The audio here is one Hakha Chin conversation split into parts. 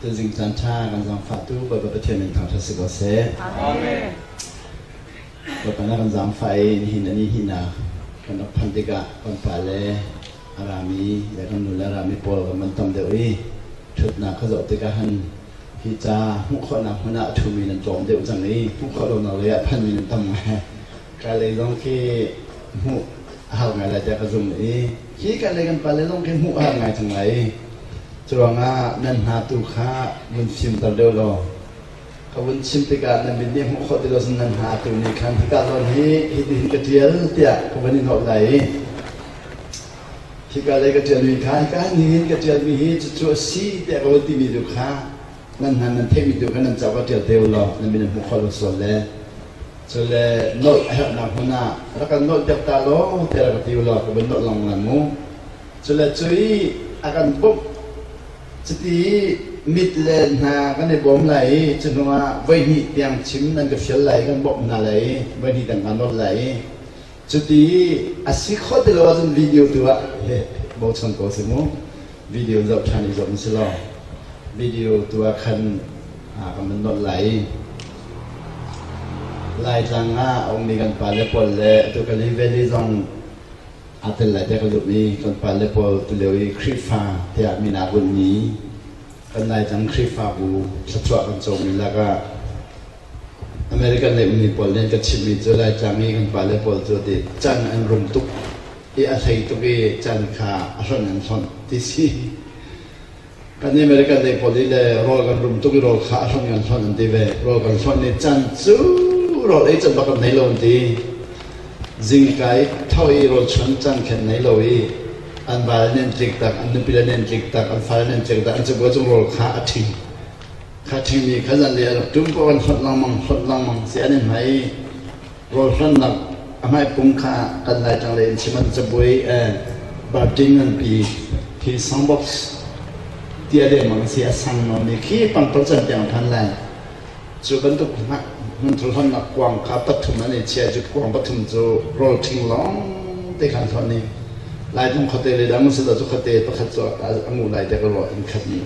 Tuzing caan ṭha kan zaangfahtu Bawipa Pathian min thangṭhat si ko seh. Amen. Bawipa na kan zaangfah i nihin a ni hnihnak kan rak phanh tikah kan pale a rami le kan nule a rami pawl kan van tam deuh i ṭhutnak ka zoh tikah han hi ca hmuh khawhnak hmun ah a ṭhumi nan tlawm deuh cang i hmuh khawh lonak lei ah phanmi nan tam ngai. Ka lei zong khi hmuh a har ngai lai tiah ka zum i hi ka lei kan pale zong khi hmuh a har ngai cang lai i curuangah nan hna tu kha vun fimter deuh law ka vun chim tikah nan mit nih hmuh khawh ti lo cun nan hna tu nih khan hika zawn hi hitihin ka ṭial tiah ka vun i nolh lai i hika lei ka ṭialmi kha hika nihin ka ṭialmi hi cucu a si tiah ka vun timi tu kha nan hna nan theihmi tu kha nan cauk ah ṭial te u law nan min hmuh khawh lo sual le Cule nolh a herhnak hmun ah rak kan nolhpiak ta law tiah rak ka ti u law ka vun nolh lengmang mu. Cule cu i a kan bawmh cuti i mit le hna kan i bawm lai i cu hnu ah voihnih tiang chim nan ka fial lai i kan bawmh hna lai i voihnih tiang kaa nolh lai i cuti i a si khawh ti lo ahcun video tu ah bochan ko si mu. Video zoh ṭhan i zoh si law video tu ah khan kan van nolh lai i Laitlang ah a ummi kan pale pawl le atu Kali Valley zong aa tel lai tiah ka zumh i kan pale pawl tulio i Khrihfa tiah min aa bunhmi kan Laitlang Khrihfabu thluachuah kan comi lakah American lei ummi pawl nih an ka chimhmi cu Laitlang i kan pale pawl cu ti can an rum tuk i a hlei tuk i can kha a hlonh an hlonh ti si. Kan American lei pawl i le rawl kan rum tuk i rawl kha a hlonh kan hlonh an ti ve. Rawl kan hlonh i can cu rawl ei can bak kan nei lo an ti. Zingka i tho i rawl chuan can khen nei lo i an val nen tlik tak, an nupi le nen tlik tak, an fale nen tlik tak, an cabuai cung rawl kha a ṭhing. Kha ṭhingmi kha zanlei a rak ṭum paoh an hlonh lengmang, hlonh lengmang si an i hmai. Rawl hlonhnak a hmaipung kha kan Laitlang lei in chim an cabuai party nganpi khi songbox tia lengmang si a sang nawn i khi pangpar can tiang phan lai. Cu bantuk hmunthur hlonhnak kuang kha pathum an i chia cu kuang pathum cu rawl ṭhing lawng te khan hlonh i Laitlung khuate le dang silo cu khuate pakhat cu a nguh lai te ka ruah in khat nih.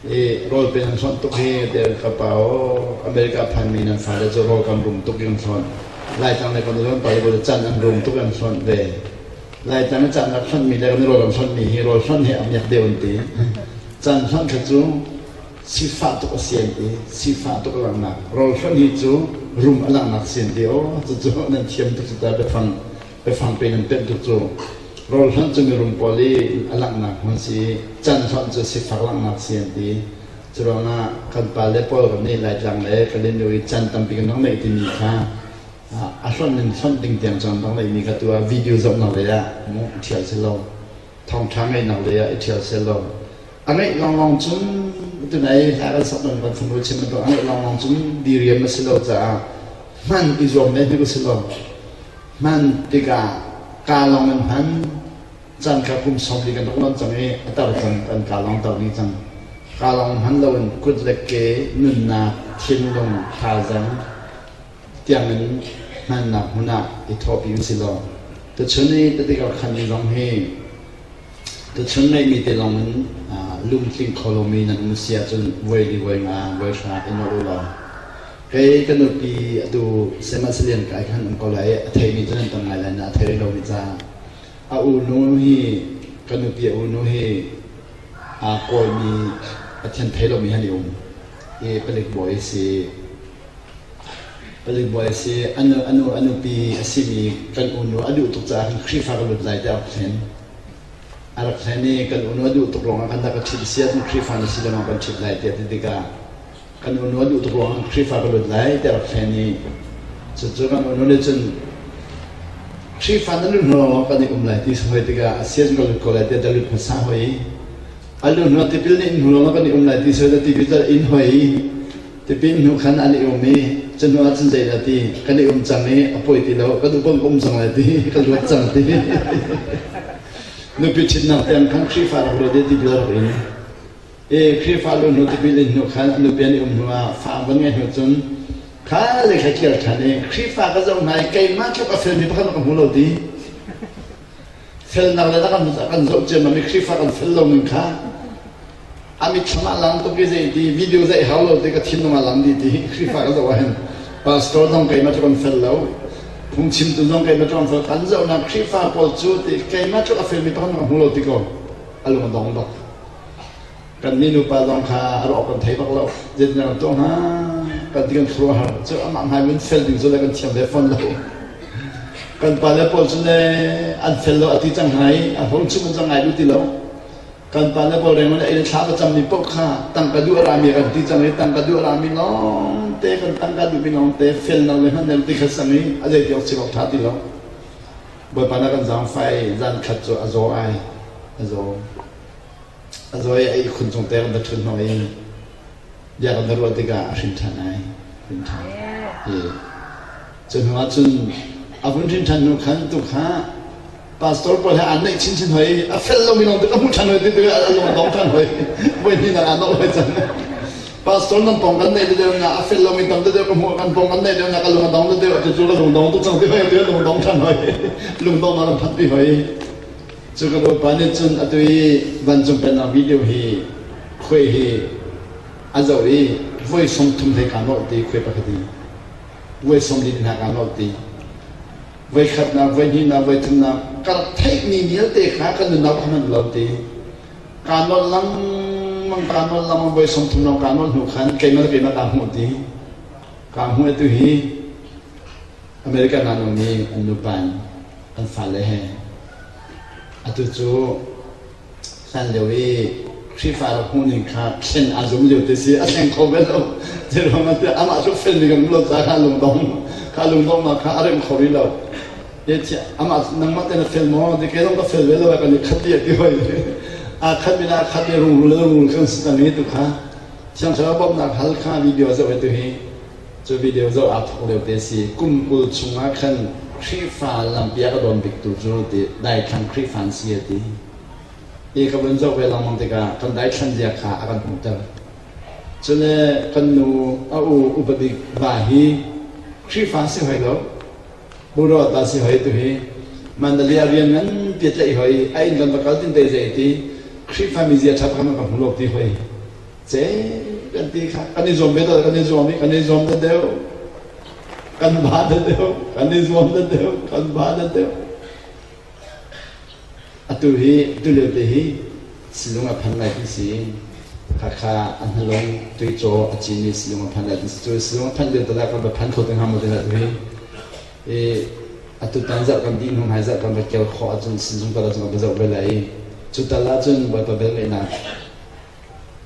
I rawl pe nan hlonh tuk hi tiah ka pa aw America phanmi nan fale cu rawl kan rum tuk in hlonh. Laitlang le kan rawn pa le can an rum tuk an hlonh ve. Laitlang i can rak hlonhmi le kan rawl kan hlonhmi hi rawl hlonh hi a miak deuh an ti. Can hlonh kha cu sifah tuk a si an ti. Sifah tuk a langhnak. Rawl hlonh hi cu rum a langhnak si an ti. Aw cucu nan thiam tuk cu ta biafang biafang pe nan pemh tuk cu. Rawl hlonh cu mirum pawl i a langhnak hmun si i can hlonh cu sifak langhnak si an ti. Curuangah kan pale pawl kan nih Laitlang le Kalaymyo i can tampi kan rak neih timi kha a hlonh in hlonh ding tiang cun rak neihmi kha tu ah video zohnak lei ah mu ṭhial si lo. Thawngṭha ngeihnak lei ah i ṭhial seh law a ngeih lawnglawng cun tunai hla kan sak nan kan fanu chim bantuk a ngeih lawnglawng cun diriam a si lo caah hman i zuam ve hnik u si law hman tikah kaa lawng in hman caan kha kum 40 kan rak lon cang i a tar cang kan kaa lawng tar dih cang kaa lawng hman loin kut le ke nunnak thinlung thazaang tiangin hmannak hmun ah i thawhpi usih law tuchun i tatikar khan mi zong hi tuchun ngeihmi te lawng in lungtling kho lomi nan um si ahcun voi li voi nga voi hra i nolh u law kei ka nupi atu sihmanhselian kai khan um ko lai a theimi cu nan tam ngai lai na a thei rih lomi caah a unu hi ka nupi a unu hi aa kawlmi Pathian thei lomi han i um i palik bawi a si. Palik bawi a si. A nupi a simi kan unu a duh tuk caah khan Khrihfa ka lut lai tiah a rak thlen. A rak thlen i kan unu a duh tuk ruangah kan rak ka ṭhit a si ahcun Khrihfa na si lengmang kan ṭhit lai tiah ti tikah kan unu a duh tuk ruangah Khrihfa ka lut lai tiah a rak thlen i cucu kan unu nih cun Khrihfa na lut hnu lawng kan i um lai ti hoi tikah a si ahcun ka lut ko lai tiah dah lut hmasa hoi i a lut hnu tipil nih hnu lawng kan i um lai ti soi tipil in hoi i Tipil hnu khan an i um i cu hnu ah cun zeidah ti kan i um cang i a poi ti lo ka duh bang ka um cang lai ti ka luat cang ti nupi ṭhitnak tiang khan Khrihfa rak luat i tipil rak in i Khrihfa lu hnu tipil in hnu khan a nupi an i um hnu ah fa an van ngeih hnu cun kha le kha kir ṭhan i Khrihfa ka zoh hna i keimah tluk a felmi pakhat ka hmu lo ti felnak le kan kan zoh ciammam i Khrihfa kan fel lo ning kha. A mitthlam ah lang tuk i zei ti video zeih hau lo ti ka thinlung ah lang dih ti Khrihfa ka zoh ahhin pastor zong keimah cu kan fel lo phungchimtu zong keimah cu kan fel kan zohnak Khrihfa pawl cu ti keimah cu a felmi pakhat ka hmu lo ti ko a lung a dong bak. Kan mi nupa zong kha a rawk kan thei bak lo. Zeitin kan tuah hnga? Kan ti kan khuaruahhar. Cu amah hmai mun fel ding cu le kan thiam ve fawn lo. Kan pale pawl cu le an fel lo a ti cang hna i a hung chim an cang ngai duh ti lo. Kan pale pawl reng in ei thla va cammi paoh kha tangka duh a rami kan ti cang i tangka duh a rami lawng te kan tangka duhmi lawng te fel lo le hman lo ti kha sang i a zei ti awk si awk ṭha ti lo. Bawipa na kan zaangfai zan khat cu a zaw ai a zaw. A zaw i a ihkhun cung te kan va ṭhut hnawh i bia kan va ruah tikah a hrin ṭhan ai. Hrin ṭhan. I cu hnu ah cun a vun hrin ṭhan hnu khan tu kha pastor pawl he aan naih chinchin hoi i a fel lomi lawng te ka hmuh ṭhan hoi ti tikah a lung a dong ṭhan hoi. Voi hnihnak ah nolh hoi cang. Pastor nan pawng kan neih deuh na a fel lomi tam deuh ka hmuh kan pawng kan neih deuh na ka lung a dong deuh tu cu ka lung dong tuk cang ti hoi tu lung dong ṭhan hoi. Lung dong na ram phat pi hoi. Cu ka bawipa nih cun atu i vancung pennak video hi khuai hi a zoh i voi 30 hlei kaa nolh ti khuai pakhat hi voi 40 hna kaa nolh ti voi khatnak voi hnihnak voi thumnak ka rak theihmi vialte kha ka nunnak ka hman lo ti kaa nolh lengmang kaa nolh lengmang voi 30 lawng kaa nolh hnu khan keimah le keimah kaa hmuh ti kaa hmuh atu hi American ah ummi an nupa in an fale he atu cu hlan lio i Khrihfa rak hmuhning kha thlen aa zum lio te si a thleng kho bel lo. Zeiruang ah tiah amah cu felmi kan um lo caah kha lungdong kha lungdongnak kha a remh kho rih lo. Amah nangmah te na fel maw? Ti kei zong ka fel ve lo kan i khat dih a ti hoi. Aa khat mi le aa khat mi rungrul le rungrul kan si cang i tu kha Thiang Thlarau bawmhnak hal kha video zoh tu hi Cu video zoh aa thawk lio te si. Kum 20 chungah khan Khrihfa lampi a ka dawn biktu cu ti daithlang Khrihfa an si a ti. Hi ka vun zoh ve lengmang tikah kan daithlan zia kha a kan hmuhter. Cule kan nu a u upa bik va hi Khrihfa si hoi lo. Buruat ta si hoi tu hi Mandalay a rian nganpi a tlaih hoi a inn kan va kal tin te zei ti Khrihfa mi zia ṭha pakhat kan hmu lo ti hoi. Ce kan ti kha kan i zuam ve kan i zuam i kan i zuam da deuh kan ba da deuh kan i zuam da deuh kan ba da deuh atu hi tu lio te hi silung a phan lai ti si khakha a hnalong tuicaw a cin i silung a phan lai ti si cu silung a phan lio te kan va phan kho te hnga maw te tu hi i atu tan zarh kan dih hnu hmai zarh kan va kel khawh ahcun sizung tal ahcun kan va zoh ve lai i cu tal ahcun Bawipa vel ngeihnak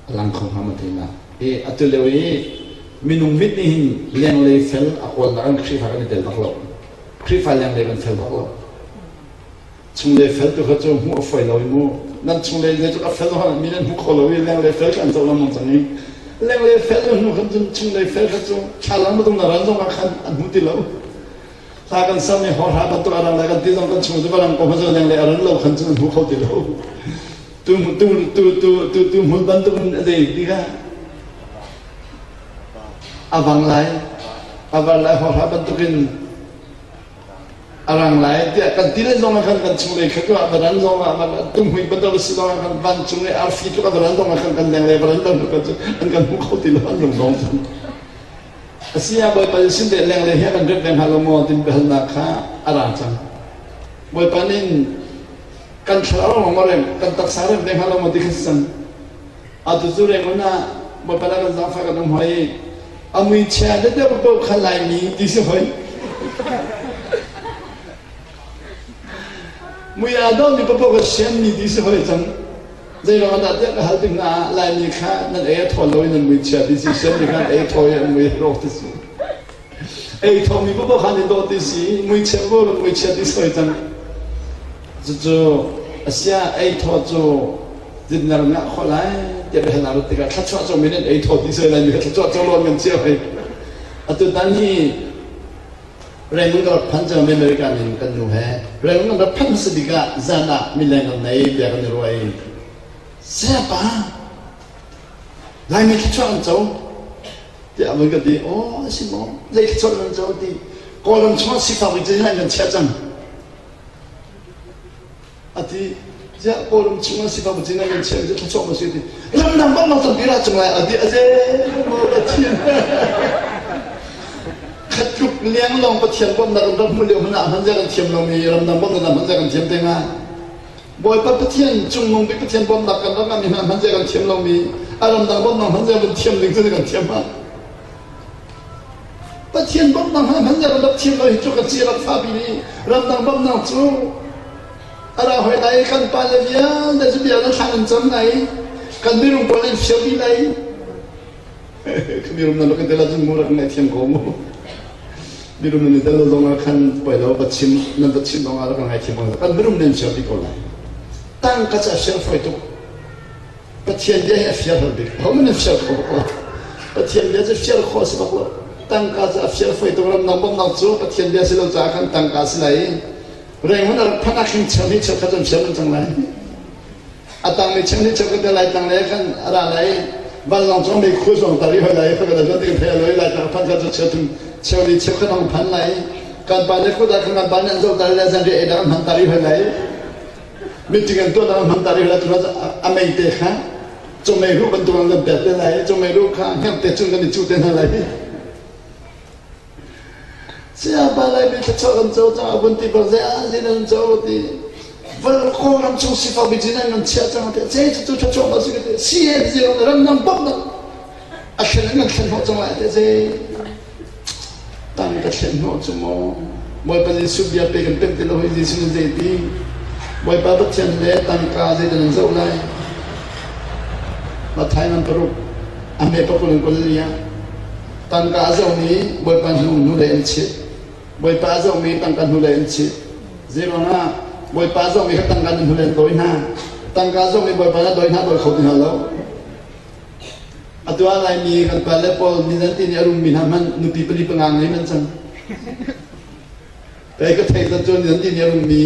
a lang kho hnga maw tinak. I atu lio i minung mit nih hin lenglei fel a kawlnak in Khrihfa kan i tel bak lo. Khrihfa lenglei kan fel bak lo. Chunglei fel tu kha cu hmuh a fawi lo i mu. Nan chunglei zei tluk a fel lo mi nan hmu kho lo i lenglei fel kha an zoh lengmang cang i lenglei fel na hnu khan cun chunglei fel kha cu thlalang bantuk na ran zong ah khan an hmu ti lo. Hla kan sam i hawrha bantuk a rang lai kan ti zong kan chung cu va rang ko hmasa lenglei a ran lo khan cun an hmu kho ti lo. Tu tu tu tu tu tu hmun bantuk in a zei ti kha a vang lai a var lai hawrha bantuk in a rang lai tiah kan ti le zong ah khan kan chunglei kha tu ah va ran zong ah tumhui bantuk si zong ah khan vancung i arfi tluk a va ran zong ah khan kan lenglei va ran lo kan an kan hmu kho ti lo an lung dong cun a si ah Bawipa sin le lenglei he kan rep ve hnga lo maw tin biahalnak kha a ra cang Bawipa nin kan thlarau lawng maw rem kan taksa rem ve hnga lo maw ti kha si cang atu cu reng ah Bawipa na kan zaangfah kan um hoi a mui chia deuh paoh kha Laimi ti si hoi mui aa dawhmi paoh kha sianmi ti si hoi cang zei ruang dah tiah ka hal tik hna Laimi kha nan ei a thawl lo i nan mui chia ti si sianmi kha nan ei a thaw i an mui rawk ti si Ei thawmi paoh kha an i dawh ti si, muichia paoh le muichia ti soi cang. Cucu asia ei thaw cu zinnar ngah khawh lai tiah biahal aa rat tikah thluachuah cu min in ei thaw ti soi lai mi kha thluachuah cu lawn kan cio hei. Atu tan hi Rangoon ka rak phan cang America in kan nu he Rangoon kan rak phanh hmasa bik ah zan ah mileng kan nei bia kan i ruah i Sayapa Laimi thluachuah an co tiah an ka ti aw a si maw zei thluachuah nan co ti Kawlram chungah sifak bik cu an kan chiah cang a ti. Ziah Kawlram chung ah sifak cin an chiah cu thluachuah ma si ti. Ramdang bang bang tampi ra cung lai adi aze maw Pathian. Khat tluk liang lawng Pathian bawmhnak an rak hmu lio hmanh ah hman zia kan thiam lomi ramdang bawmhnak hman zia kan thiam te hnga. Bawipa Pathian cungnung bik Pathian bawmhnak kan rak ngahmi hna hman zia kan thiam lomi a ramdang bawmhnak hman zia kan thiam ding cu kan thiam ma. Pathian bawmhnak hna hman zia kan rak thiam lo hi cu kan si rak fa bi nih ramdang bawmhnak cu a ra hoi lai kan pa le vialte cu bia na thlan an cam lai kan mirum pawl an fial dih lai mirum nan rak i tel ahcun mu rak ngaithiam ko mu mirum nan i tel lo zong ah khan poi lo va chim nan va chim zong ah rak ngaithiam ko kan mirum nan fial dih ko lai tangka cu a fial fawi tuk Pathian bia hi a fial hal bik ho man fial kho bak lo Pathian bia cu fial khawh a si bak lo tangka cu a fial fawi tuk ramdang bawmhnak cu Pathian bia si lo caah khan tangka si lai Rengmun a rak phanh ah khin cheu nih cheukhat an fial an cang lai. A tangmi cheu nih cheukhat te lai tang le khan a ra lai. Vanlawng cu mei khu zong tari hoi lai khoi ka da ti phei loi lai tang phan kha chu cheu thum cheu li cheu khat hong phan lai. Kan pa le khuda khan kan pa nan zo tari le zan ri ei dang hman tari hoi lai. Meeting an tuah dang hman tari hoi lai tu a mei te kha chomei ru bantuk an kan pek te lai chomei ru kha hngak te chung kan i chu te hna lai. Sayapa Laimi thluachuah kan co cang a vun ti bak zei ah zin an co ti vawlei Kawlram chung sifak bijin an kan chiah cang ti ce cu thluachuah ma si ka ti si he ti ramdang bawmhnak a thlen an kan thlen hnawh cang lai ti ce tang ka thlen hnawh cu maw Bawipa Jesuh bia pe kan pemh ti lo hi Jesuh nih zei ti Bawipa Pathian le tangka zeidah nan zoh lai Matthai ngan paruk a hme pakul in kul li ah Tangka a zohmi Bawipa hnu hnulei an chit. Bawipa a zohmi tangka hnulei an chit. Zeiruangah Bawipa a zohmi kha tangka nan hnulei an dawi hna. Tangka a zohmi Bawipa na dawi hna dawi kho ti hna lo. Atu ah Laimi kan pale pawl nizan ti nih a rummi hna hmanh nupi pali panga ngei man cang. Kei ka theih zat cu nizan ti nih a rummi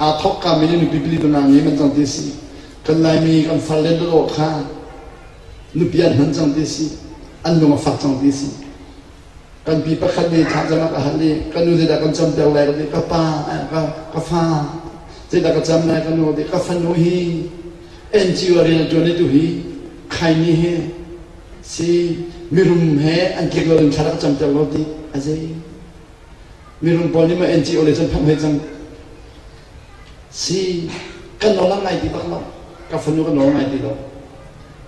aa thawk kami nih nupi pali panga ngei man cang ti si. Kan Laimi kan farle dawh kha nupi an hman cang ti si an lung a fak cang ti si kan pi pakhat nih thlacam a ka hal i ka nu zeidah kan camter lai ka ti ka pa ka ka fa zeidah ka cam lai ka nu ti ka fanu hi NGO rian a ṭuan i tu hi khaini he si mirum he an tlik lo in thla rak camter lo ti a zei mirum pawl nih ma NGO le cun phanh hoi cang Si, ka nawl a ngai ti bak lo. Ka fanu ka nawl ngai ti lo.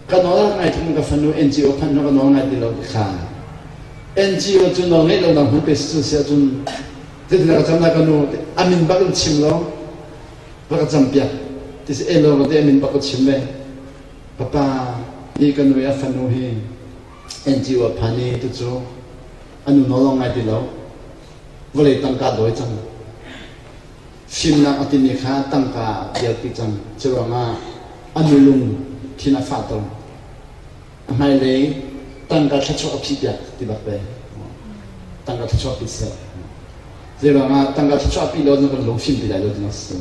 Ka nawl a ngai tuk ka fanu NGO phanh ka nawl ngai ti lo ti kha. NGO cu nawl ngeih lo dang hmun pe si cu si ahcun zeitin ka cam lai ka nu a min bak in chim lo va ka cam piak ti si elo ka ti a min bak ka chim ve papa hi ka nu i a fanu hi NGO a phan i tucu a nu nawl ngai ti lo vawlei tangka dawi cang Fimnak a timi kha tangka ah a dirpi cang. Curuangah a nu lung thin a fahter. A hmailei tangka thluachuah a phih piak ti bak ve. Tangka thluachuah pi seh. Zeiruangah tangka thluachuah pi lo na kan lung fim ti lai lo ti si.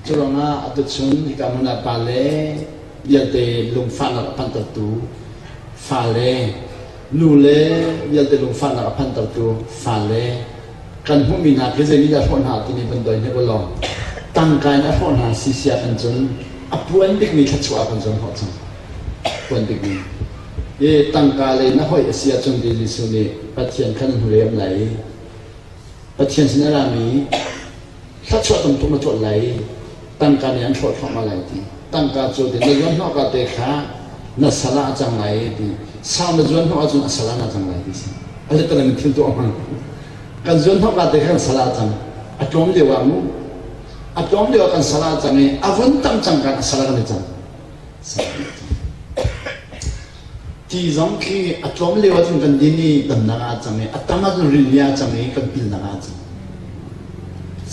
Curuangah atuchun hika hmun ah pale vialte lungfahnak a phantertu fale nu le vialte lungfahnak a phantertu fale kan hmuhmi hna khi zei nih dah a hrawh hna timi van doi hnik ulaw tangka in a hrawh hna si sia kan cun a puan bikmi thluachuah ah kan zuan hnawh cang puan bikmi i tangka lei na hoih a si ahcun ti Jesuh nih Pathian khan hnu lei lai i Pathian sin a rami thluachuah tam tuk na tuah lai i tangka nih an hrawh thluahmah lai ti tangka cu ti na zuan hnawh ka te kha na sal ah a cang lai ti sau na zuan hnawh ahcun a sal ah na cang lai ti si a letalang in thil tuah hmang kan zuan hnawh ka te kha kan sal ah a cang a tlawm lio ah mu a tlawm lio ah kan sal ah a cang i a vun tam cang kan a sal ah kan i cang sal ah kan i cang Ti zong khi a tlawm lio ahcun kan din i damnak ah a cang i a tam ahcun rinli ah a cang i kan pilnak ah a cang.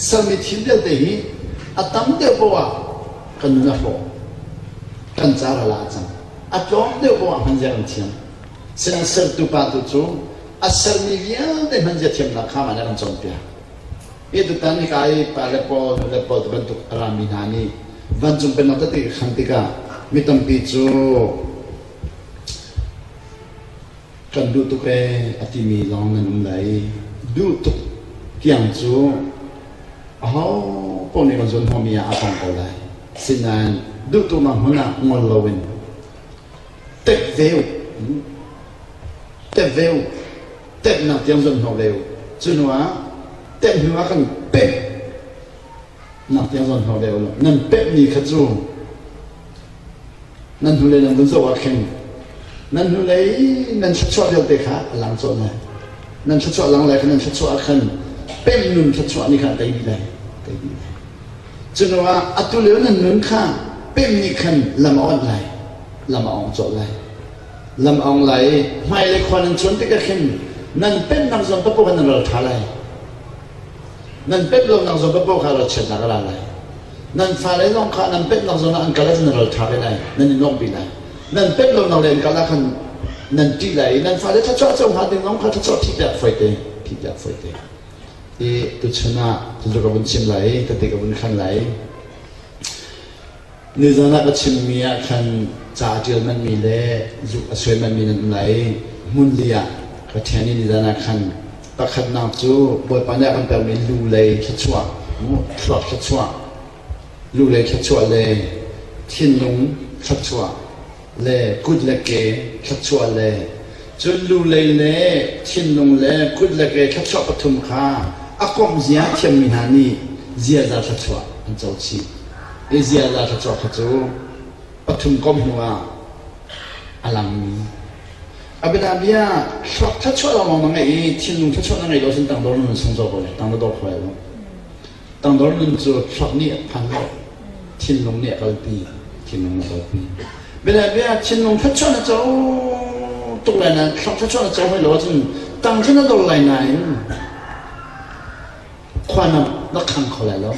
Sermi thil vialte hi a tam deuh paoh ah kan nun a hrawh. Kan ca ral ah a cang. A tlawm deuh paoh ah hmanzia kan thiam. Sinain sertu pa tu cu a sermi vialte hmanzia thiamnak kha mah nih a kan cawnpiak. Hi tutan hika i pa le pawl, nu le pawl ti bantuk a rami hna nih vancung pennak tete ka khan tikah mi tampi cu kan duh tuk ee a timi lawng nan um lai. Duh tuk tiang cu aho paoh nih kan zuan hnawhmi ah a tong ko lai. Sinain duhtuknak hmun ah ngol loin tep ve u. Tep ve u. Tepnak tiang zuan hnawh ve u. Cu hnu ah tep hnu ah kan pemh nak tiang zuan hnawh ve u law nan pemhmi kha cu nan hnulei nan vun zoh ah khin nan hnulei nan thluachuah vialte kha a lang colh lai. Nan thluachuah lang lai kha nan thluachuah ah khan pemh nun thluachuah nih khan a tei dih lai. Tei dih lai. Cu hnu ah atu lio nan nun kha pemh nih khan lam a onh lai. Lam a ong colh lai. Lam a ong lai i hmailei khua nan chuan tikah khin nan pemhnak zawn paoh kha nan ral ṭha lai. Nan pemh lonak zawn paoh kha ralchiatnak a ra lai. Nan fale zong kha nan pemhnak zawn ah an kal ahcun nan ral ṭha ve lai, nan i nuamhpi lai. Nan pemh lonak lei an kal ah khan nan ṭih lai i nan fale thluachuah co hnga ding zong kha thluachuah thihpiak fawi thihpiak fawi I tuchun ah cucu ka vun chim lai i tete ka vun khan lai. Nizan ah ka chimmi ah khan ca a ṭial manhmi le zuk a suai manhmi nan um lai i hmunli ah ka ṭhen i nizan ah khan pakhatnak cu Bawipa nih a kan pekmi lu lei thluachuah, thluak thluachuah, lu lei thluachuah le thinlung thluachuah le kut le ke thluachuah le cun lu lei le thinlung le kut le ke thluachuah pathum kha a komh zia thiammi hna nih ziaza thluachuah an co chih. I ziaza thluachuah kha cu pathum kom hnu ah a langmi. A bianabia thluak thluachuah lawnglawng na ngeih i thinlung thluachuah na ngeih lo cun tangdor nun sung zaw ko lai, tangdor kho lai lo. Tangdor nun cu thluak nih a phan lo, thinlung nih a kalpi, thinlung a kalpi. Bianabia thinlung thluachuah na co tuk lai nain thluak thluachuah na co hoi lo ahcun tang cu na dor lai nain khua na na khang kho lai lo.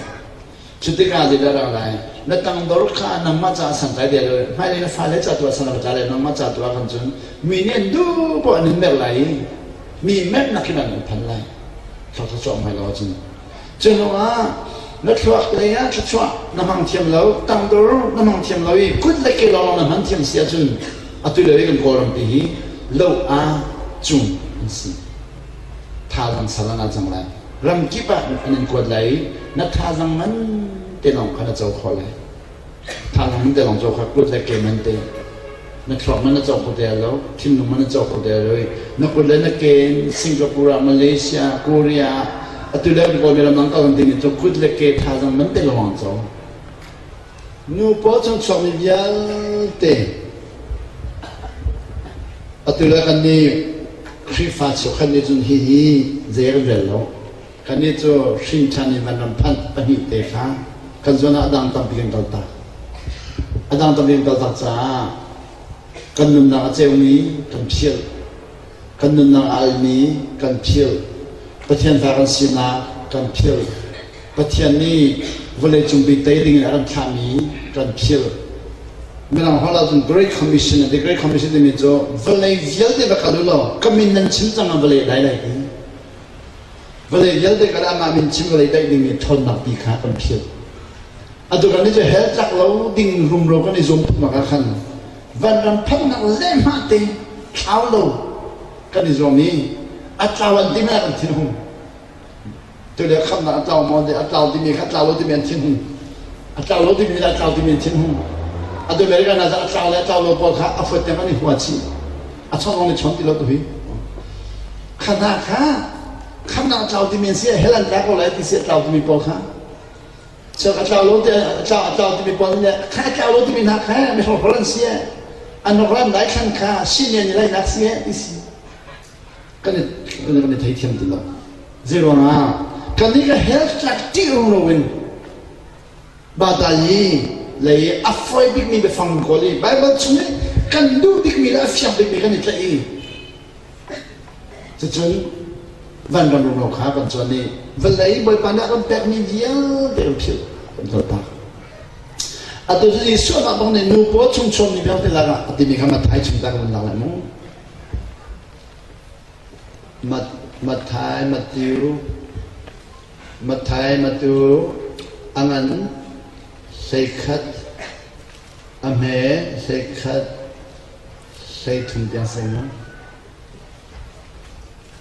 Cu tikah zeidah rak lai? Na tangdor kha nangmah caah santlai deh lo, hmailei na fale ca tu ah san la le nangmah ca tu ah khan cun mi nih an duh poah an in merh lai i mi merhnak hin an phan lai. Thluak thluachuah hmai lo ahcun. Cu hnu ah na thluak lei ah thluachuah na hmang thiam lo, tangdor na hmang thiam lo i kut le ke lawng na hman thiam si ahcun atu lio i kan Kawlram ti hi lo a cung an si. Thazaang sal an cang lai. Ramkip ah an in kuat lai i na thazaang man te lawng kha na co khawh lai. Thazaang man te lawng co kha kut le ke man te. Na thluak man na co kho te lo, thinlung man na co kho te lo i na kut le na ke in Singapore ah, Malaysia, Korea ah atu le Kawl ram dang kal ding cu kut le ke thazaang man te lawng co. Nu pawl chung chuakmi vialte atu le kan nih Khrihfa cheukhat nih cun hihi zei kan rel lo. Kannih cu hrin ṭhan in vanram phanh pahnih te kha kan zawn ah a dang tampi kan kaltak. A dang tampi kan kaltak caah kan nunnak a ceumi kan philh. Kan nunnak a almi kan philh. Pathian fa kan sinak kan philh. Pathian nih vawleicung bik tei ding in a kan thlahmi kan philh. Mirang holh ahcun Great Commission a ti. Great Commission timi cu vawlei vialte va kal u law ka min nan chim cang ah vawlei a dai lai ti. Vawlei vialte kal amah min chim vawlei daih ding i ṭhawnnak ti kha kan philh. Atu kan nih cu hell tlak lo ding rumro kan i zuam tuknak ah khan vanram phanhnak lehmah te thlau lo kan i zuam i a tlau an timi ah kan thinhung. Tule khamnak a tlau maw a tlau timi kha tlau lo timi an thinhung. A tlau lo timi le a tlau timi an thinhung. Atu America hna a tlau le a tlau lo pawl kha a fuat tiang an i hua chih. A chawnh zong i chawn ti lo tu hi. Kha hna kha khamnak a tlau timi an si hell an tla ko lai ti si a tlau timi pawl kha. Chak a tlau lo ti a tlau a tlau timi pawl nih kha a tlau lo timi hna kha mi hrokhrawl an si an hrokhrawl an daithlan kha senior ni lainak si ti si. Kan i kan i theithiam ti lo. Zeiruangah kan nih ka health tlak ṭih rung in bata i lei a fawi bikmi biafang kawl i Bible chung i kan duh bikmi le a fiang bikmi kan i tlaih i cucun vanram rumro kha kan cuan i vawlei Bawipa nih a kan pekmi vialte kan philh kan kaltak. Atu cu Jesuh mah bang nih nu paw chung chuakmi vialte lakah a timi kha Matthai chung ta kan lak lai mu. Matthai, Matthew, Matthai, Matthew, a ngan 11, a hme 11, 13 tiang si mu.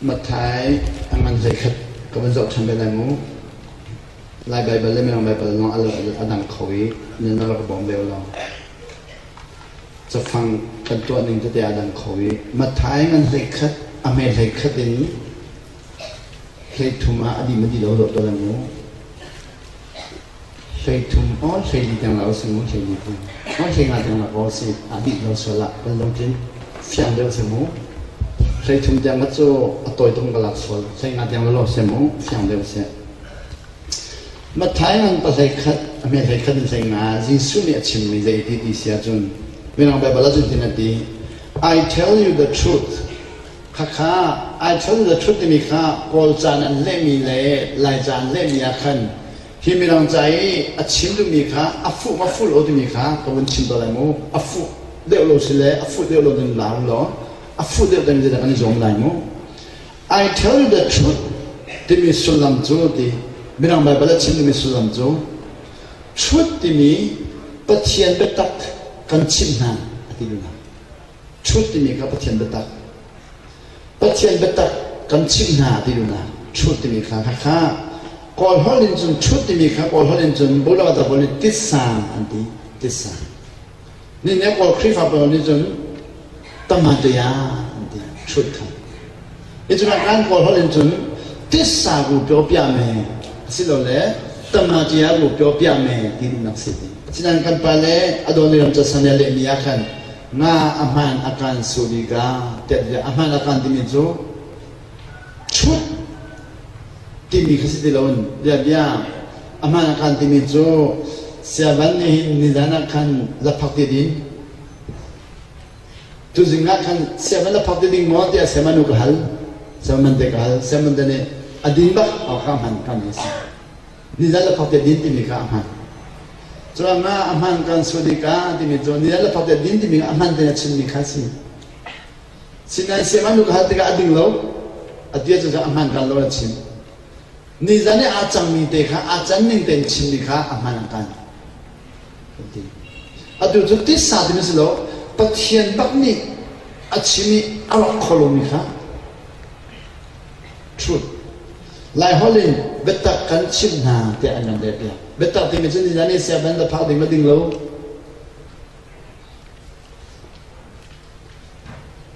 Matthai a ngan 11 ka van zoh ṭhan ve lai mu. Lai Baibal le Mirang Baibal zong a dang kho i nan rak bawm ve law. Cafang kan tuah ning tete a dang kho i Matthai ngan 11 a hme 11 in 13 ah a dih ma dih lo dawh to lai mu. 13 aw 14 tiang la si mu 14 tiang. Aw 15 tiang la ko si a dih lo sual ah kan lungtlin fiang deuh si mu. 13 tiang ka cu a tawi tung ka lak sual. 15 tiang la lo si mu fiang deuh si. Matthai ngan pa 11 a hme 11 in 15 Jesuh nih a chimmi zei ti ti si ahcun Mirang Baibal ah cun tin a ti I tell you the truth khakha I tell you the truth timi kha Kawl ca in an lehmi le Lai ca an lehmi ah khan hi Mirang ca i a chim duhmi kha a fuh ma fuh lo timi kha ka vun chim to lai mu a fuh deuh lo si le a fuh deuh lo ding la law a fuh deuh ding kan i zuam lai mu I tell you the truth timi sullam cu ti Mirang Baibal a chim timi sullam cu truth timi Pathian biatak kan chimh hna a ti duhnak. Truth timi kha Pathian biatak. Pathian biatak kan chimh hna a ti duhnak. Truth timi kha kha Kawl holh in cun truth timi kha Kawl holh in cun Buddha pawl nih titsa an ti titsa. Ni ne Kawl Khrihfa pawl nih cun tamataya an ti truth kha. Hi cu kan Kawl holh in cun titsa gu pyo pia me asilole tamatia gu pyo pia me ti duhnak si ti. Sinain kan pa le Adoniram casan le lehmi ah khan nga a hmaan a kan suliga tiah a hmaan a kan timi cu truth timi kha si ti loin bia bia a hmaan a kan timi cu siavan nih hin nizan ah khan laphak ti din tuzing ah khan siavan laphak ti ding maw tiah siaman nu ka hal siaman te ka hal siaman te nih a din bak a kha hman kan ni si nizan laphak ti din timi kha a hman cuang nga a hman kan sudika timi cu nizan laphak ti din timi a hman te a chimmi kha si Sinain siaman nu ka hal tikah a ding lo. A ti ahcun a hmaan kan lo a chim. Nizan i aa cangmi te kha aa can ning tein chimmi kha a hmaan an kan. Kan ti. Atu cu titsa timi si lo Pathian bak nih a chim i a rak kho lomi kha truth. Lai holh in biatak kan chimh hna tiah an kan lehpiak. Biatak timi cu nizan i siaban le phak ding ma ding lo.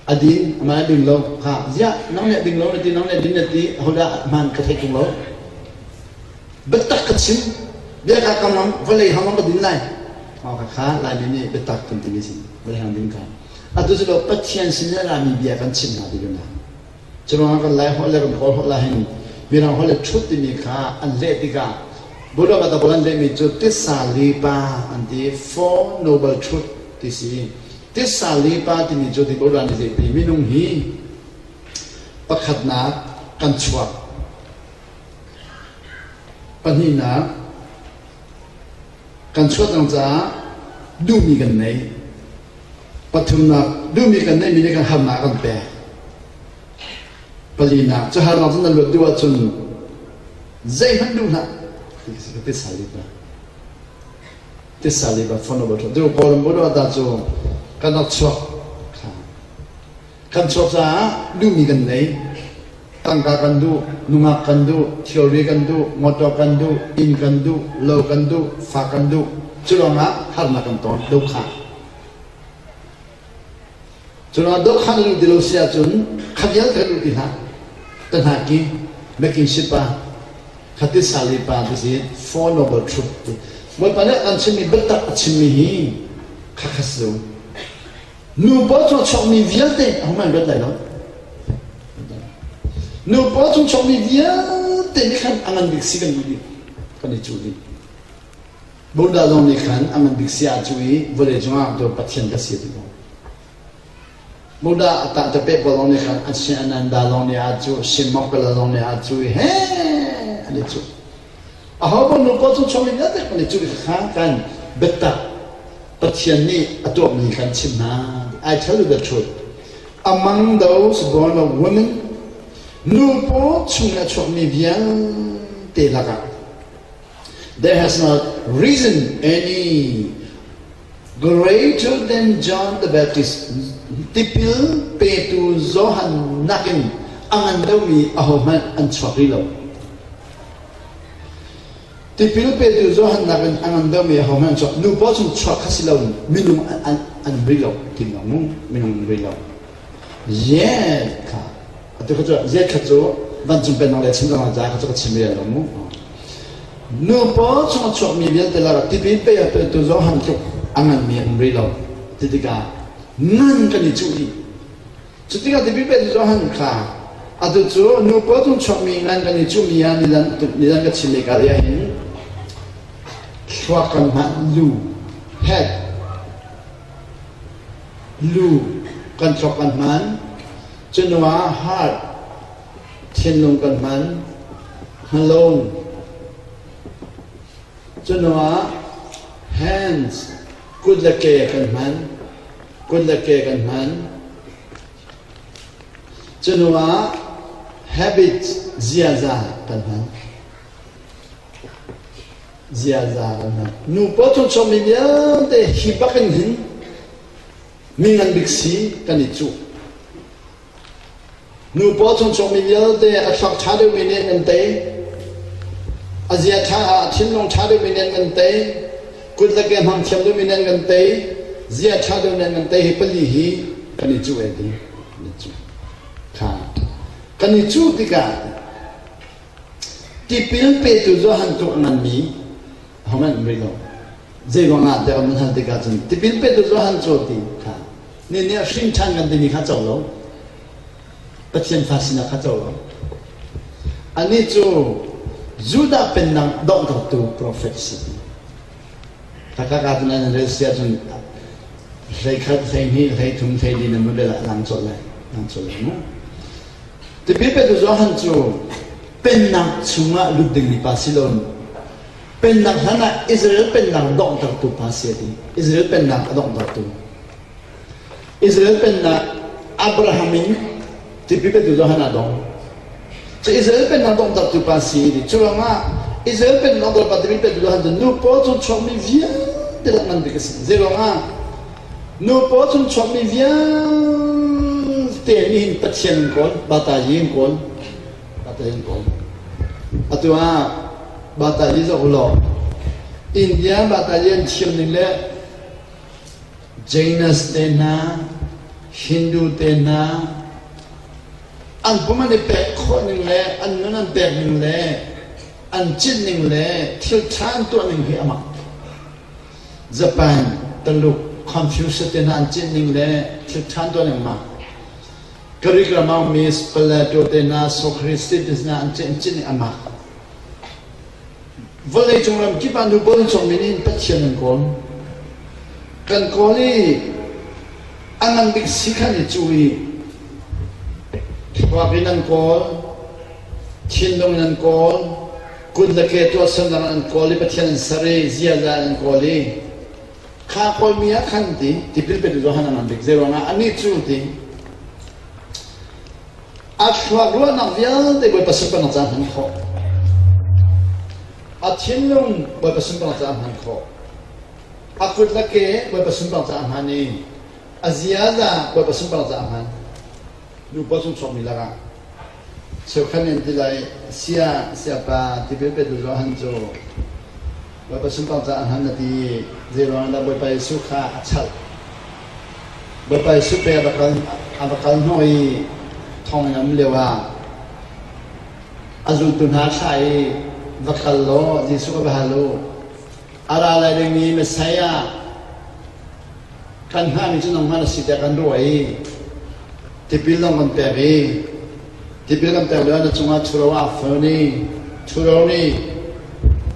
A din, amah a ding lo. Ha, ziah, nang nih a ding lo na ti, nang nih a din na ti, ahodah hmaan ka theih ṭung lo. Biatak ka chim, bia ka kam ram, vawlei hang ka din lai. Oh, ka kha Laimi nih biatak kan timi si, vawlei hang din ka. Atu cu lo Pathian sin le rami bia kan chim hna ti kan Curuangah kan Lai holh le kan Kawl holh ah hin Mirang holh le truth timi kha an leh tikah Buddha Bata an lehmi cu titsa lipa an ti Four Noble Truth ti si. Titsa lipa timi cu ti Buddha nih zeiti minung hi pakhatnak kan chuak. Pahnihnak kan chuah cang caah duhmi kan nei. Pathumnak duhmi kan neihmi nih kan harnak kan pek. Palinak cu harnak cu na luat duh ahcun zeihmanh duh hlah ti ka tisa lipa. Tisa lipa phone over tu Kawlram Buddha ta cu kan rak chuak kan chuak caah duhmi kan nei. Tangka kan duh, nungak kan duh, thilri kan duh, motor kan duh, inn kan duh, lo kan duh, fa kan duh. Cu ruangah harnak kan ton, dokhah. Cu ruangah dokhah na luh ti lo si ahcun kha vialte luh ti hlah. Ta hna ki, mekin sipa, khati sali pa ti si, four noble truth ti. Bawipa nih an chimmi biatak a chimmi hi kha kha si lo. Nu pawl chung chuakmi vialte ahohmanh rat lai lo. Nu pawl chung chuakmi vialte nih khan a ngan bik si kan duh dih. Kan i cuh dih. Buddha zong nih khan a ngan bik si ah cu i vawlei cungah tu Pathian ka si ti ko. Buddha a tah te pawl zong nih khan a sin Ananda zong nih a cu, Simokala zong nih a cu i he an i cuh. Aho paoh nu pawl chung chuakmi vialte kan i cuh i kha kan biatak Pathian nih a tuahmi kan chimh hna. I tell you the truth. Among those born of women, nu paw chung a chuakmi vialte lakah there has not risen any greater than John the Baptist. Tipil petu Johan nakin a ngan deuhmi ahohmanh an chuak rih lo. Tipil petu Johan nakin a ngan deuhmi ahohmanh an chuak. Nu pawl chung chuak kha si lo minung an an ri lo ti lo mu minung an ri lo. Yet kha atu kha cu yet kha cu vancung pennak le chim dang ca kha cu ka chim rian lo mu. Nu pawl chung a chuakmi vialte lakah tipil pe petu Johan tluk a nganmi an ri lo. Ti tikah ngan kan i cuh dih. Cutikah tipil petu Johan kha atu cu nu pawl tung chuakmi ngan kan i cuhmi ah nizan nizan ka chim ka ah hin thluak kan hman lu head lu kan thluak kan hman cu ah heart thinlung kan hman hngalung cu ah hands kut le ke kan hman Kut le ke kan hman. Cu hnu ah habit ziaza kan hman. Ziaza kan hman. Nu pawl chungchuakmi vialte hi bak in hin mi ngan bik si kan i cuh. Nu pawl chung chuakmi vialte a thluak ṭha deuhmi nih an kan tei. A zia ṭha ah a thinlung ṭha deuhmi nih an kan tei. Kut le ke hmang thiam deuhmi nih an kan tei. Zia ṭha deuh nih an kan tei. Hi pali hi kan i cuh e ti. Kan i cuh. Kha. Kan i cuh tikah tipil petu Johan tluk a nganmi ahohmanh an rih lo. Zei ruangah tiah kan hal tikah cun tipil petu Johan cu ti kha ni nih hrin ṭhan kan timi kha co lo. Pathian fa sinak kha co lo. Anih cu Judah pennak donghtertu profet a si. Takak cun an rel si ahcun 11, 12, 13, 14 na bel ah lang colh lai. Lang colh lai mu. Tipil petu Johan cu pennak chungah lut dingmi pa si loin pennak hlan ah Israel pennak donghtertu pa si a ti. Israel pennak a donghtertu. Israel pennak Abraham in tipil petu Johan a dong. Cu Israel pennak donghtertu pa si ti. Cu ruangah Israel pennak donghtertu pa tipil petu Johan cu nu pawl chung chuakmi vialte lak ngan bik a si. Zei ruangah nu pawl chung chuakmi vialte nih hin Pathian in kawl, batayi in kawl, batayi in kawl. Atu ah batayi zoh u law India batayi an thiam ning le Jainas te hna, Hindu te hna, an pum an i pek khawh ning le an nun an pek ning le an cinh ning le thil ṭha an tuah ning hi a mak. Japan, Taluk, Confucius te hna an cinh ning le thil ṭha an tuah ning a mak. Greek ram ah ummi Plato te hna, Socrates te hna an cinh ning a mak. Vawleicung ram kip ah nupawl an chuakmi nih Pathian an kawl. Kan kawl i a ngan bik si khan i cuh i thluak in an kawl, thinlung in an kawl, kut le ke tuahsernak an kawl i Pathian an ser i ziaza an kawl i kha kawlmi ah khan ti tipil petu Johan a ngan bik. Zeiruangah anih cu ti A thluak ruahnak vialte Bawipa sunparnak caah hman khawh. A thinlung Bawipa sunparnak caah hman khawh. A kut le ke Bawipa sunparnak caah hman i a ziaza Bawipa sunparnak caah hman. Nupa chung chuakmi lakah cheukhat nih an ti lai sia siapa tipil petu Johan cu Bawipa sunparnak caah hman na ti zei ruangah dah Bawipa Jesuh kha a chalh Bawipa Jesuh pe a va kal a va kal hnawh i thonginn a um lio ah a zultu hna a thlah i va kal law Jesuh ka va hal u. A ra lai dingmi Messiah kan hngahmi cu nangmah na si tiah kan ruah i tipil zong kan pek i tipil kan pek lio ah na cungah ṭhuro aa fun i ṭhuro nih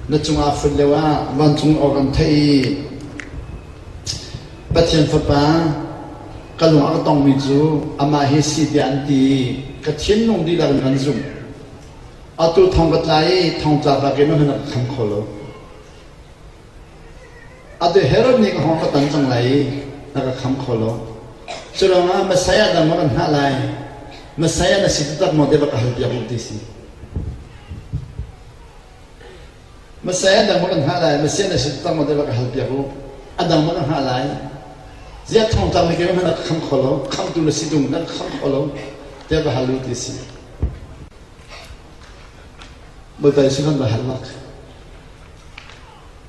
na cungah a fun lio ah vancung aw kan theih i Pathian Fapa ka lung a ka tongmi cu amah hi si tiah an ti i ka thinlung dihlak in kan zumh. Atu thong ka tla i thongtla bak in hman a ka kham kho lo. Atu Herod nih ka hawng ka tan cang lai i na ka kham kho lo. Cu ruangah Messiah dang ma kan hngah lai. Messiah na si taktak maw ti va ka hal piak u ti si. Messiah dang ma kan hngah lai, Messiah na si taktak maw ti va ka hal piak u. A dang ma kan hngah lai. Ziah thongtlang nih keimah na ka kham kho lo, khamtu na si tung na ka kham kho lo, tiah va hal u ti si. Bawipa Jesuh kan va hal bak.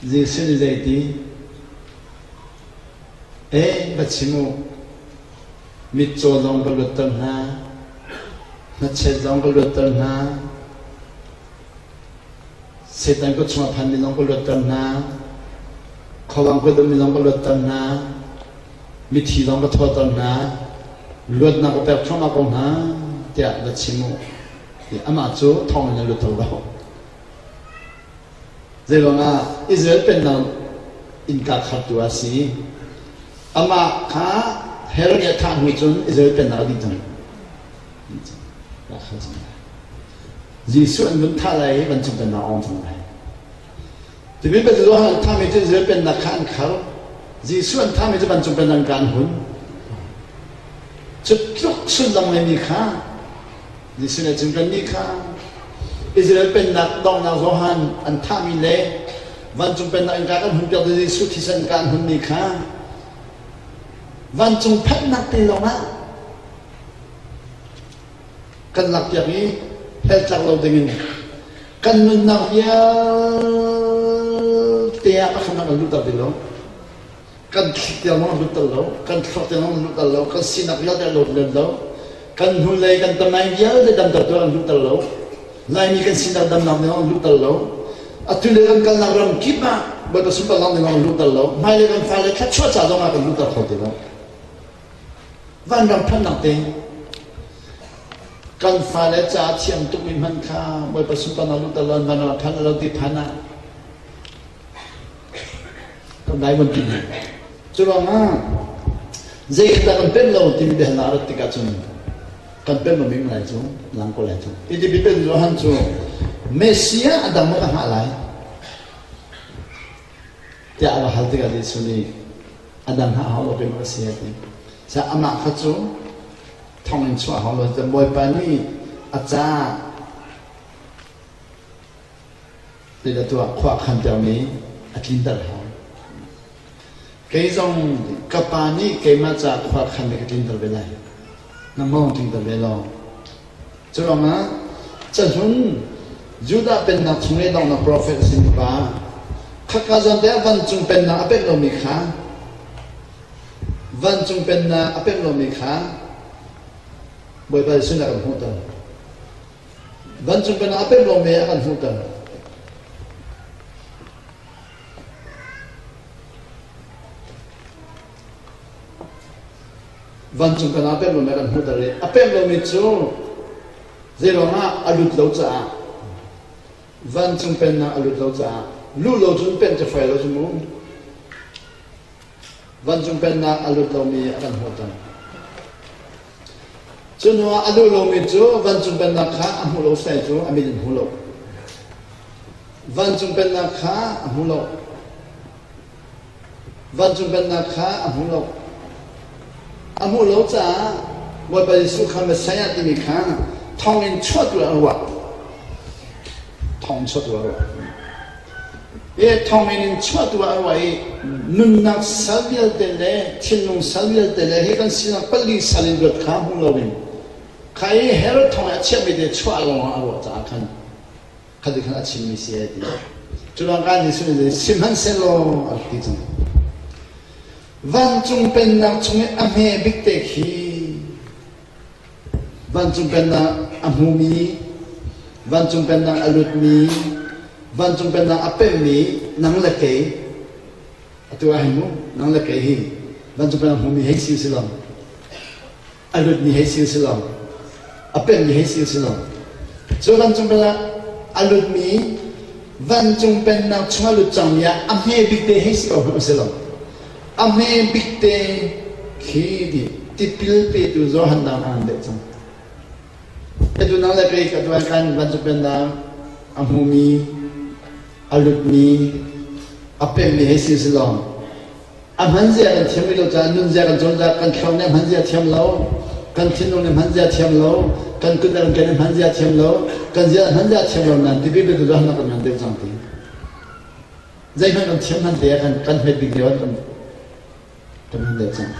Jesuh nih zeiti? Eh, va chim u. Mitcaw zong ka luatter hna. Hnachet zong ka luatter hna. Satan kut chungah phanmi zong ka luatter hna. Khuavang kut ummi zong ka luatter hna. Mithi zong ka thawter hna. Luatnak ka pek thluahmah ko hna tiah va chim u. Amah cu thong in a lut lo. Zeiruangah Israel pennak innka khartu a si. Amah kha Herod nih a thah hnu cun Israel pennak a dih cang. Jesuh an vun thah lai i vancung pennak a ong cang lai. Timi Johan an thahmi cu Israel pennak kha an khar. Jesuh an thahmi cu vancung pennak ka an hun. Cu tluk sullam ngeimi kha Jesuh nih cun kannih kha Israel pennak donghnak Johan an thahmi le vancung pennak innka kan hunpiak le Jesuh thisen innka an hunmi kha vancung phanhnak te lawngah kan lakpiak i hell tlak lo dingin kan nunnak vialte ah pakhatnak kan luhter ti lo. Kan thli tiang zong lut lo, kan thluak tiang zong lut lo, kan sinak vialte a lut lo, kan hnulei kan tamai vialte damter tu an lut lo, Laimi kan sinak damnak ning an lut lo, atu le kan kalnak ram kip ah Bawipa sunparnak ning an lut lo, hmailei kan fale thluachuah ca zong ah kan lutter kho ti lo. Vanram phannak te kan fale ca thiam tukmi hmanh kha Bawipa sunparnak lutter lo, vanram phan lo ti phan ah Kan Bible ti hna. Cu ruangah zei dah kan pemh lo timi biahalnak a rat tikah cun kan pemh lo mi lai cu lang ko lai cu. Iti pen Johan cu Messiah a dang maw ka hngah lai tiah a va hal tikah Jesuh nih a dang hngah hau lo keimah ka si a ti. Sa amah kha cu thong in chuah hau lo Bawipa nih a ca Zeidah tuah khua a khantermi a tlinter hau. Kei zong ka pa nih keimah caah khua a khanmi ka tlinter ve lai. Nangmah tlinter ve law. Cu ruangah cahlun Judah pennak chung i donghnak profet a simi pa khaka zawn te ah vancung pennak a pemh lomi kha vancung pennak a pemh lomi kha Bawipa Jesuh nih a kan hmuhter. Vancung pennak a pemh lomi a kan hmuhter. Vancung pennak a pemh lomi a kan hmuhter i a pemh lomi cu zeiruangah a lut lo caah vancung pennak a lut lo caah luh lo cun penh cu fai lo cu mu. Vancung pennak a lut lomi a kan hmuhter. Cu hnuah a duh lomi cu vancung pennak kha a hmu lo sai cu a mit in hmu lo. Vancung pennak kha a hmu lo. Vancung pennak kha a hmu lo. A hmuh lo caah Bawipa Jesuh kha Messiah timi kha thonginn chuahtu ah a ruah. Thonginn chuahtu ah a ruah. I thonginn in chuahtu ah a ruah i nunnak sal vialte le thinlung sal vialte le hi kan sinak pali sal in luat kha hmu loin kha i Herod thong i a chiahmi te chuah lawngah a ruah caah khan khati khan a chimmi si ai ti. Cu ruang kan Jesuh nih sihmanhsehlaw a ti cang. Vancung pennak chung i a hme bik te khi Vancung pennak a hmumi, vancung pennak a lutmi, vancung pennak a pemmi nang le kei, atu ah hin mu, nang le kei hi vancung pennak hmumi hei si si lo, a lutmi hei si si lo, a pemmi hei si si lo. Cu vancung pennak a lutmi, vancung pennak chung a lut cangmi ah a hme bik te hei si ko hmanh si lo. A hme bik te khi ti tipil petu Johan dang an deuh cang. Atu nang le kei ka tuan kan vancung pennak a hmumi, a lutmi, a pemmi hei si si lo. A hman zia kan thiam lo caah nun zia kan cawn caah kan thluak nih a hman zia thiam lo, kan thinlung nih hman zia thiam lo, kan kut le kan ke nih hman zia thiam lo, kan zia hman zia thiam lo nan tipil petu Johan kan ngan deuh cang ti. Zeihmanh kan thiam hman te ah kan kan hmet bik lio ah kan kan hun deuh cang.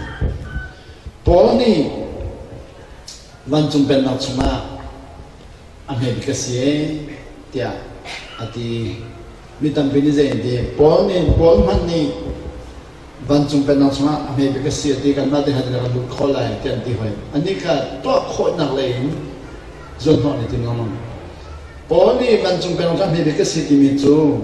Paul nih vancung pennak chungah a hme bik a si tiah a ti. Mi tampi nih zei an ti? Paul nih Paul hmanh nih vancung pennak chungah a hme bik a si a ti kanmah te kha kan lut kho lai tiah an ti hoi. Anih kha tuah khawhnak lei in zuanhnawh an i tim lengmang. Paul nih vancung pennak chungah a hme bik a si timi cu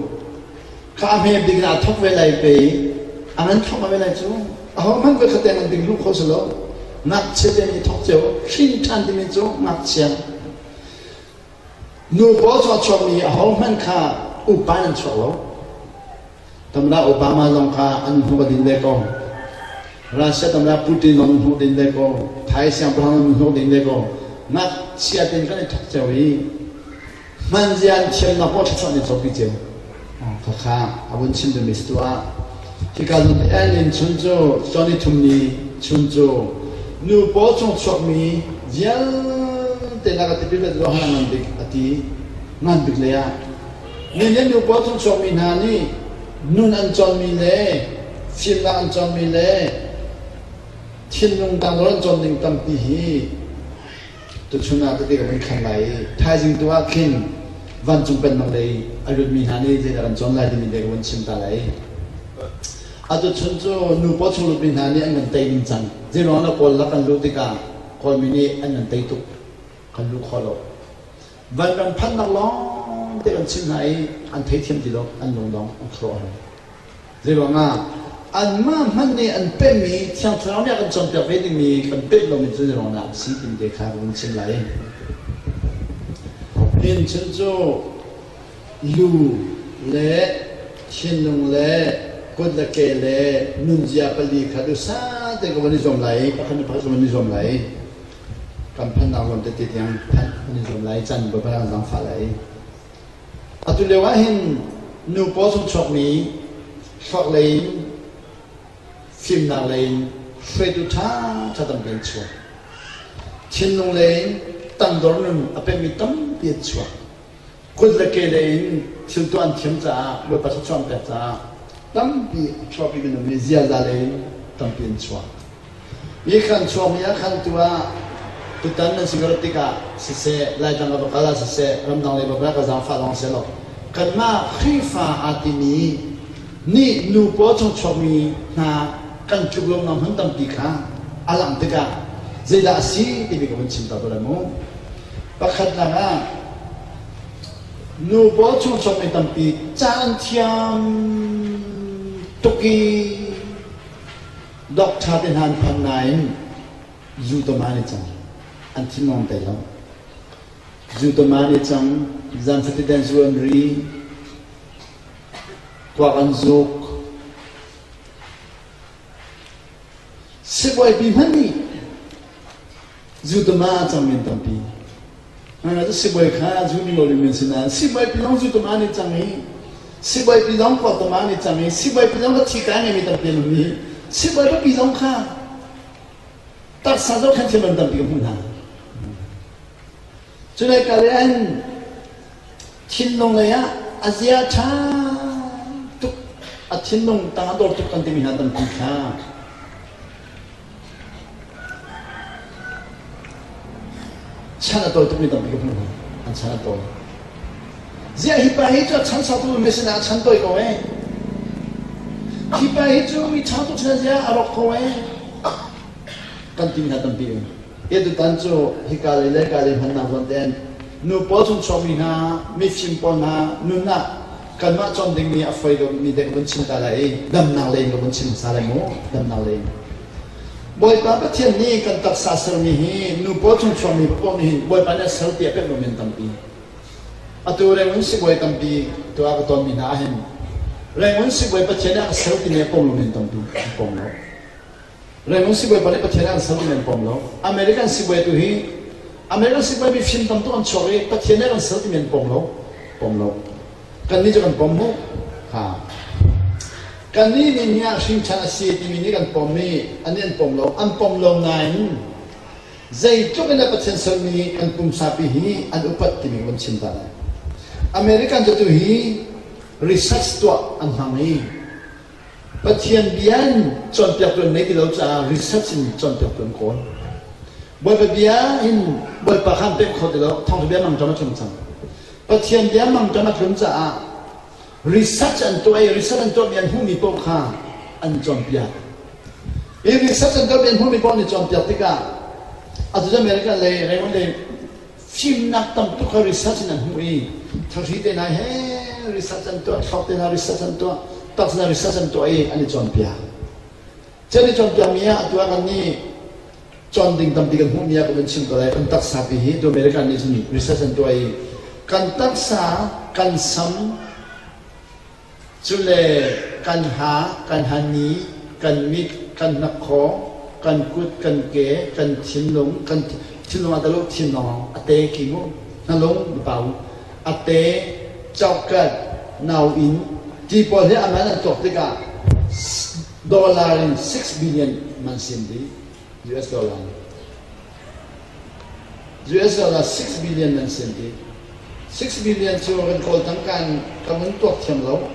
kha a hme bik in aa thawk ve lai pei a ngan thawk ve lai cu ahohmanh voi khat te ngan bik luh kho si lo. Ngakchia te nih thawk cio hrin ṭhan timi cu ngakchia Nu pawl cu a chuakmi ahohmanh kha upa in an chuak lo. Tamra Obama zong kha an hnu a din ve ko. Russia tamra Putin zong hnu din ve ko. Thai siangpahrang zong hnu din ve ko. Ngakchia tein kan i thawk cio i hmanzia an thiamnak paoh thluachuah nih cawpi cio. Khakha a vun chim duhmi si tuah. Hika zawn en in chun cu cawn i thum ni chun cu nu pawl chung chuakmi vialte lak a tipil le ruah ngan bik a ti ngan bik lei ah mi nih nu pawl chung chuakmi hna nih nun an cawnmi le fimnak an cawnmi le thinlung tangdor an cawn ding tampi hi Tuchun ah tete ka vun khan lai i thaizing tu ah khin vancung pennak lei a lutmi hna nih zeidah kan cawn lai timi te ka vun chim ta lai. Atu chun cu nu paw chung lutmi hna nih an kan tei ding cang. Zeiruang dah Kawl lak kan luh tikah Kawlmi nih an kan tei tuk. Kan luh khawh lo. Vanram phanhnak lawng te kan chimh hna i an theithiam ti lo, an lungdong, an khuaruah har. Zeiruangah anmah hmanh nih an pemmi Thiang Thlarau nih a kan cawnpiak ve dingmi kan pemh lomi cu zeiruang dah a si timi te kha ka vun chim lai. Hin chun cu lu le thinlung le kut le ke le nunzia pali kha duhsah te ka van i zuam lai pakhat le pakhat ka van i zuam lai kan phannak zawn tete tiang phanh kan i zuam lai can Bawipa kan zaangfah lai. Atu lio ahhin nu pawl chung chuakmi thluak lei in fimnak lei in hruaitu ṭhaṭha tampi an chuak. Thinlung lei in tangdor nun a pemmi tampi an chuak. Kut le ke lei in thil tuah an thiam caah Bawipa thluachuah an pek caah tampi a chuahpi minung nih ziaza lei in tampi an chuak. Mi khan chuakmi ah khan tu ah tutan nan cigarette tikah siseh, Laitlang ka va kal ah siseh, ramdang lei va kal ka zaangfah lawng si lo. Kanmah Khrihfa aa timi nih nu pawl chung chuakmi hna kan tluk lonak hmun tampi kha a langh tikah zeidah a si timi ka vun chim ta ko lai mu. Pakhatnak ah nu pawl chung chuakmi tampi ca an thiam tuk i Doctor te hna an phan nain zu tama an i cang. An thinlung an tei lo. Zu tama an i cang, zan fatiten zu an ri, kuak an zuk. Sibawipi hmanh nih zu tama a cangmi an tampi. Ngai cu sibawi kha zu ning lo ding men si nain sibawi pi zong zu tama an i cang i sibawi pi zong kuak tama an i cang i sibawi pi zong ka thi kai ngeimi tampi an um i sibawi papi zong kha taksa zohkhenh thiam an tampi ka hmuh hna. Culai ka le an thinlung lei ah a zia ṭha tuk a thinlung tang a dor tuk kan timi hna tampi kha Chan a tawi tukmi tampi ka hmuh hna. An chan a tawi. Ziah hi pa hi cu a chan sau tuk mi sinah a chan tawi ko ee. Hi pa hi cu mi ṭha tuk sinah ziah a rawk ko ee. Kan timi hna tampi um. Hi tutan cu hika lei le ka lei hmannak zawn tein nu pawl chung chuakmi hna, mifim pawl hna nun ah kanmah cawn dingmi a fawi lomi te ka vun chim ta lai i damnak lei in ka vun chim hmasa lai mu damnak lei in Bawipa Pathian nih kan taksa sermi hi nu paw chung chuakmi paoh nih hin Bawipa nih a ser ti a pek lomi an tampi atu Rangoon sibawi tampi tuah ka tawnmi hna ahhin Rangoon sibawi Pathian nih a ser timi a pom lomi an tampi an pom lo Rangoon sibawi pa nih Pathian nih an ser timi an pom lo American sibawi tu hi American sibawi mi fim tam tuk an chuak i Pathian nih an ser timi an pom lo pom lo Kannih cu kan pom mu. Ha. Kannih nih ni ah hringṭhan a si timi nih kan pom i annih an pom lo. An pom lo nain zeitluk in a Pathian sermi kan pumsapi hi an upat timi kan chim ta lai. American cu tu hi research tuah an hmang i Pathian bia in cawnpiaktu an nei ti lo caah research in cawnpiaktu an kawl. Bawipa bia in Bawipa kha an pek kho ti lo. Thawngṭha bia mangṭam a tlung cang. Pathian bia mangṭam a tlun caah. Research an tuah i research an tuahmi an hmuhmi paoh kha an cawnpiak. Hi research an tuahmi an hmuhmi paoh an i cawnpiak tikah atu cu American lei Raymond lei fimnak tam tuk kha research in an hmuh i thahri te hna he research an tuah, thluak te hna research an tuah, taksa research an tuah i an i cawnpiak. Cun i cawnpiakmi ah atu ah kan nih cawn ding tampi kan hmuhmi ah ka vun chim ko lai. Kan taksa pi hi tu American nih cun research an tuah i kan taksa, kan sam, cu le kan ha, kan hani, kan mit, kan hnakhaw, kan kut, kan ke, kan thinlung, kan thinlung ah talo thinlung a te ki mu, hnalung pau, a te, cawkat, nauinn, ti pawl hi a man an tuak tikah dollar in 6 billion man sim dih US dollar US dollar 6 billion man sim dih 6 billion cu kan kawl tangka in kan un tuak thiam lo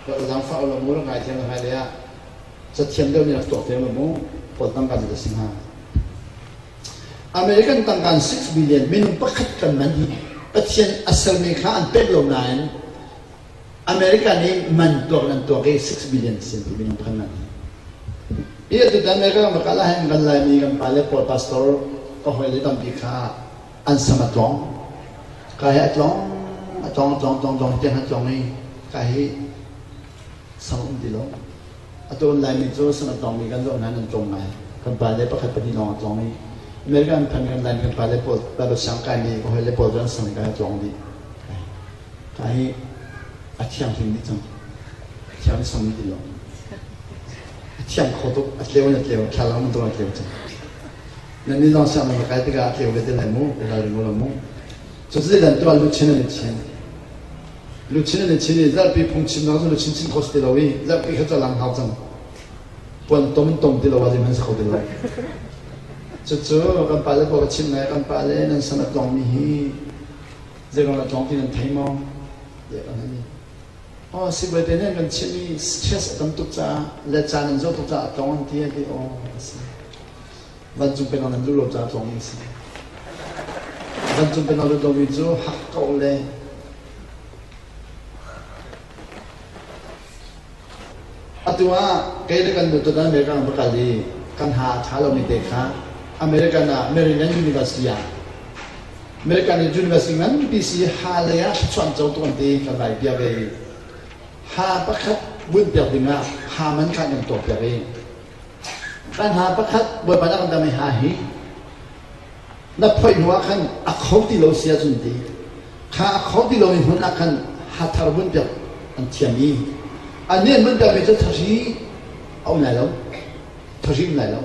rak zaangfah lo mu rak ngai thiam lo hmailei ah cathiam deuh nih rak tuak thiam lo mu kawl tangka cu a si hnga American tangka in 6 billion minung pakhat kan man hi Pathian a sermi kha an pek lo nain America nih man tuak in an tuak i 6 billion sin ti minung phan man hi. Hi atu tan America kan kal ahhin kan Laimi kan pale pawl pastor ka hawile tampi kha an sam a tlong. Ka hi a tlong, a tlong, a tlong, tlong, tlong, tiang a tlong i ka hi sam um ti lo. Atu an Laimi cu sam a tlongmi kan zoh hna nan tlong ngai. Kan pale pakhat pahnih lawng a tlong i America an phan kan Laimi kan pale pawl Bible siang kaimi ka hawile pawl cu an sam ka hi a tlong dih. Ka hi a thianghlim dih cang. A thiang sam ti lo. A thiang kho tuk. A tleu in a tleu. Thlalang bantuk a tleu cang. Nan nih lawng siang nan kai tikah a tleu ve te lai mu. I ralring u lo mu. Cu cu dan tuah luchin an i chin. Luchin an i chin i zarhpi phungchimnak cu luchin chin kho si ti lo i zarhpi kha cu a lang hau cang. Puan tom in tom ti lo ah zeihmanh si kho ti lo. Cucu kan pale pawl ka chimh lai kan pale nan san a tlongmi hi Zeiruang dah tlawng ti nan thei maw? Tiah kan hal i, aw sibawi te nih an kan chimh i stress a tam tuk caah le caan an zoh tuk caah a tlawng an ti a ti. Aw a si. Vancung pennak nan duh lo caah tlawngmi a si. Vancung pennak lut lomi cu hak ko le Atu ah kei le kan nu tutan America kan va kal i kan ha a ṭha lomi te kha American ah Maryland University ah American University nganpi si ha lei ah thluachuah an co tuk an ti kan vai bia ve i ha pakhat bunh piak ding ah ha man kha kan tuah piak i kan ha pakhat Bawipa nih a kan dam i ha hi na phoih hnu ah khan a kho ti lo si ahcun ti kha a kho ti lomi hmun ah khan hathar vun piak an thiam i annih an vun piakmi cu thahri a um lai lo thahri um lai lo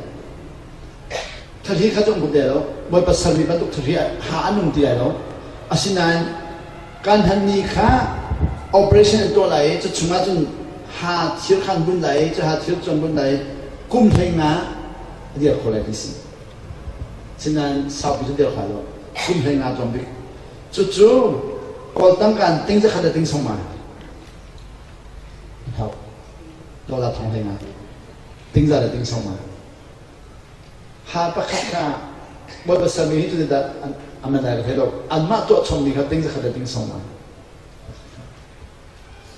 thahri kha cu um lai lo bawipa sermi bantuk thahri ha an um ti lai lo asinain kan han ni kha operation an tuah lai i cu chungah cun ha thir khan bun lai i cu ha thir cu an bun lai kum hlei nga a dir kho lai ti si Sinain saupi cu dir hlah lo. Kum 15 tlawm bik. Cucu Kawl tangka in ting zakhat le ting sawma. Hau. Dollar thong 15. Ting za le ting sawma. Ha pakhat kha Bawipa sermi hi cu dah aman lai ka thei lo. Anmah tuah chommi kha ting zakhat le ting sawma.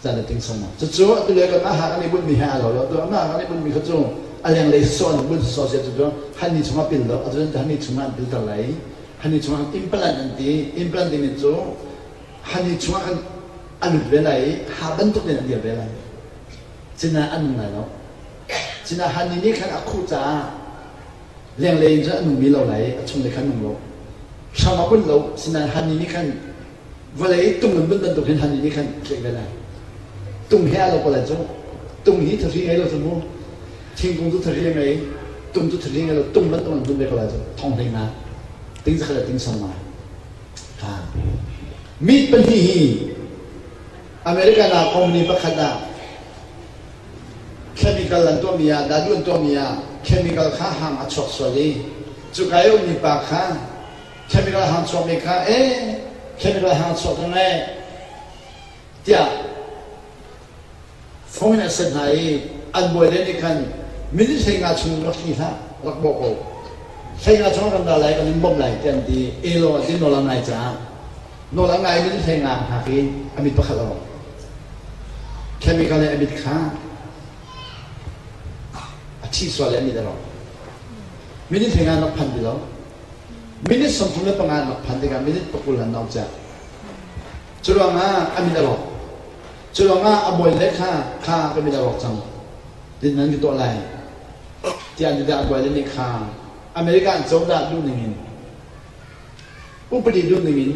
Zan le ting sawm cucu atu le kan mah ha kan i bunhmi he aa lo lo atu amah kan i bunhmi kha cu a lenglei sawh an bun sawh sia cu hani chungah pil lo atu hani chungah an pilter lai hani chungah implant an ti implant ding cu hani chungah khan a lut ve lai i ha bantuk in an dir ve lai cina an nung lai lo cina hani nih khan a khuh caah lenglei in cun a nungmi lo lai a chung lei khan nung lo hram a bunh lo sinain hani nih khan vawlei tung in bantuk hin han nih khan tlaih ve lai tung he a lo ko lai cu tung hi thahri ngei lo cu mu thingkung cu thahri ngei tung cu thahri ngei lo tung bantuk an bun ve ko lai cu thong hlei nga ting zakhat le ting song nga ha mit pahnih hi American ah company pakhat ah chemical an tuahmi ah dadu an tuahmi ah chemical kha hang a chuak sual i cuka i ummi pa kha chemical hang chuakmi kha e chemical hang chuak ka ngei tiah phone in a send hna i an bawi le nih khan minute 15 chung rak tli hlah rak bawh ko 15 chung kan ra lai kan in bawmh lai tiah an ti elo a ti nawl a ngai caah nawl a ngai minute 15 hngak i a mit pakhat a rawk. Chemical nih a mit kha a ṭhi sual i a mit a rawk. Minute hlei nga an rak phan ti lo. Minute 35 an rak phan tikah minute 20 an nong ciah. Cu ruangah a mit a rawk. Cu ruangah a bawi le kha kha ka mit a rawk cang. Din nan ka tuah lai. Tiah an ti a bawi le nih kha America an cozah duh ning in upadi duh ning in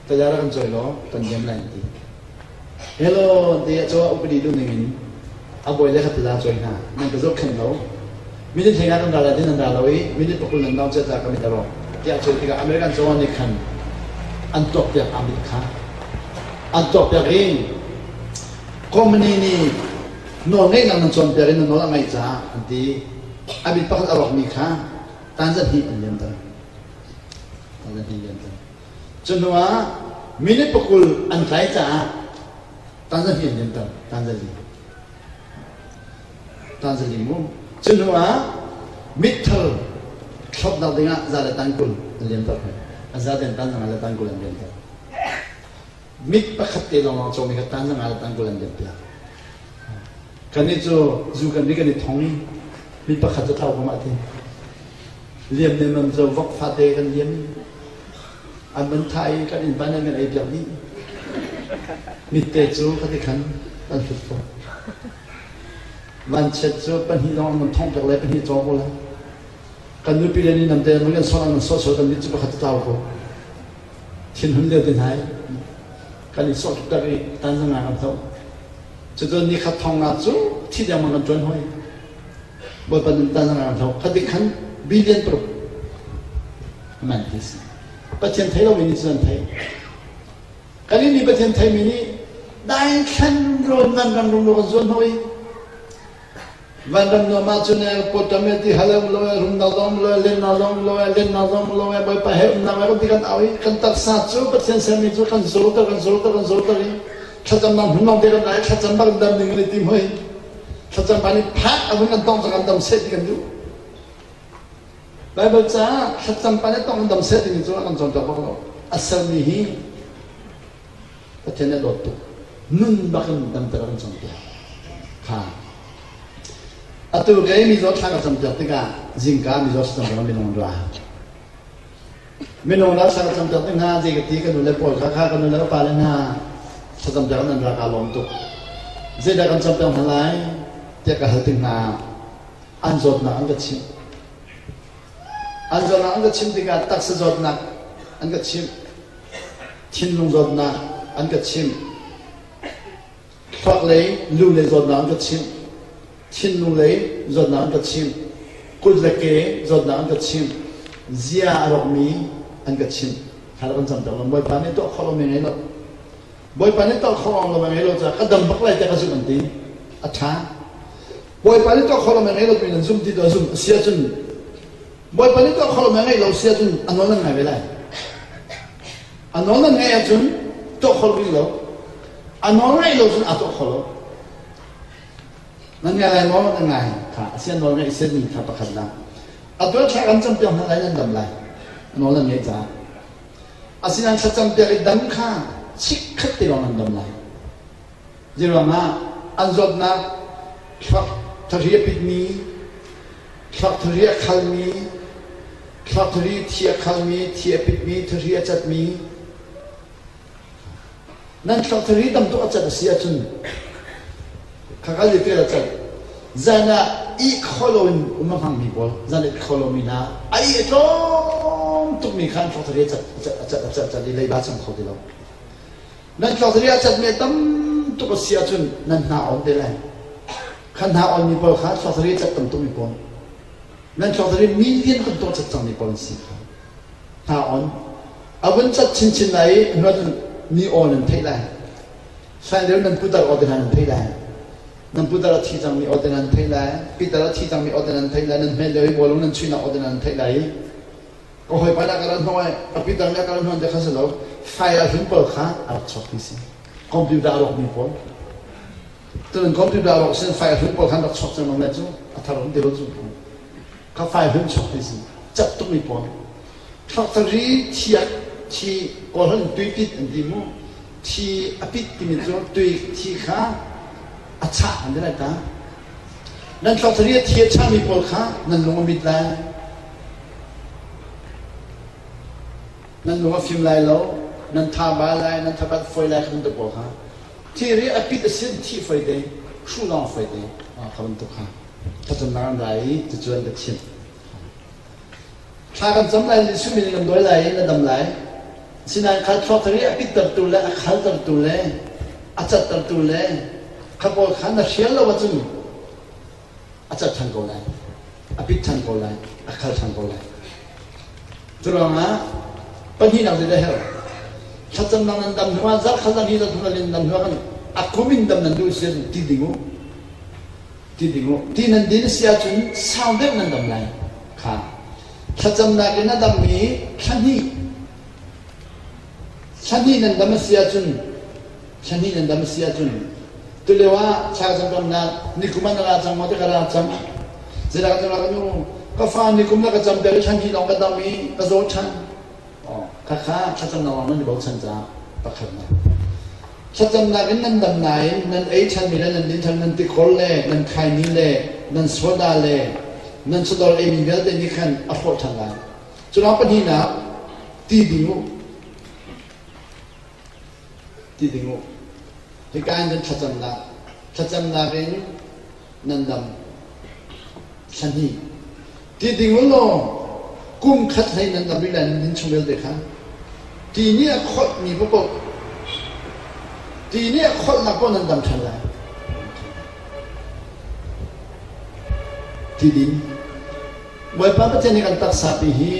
taza rak kan cawi law kan liam lai an ti. Hello ti a caw upadi duh ning in a bawi le kha taza cawi hna nan ka zohkhenh lo. Minute hlei nga kan ra lai din nan ra lo i minute 20 nan dong cia ka mit a rawk tiah cawi tikah American cozah nih khan an tuakpiak a mit kha an tuakpiak i company nih nawl ngeihnak nan cawnpiak i na nawl a ngaih caah an ti. A mit pakhat a rawkmi kha tanza hnih an liamter. Tanza hnih liamter. Cu hnu ah minute 20 an tlai caah tanza hnih an liamter. Tanza li. Tanza li mu. Cu hnu ah mitthal thlopnak dingah za le tan 20 an liamter. A za ten tan zanga le tan 20 an liamter. Mit pakhat te lawng cawmi kha tan zanga le tan 20 an liampiak. Kannih cu zu kan ri kan i thong i mi pakhat cu thau ko mah ti. Liam nemam cu vok fate kan liam i an van thah i kan innpa nih an kan ei piak dih. Mitte cu khati khan kan hlut ko. Vanchiat cu pahnih lawng an van thong piak le pahnih caw ko lai. Kan nupi le nih namte an van kan sawh an van sawh sual kan mit cu pakhat cu tlau ko. Thinhun lio te hna i kan i sawh tuk i tan zanga kan tho. Cucu nikhat thong nga cu thi dengmang kan ṭuan hoi. Bawipa nun tan zanga kan tho. Khatik khan billion 6 man ti si. Pathian thei lomi nih cun an thei. Kan nih Pathian theimi nih dai thlan rawn nan ram rum kan zuan hoi. Vanram nuam ahcun kawṭam e ti hal um lo e rum na zong lo e len na zong lo e len na zong lo e Bawipa he um na kan ti kan au i kan taksa cu Pathian sermi cu kan zulter kan zulter kan zulter i thlacamnak hmun lawng te kan ra i thlacam bak dam ding kan i tim hoi. Thlacam pa nih phak a vun kan tong cang kan dam seh ti kan duh. Baibal caah thlacam pa nih tong dam seh timi cu a kan cawnpiak bak lo. A sermi hi Pathian a dawt tuk. Nun bak in damter a kan cawnpiak. Kha. Atu kei mizaw thla ka campiak tikah zingka mizaw thlacam ka minung ra. Minung la thla ka campiak tik hna zei ka ti ka nu le pawl kha kha ka nu le ka pa le hna thlacam piak nan ra ka lawm tuk. Zeidah kan campiak hna lai tiah ka hal tik hna an zawtnak an ka chimh. An zawtnak an ka chimh tikah taksa zawtnak an ka chimh. Thinlung zawtnak an ka chimh. Thluak lei, lu lei zawtnak an ka chimh. Thinlung lei zawtnak an ka chimh. Kut le ke zawtnak an ka chimh. Zia a rawkmi an ka chimh. Thla kan cam ter lo. Bawipa nih tuah khawh lomi ngei lo. Bawipa nih tuah khawh lo ngei lo caah ka dam bak lai tiah ka zumh an ti. A ṭha. Bawipa nih tuah khawh lomi ngei lo timi nan zum ti tuah zum. A si ahcun Bawipa nih tuah khawh lomi a ngeih lo si ahcun a nawl nan ngai ve lai. A nawl nan ngeih ahcun tuah khawh rih lo. A nawl ngeih lo cun a tuah kho lo. Nan ngai lai maw? Nan ngai. Kha a si a nawl ngeih semi kha pakhat nak. A tuah thla kan campiak hna lai nan dam lai. A nawl nan ngeih caah. Asinain thlacam piak i dam kha chikkhat te lawng nan dam lai. Zeiruangah an zawtnak thluak thahri a pitmi, thluak thahri a khalmi, thluak thahri thi a khalmi, thi a pitmi, thahri a catmi, nan thluak thahri tam tuk a cat a si ahcun khakal i tel a cat. Zan ah ih kho loin um a hmangmi pawl, zan ih kho lomi hna, a ih a tlawm tukmi kha an thluak thahri a cat, a cat, a cat, a cat, a cat i leiba cang kho ti lo. Nan thluak a catmi a tam tuk a si ahcun nan hna awn te lai. Kha hna awnmi pawl kha thluak a cat tam tukmi pawl. Nan thluak million kan tuah cat cangmi pawl an si kha. Hna awn. A vun cat chinchin lai i hnuah cun mi aw nan theih lai. Hlan lio nan putar aw te hna nan theih lai. Nan putar a thi cangmi aw te hna nan theih lai. Pitar a thi cangmi aw te hna nan theih lai. Nan hmel lio i bawlung nan chuihnak aw te hna nan theih lai i ka hawipa nih a ka rat hnawh i ka pitar nih a ka rat hnawh ti kha si lo file a hlun pawl kha a rak chuak ti si computer a rawkmi pawl cun computer a rawk sin file hlun pawl khan rak chuak cang lai cu a thar um ti lo cu kha file hlun chuak ti si cat tukmi pawl factory thiak thi kawlhan tuipit an ti mu thi a pit timi cu tui thi kha. A chah an ti lai ta. Nan thluak thari a thi a chahmi pawl kha nan lung a mit lai. Nan lung a fim lai lo, nan tha ba lai, nan thabat foi lai kha bantuk pawl kha. Thiri a pit a sin thih foi te, hruh lawng foi te, kha bantuk kha. Thlacamnak an ra i cucu an ka chimh. Thla kan cam lai, Jesuh min in kan dawi lai i na dam lai. Sinain kha thluak thari a pittertu le a khaltertu le a cattertu le kha pawl kha na hrial lo ahcun a cat ṭhan ko lai, a pit ṭhan ko lai, a khal ṭhan ko lai. Cu ruangah pahnihnak zeidah herh? Thlacamnak nan dam hnuah zarh khat zarh hnih zarh thum nan dam hnuah kan a kum in dam nan duh si ahcun ti ding u. Ti ding u. Ti nan din a si ahcun sau deuh nan dam lai. Kha. Thlacamnak in a dammi thla hnih thla hnih nan dam a si ahcun thla hnih nan dam a si ahcun tulio ah thla ka camnak nikum ah na ra cang maw ti ka ra cang zeidah ka cam ka nu ka fa nikum na ka cam piak i thla hnih lawng ka dam i ka zaw ṭhan khakha thlacamnak lawng nan i bochan caah pakhatnak thlacamnak in nan dam nain nan ei ṭhanmi le nan din ṭhan nan tikhawl le nan khaini le nan soda le nan chawdawr eimi vialte nih khan a hrawh ṭhan lai cu lawng pahnihnak ti ding u ti ding u hika in cun thlacamnak thlacamnak in nan dam thla hnih ti ding u law kum khat hlei nan dam rih lai nan din chung vialte kha ti nih a kholhmi paohpaoh ti nih a kholhnak paoh nan dam ṭhan lai ti din Bawipa Pathian nih kan taksa pi hi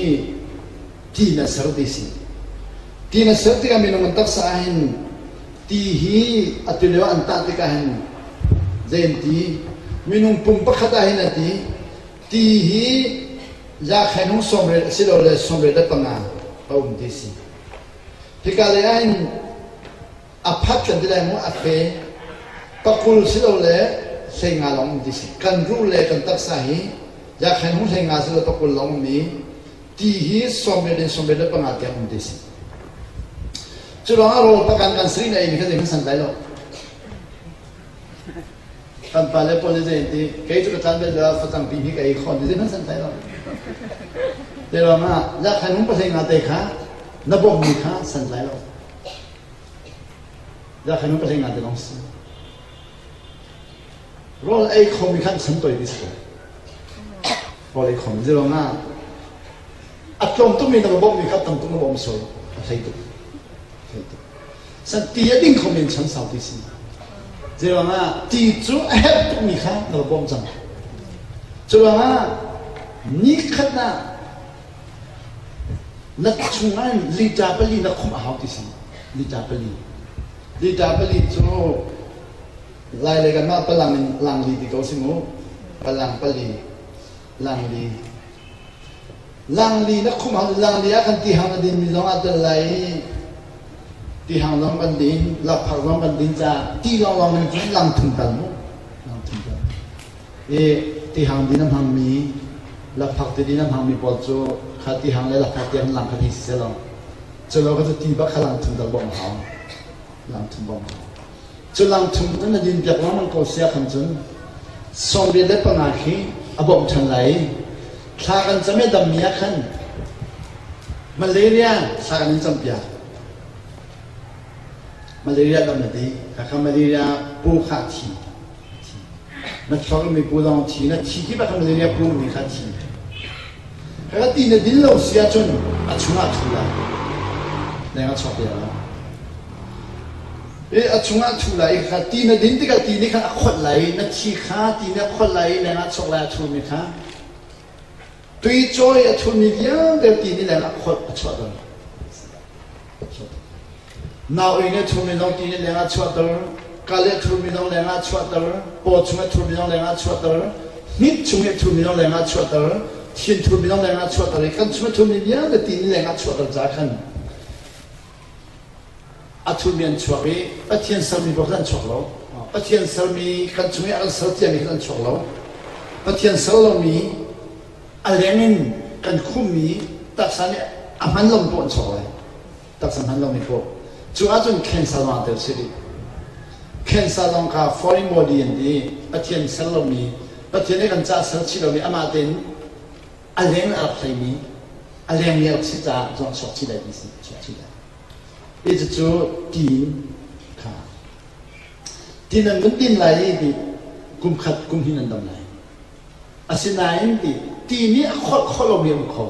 ti na ser ti si ti na ser tikah minung kan taksa ah hin ti hi a tulio an tah tikah hin zei an ti minung pum pakhat ah hin a ti ti hi zakhainung sawmriat asilole sawmriat le panga a um ti si hika lei ah hin a phat kan ti lai mu a fe pakul silole hleinga lawng um ti si kan ruh le kan taksa hi zakhainung hleinga silo pakul lawng um i ti hi sawmriat in sawmriat le panga tiang um ti si cu ruangah rawl pakan kan sri na ei mi kha zeihmanh san lai lo kan pa le pawl nih zei ti kei cu ka tlan bel lo facang pi hi ka ei khon ti zeihmanh san lai lo te ruangah zakhainung pahlei nga te kha na bawmh mi kha san lai lo Zakhainung pahlei nga te lawng si. Rawl ei khomi khan san toi ti si. Rawl ei khomi zero nga a tlawm tukmi na va bawmhmi kha tam tuk na bawm sual a hlei tuk. Hlei tuk. San ti a ding khomi in chan sau ti si. Zero nga ti cu a herh tukmi kha na va bawm cang. Cu ruangah ni khat ah Na chungah in liter pali na khumh a hau ti si. Liter pali. Liter pali cu lai le kanmah palang in langli ti ko si mu. Palang pali. Langli. Langli na khumh hau langli ah kan ti hang na din mi zong ah tel lai i ti hang zong kan din, lakphak zong kan din caah ti lawnglawng in cun lang thum tal mu. Lang thum tal. I tihang din a hmangmi lakphak ti din a hmangmi pawl cu kha tihang le lakphak ti an lang kha hei si selaw culo kha cu ti bak kha lang thum dal bawmh a hau lang thum bawmh a hau cu lang thum cu na din piak lengmang ko sia khan cun 75 khi a bawmh ṭhan lai i thla kan cam i dammi ah khan malaria thla kan in campiak malaria dam na ti kha kha malaria pu kha a thi Na thormi pu lawng thi na thi khi bak malaria pu mi kha thi. Kha ti na din lo si ahcun a chungah thu lai. Leng a chuak lo. I a chungah thu lai kha ti na din tikah ti nih khan a kholh lai na thi kha ti nih a kholh lai leng ah chuak lai a thurmi kha tui cawi a thurmi vialte ti nih leng ah kholh a chuah dong. Nau-inn a thurmi zong ti nih lengah chuahter, kal i a thurmi zong lengah chuahter, paw chung a thurmi zong lengah chuahter, hnit chung i a thurmi zong lengah chuahter, thin thurmi zong lengah chuahter i kan chung a thurmi vialte ti nih lengah chuahter caah khan a thurmi an chuak i Pathian sermi paoh khan an chuak lo. Pathian sermi kan chung i a kan ser ciami khan an chuak lo. Pathian ser lomi a leng in kan khummi taksa nih a hman lomi paoh an chuak lai. Taksa hman lomi paoh. Cu ahcun cancer lawng tel si rih. Cancer zong kha foreign body an ti. Pathian ser lomi, Pathian nih kan caah ser chih lomi amah tein a leng a rak hleimi, a lengmi a rak si caah zong chuak chih lai ti si, chuak chih lai. Hi cucu tin kha tin an vun tin lai i ti kum khat kum hin an dam lai. Asinain ti ti nih a kholh khawh lomi um kho.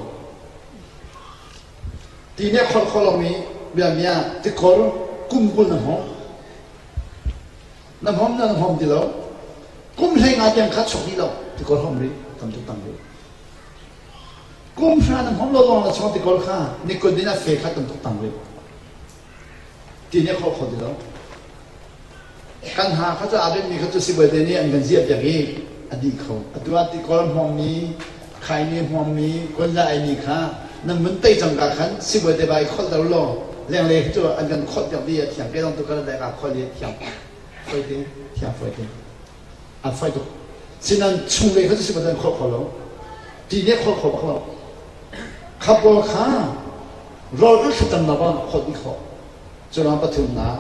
Ti nih a kholh khawh lomi biamia tikor kum 20 na hmawm. Na hmawm na hmawm ti lo. Kum hlei nga tiang kha chuak dih lo tikor hom rih tam tuk tam rih. Kum hra na hmawm lo lawng na chuak tikor kha nikul din a fe kha tam tuk tam rih. Ti nih a kholh kho ti lo. Kan ha kha cu aa benhmi kha cu sibawi te nih an kan ziah piak i a dih kho. Atu ah tikor hmawmmi, khaini hmawmmi, kuanza eimi kha nan vun tei cangka khan sibawi te ba i kholhter law lenglei khi cu an kan kholh piak dih a thiang. Kei zong tu kan dai kaa kholh i a thiang foi te, thiang foi te. An foi tuk. Sinan chunglei kha cu sibawi te an kholh kho lo. Ti nih a kholh kho bak lo. Kha pawl kha rawl ulh thlacamnak ah kholh dih khawh. Curuang pathumnak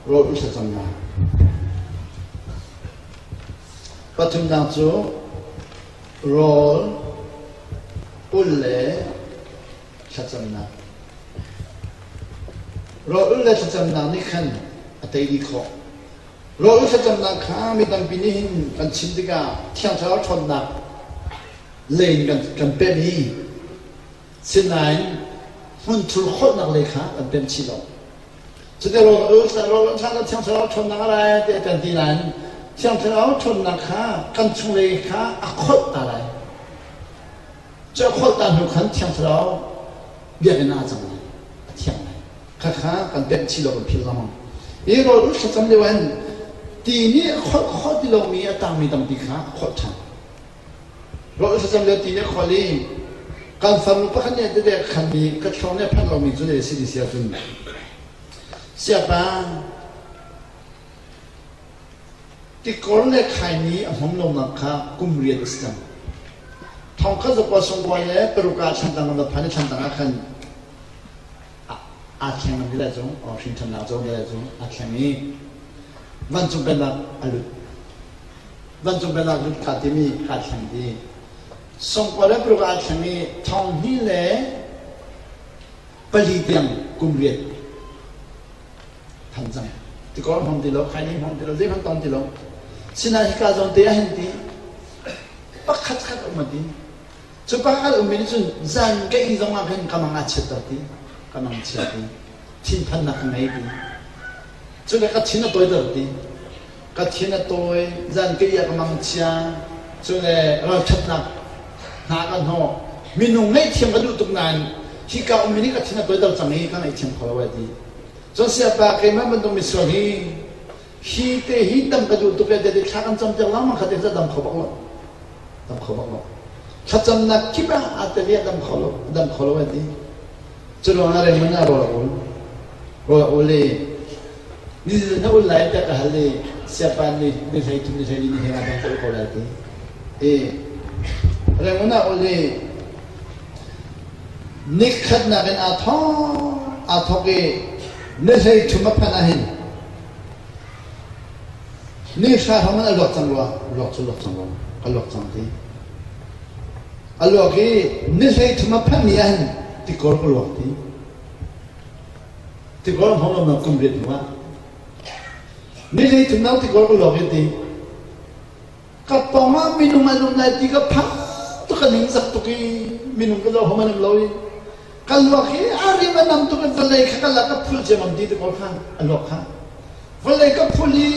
rawl ulh thlacamnak. Pathumnak cu rawl ulh le thlacamnak. Rawl ulh le thlacamnak nih khan a tei dih khawh. Rawl ulh thlacamnak kha mi tampi nih hin kan chim tikah Thiang Thlarau ṭhawnnak lei in kan, kan pemh i Sinain hmunthur kholhnak lei kha kan pemh chih lo. Cuti rawl ul rawl an thlah Thiang Thlarau ṭhawnnak a lai tiah kan ti nain Thiang Thlarau ṭhawnnak kha kan chunglei kha a kholh ta lai. Cu a kholh ta hnu khan Thiang Thlarau biakinn ah a cang lai, a thiang lai. Khakha kan pemh chih lo kan philh lengmang. Hi rawl ul thlacam lio hin ti nih a kholh khawh ti lomi a tangmi tampi kha a kholh ṭhan. Rawl thlacam lio ti nih a kholh i kan farnu pakhat nih tete a khanmi ka thluang nih a phanh lomi cu zei a si ti si ahcun siapa tikor le khaini a hmom lonak kha kum riat a si cang. Thong khat zakua sungkua le paruk ah Thlantlang ram phan i Thlantlang ah khan aa thleng an ti lai cung hrin ṭhannak cu ti lai cung aa thleng i vancung pennak a lut. Vancung pennak lut kha timi kaa thleng ti. Songkua le paruk aa thleng i thong hnih le pali tiang kum riat than cang. Tikor hmang ti lo, khaini hmang ti lo, zeihmanh tong ti lo. Sinain hika zawn te ah hin ti pakhat khat um a ti. Cu pakhat ummi nih cun zan ka ih zong ah khin ka mang aa chiatter ti, ka mang chia ti, thinphannak ka ngei ti. Cu le ka thin a tawiter ti. Ka thin a tawi, zan ka iah ka mangchia, cu le ralṭhatnak hna ka hnawh. Minung ngaihthiam ka duh tuk nain hika ummi nih ka thin a tawiter cang i ka ngaihthiam kho lo ai ti. Cun sayapa keimah bantuk misual hi hi te hi dam ka duh tuk e te thla kan cam piak lengmang kha te kha dam kho bak lo. Dam kho bak lo. Thlacamnak kip ah aa tel i a dam kho lo, a dam kho lo ai ti. Cu ruangah Raymond ah rawl a ul. Rawl a ul i ni na ul lai tiah ka hal i siapa nih ni hlei thum ni hlei ni he nga bang ka ul ko lai ti. I Raymond ah ul i nikhatnak in aa thawk aa thawk i ni hlei thum a phanh ahhin ni hra hrawng in a luak cang rua luak cu luak cang rua ka luak cang ti A luak i ni 33 a phanh ni ahhin tikor ka luak ti. Tikor hmang lo kum riat hnu ah. Ni 33 nang tikor ka luak i ti. Ka pawng ah minung an um lai ti ka phang tuk ka ning zak tuk i minung ka zoh hom an um lo i ka luak hi a rim a nam tuk i vawlei kha ka lak ka phul ciammam ti tikor kha a luak kha. Vawlei ka phul i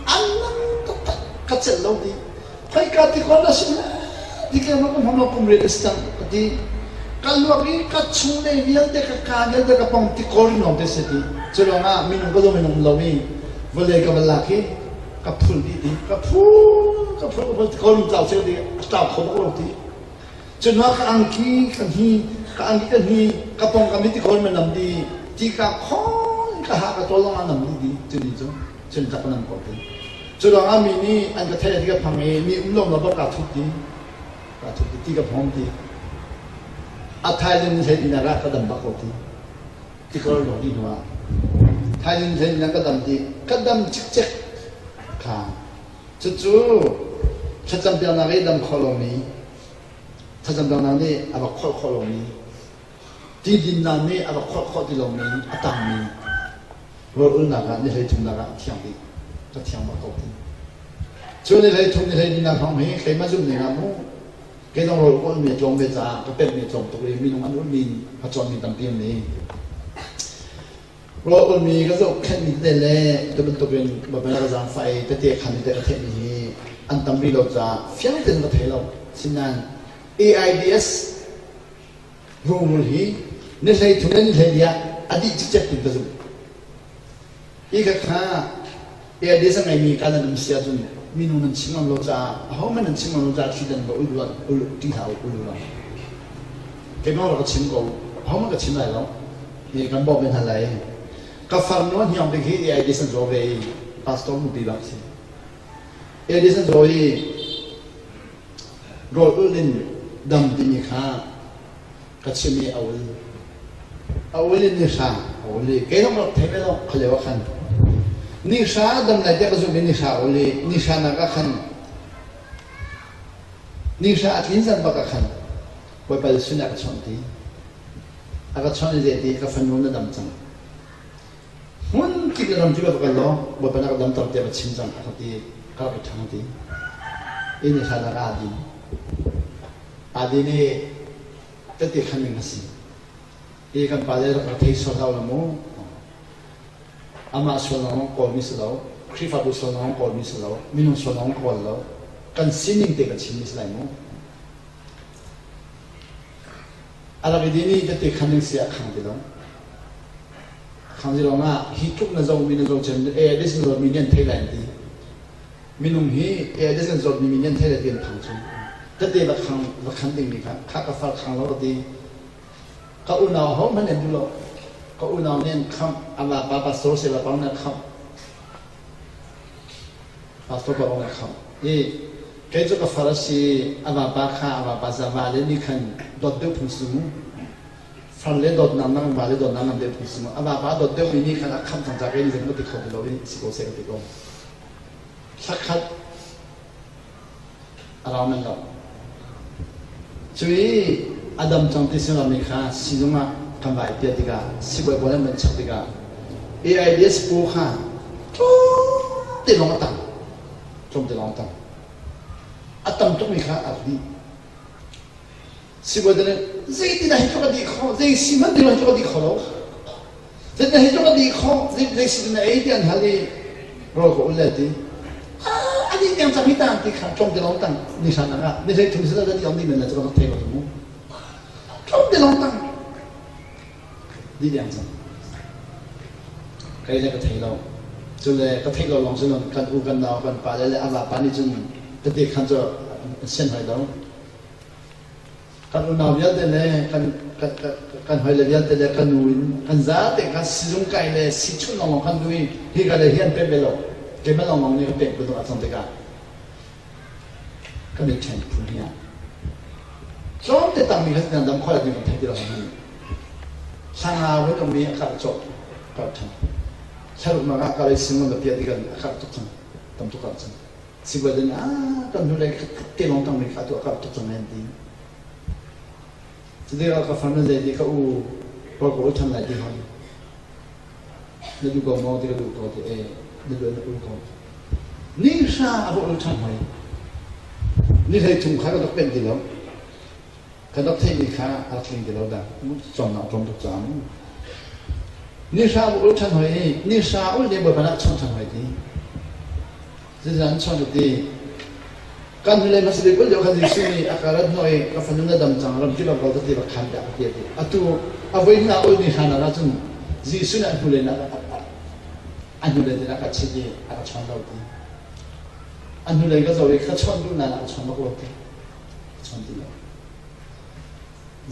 an nam taktak ka celh lo ti. Khoika ti kon a si ti ke ma ka hmang lo kum riat a si cang ka ti. Ka luak i ka chung le vialte ka ka vialte ka pong ti kor in lawng te si ti. Cu ruangah minung ka zong minung lo i vawlei ka va lak i ka phul dih ti. Ka phul ka phul ka phul ti kor in tlau si ti a tlau kho bak lo ti. Cu hnuah ka angki ka hni ka angki ka hni ka pawngkam hi tikhawn ma nam di ti ka khawn ka ha ka tawl zong ah nam dih di cu ni cu cun ka nam ko ti. Cu ruangah mi nih an ka theih ti ka phang i mi um lo na bak kaa thut ti kaa thut ti ti ka phawm ti. A thaizing ni hlei inn ah ka dam bak ko ti. Tikor lawng dih hnuah. Thaizing hlei na ka dam ti ka dam cikcek kha. Cucu thlacam piaknak i dam kho lomi, thlacam piaknak nih a va kholh khawh lomi, ti dinnak nih a va kholh khawh ti lomi a tangmi rawl ulnak ah ni 13nak ah a thiang dih. Ka thiang bak ko ti. Cu ni 13 ni 14nak hrawng hi keimah zumh ning ah mu kei zong rawl ulmi a tlawm ve caah ka pemhmi a tlawm tuk i minung an ulmi in ka cawnmi tampi an ni. Rawl ulmi ka zohkhenhmi tete le tu bantukin Baibal ka zaangfah i tete khan tete ka theihmi hi an tam rih lo caah fiang tein ka thei lo. Sinain AIDS rungrul hi ni 13 le ni 14 ah a dih cikcek tin ka zumh. Hi ka kha AIDS a ngeimi ka nan um si ahcun minung nan chim ngam lo caah ahohmanh nan chim ngam lo caah thli dan va ul ul ṭih hlah u ul u law. Keimah rak ka chim ko ahohmanh ka chim lai lo. Hi kan bawmh ve hna lai. Ka farnu a hniang bik hi AIDS an zaw ve i pastor nupi bak si. AIDS an zaw i rawl ulh in dam timi kha ka chim i a ul. A ul in ni hra a ul i kei zong rak thei ve lo kha lio ah khan. Ni hra dam lai tiah ka zumh i ni hra a ul i ni hra nak ah khan ni hra a tlin zan bak ah khan Bawipa Jesuh nih a ka chawnh ti. A ka chawnh i zeiti ka fanu na dam cang. Hmun kip le ram kip ah va kal law Bawipa na ka damter tiah va chim cang a ka ti ka rak i ṭhang ti. Inn i hlan ah aa din. Aa din i tete khan ning a si. Hi kan pa le rak ka thei sual hlah u mu. Amah sual lawng kawlmi si lo, Khrihfabu sual lawng kawlmi si lo, minung sual lawng kawl lo. Kan sining te ka chimmi si lai mu. A rak i din i tete khan ning si a khang ti lo. A khang ti lawng ah hi tluk na zomi na zo cem eh this na zawtmi nih an thei lai an ti. Minung hi AIDS an zawtmi mi nih an thei le ti an phang chung. Tete va khang va khan dingmi kha kha ka far khang lo ka ti. Ka unau ho hmanh an duh lo. Ka unau nih an khamh. Amah pa pastor se pa nih a khamh. Pastor pa nih a khamh. I kei cu ka far a si amah pa kha amah pa za va le nih khan dawt deuh phung si mu. Far le dawtnak nang va le dawtnak ngan deuh phung si mu. Amah pa dawt deuh mi nih khan a khamh cang ca kei nih ka ti kho ti lo i si ko seh ka ti ko. Thla khat a rau men lo. Cu i a dam cang ti sinami kha sizung ah kan vai piah tikah sibawi pawl an van chek tikah AIDS paw kha tlawmte lawng a tang. Tlawmte lawng a tang. A tam tukmi kha a dih. Sibawi nih zeitindah hi tluk a dih khawh? Zei si hmanh ti lo hi tluk a dih kho lo. Zeitindah hi tluk a dih khawh? Zei si na ei ti an hal i rawl ka ul le ti. A dih tiang cang hi tang ti kha tlawm te lawng tang ni hran ah ni 13 si da dih om dih men le cu ka thei lo mu. Tlawm te lawng tang dih tiang cang. Kei le ka thei lo. Cule ka theih lo lawng si lo kan u kan nau kan pa le le a vapa nih cun tete khan cu an sian hoi lo. Kan unau vialte le kan kan hawile vialte le kan nu in kan zate kha sizung kai le si chunh lawnglawng kan duh i hi ka le hi an pek ve lo. Keimah lawnglawng nih ka pek bantuk a cang tikah kan i ṭhen phun hi ah tlawmte tangmi kha nan dam khawh lai ti kan thei ti lo hi. Thla nga ummi a karh cawh karh ṭhan. Thlaruknak ah kar i singon da piah ti kan a karh tuk cang. Tam tuk karh cang. Sibawi nih ah kan hnulei te lawng tangmi kha tu a karh tuk cang an ti. Cutikah ka far na zei ti ka u rawl ka ul ṭhan lai ti hon. Na duh ko maw ti ka duh ko ti e na duh na ul ko. Ni hra a va ul ṭhan hoi. Ni 13 kha ka rak penh ti lo. Ka rak theihmi kha a rak tling ti lo dah. Cawnnak tlawm tuk caah mu. Ni hra va ul ṭhan hoi i ni hra ul ne Bawipa nih a chawnh ṭhan hoi ti. Zeizah an chawnh ti? Kan hnulei hmasa bik ul lio khan Jesuh nih a ka rat hnawh i ka fanu na dam cang ram kip ah kal ti rak khan tiah a ti a ti. Atu a voi hna ul ni hlan ah cun Jesuh nih a hnulei a hnulei in a ka chit i a ka chawn lo ti. A hnulei ka zoh i ka chawnh duh nain a ka chawn bak lo ti. Ka chawn ti lo.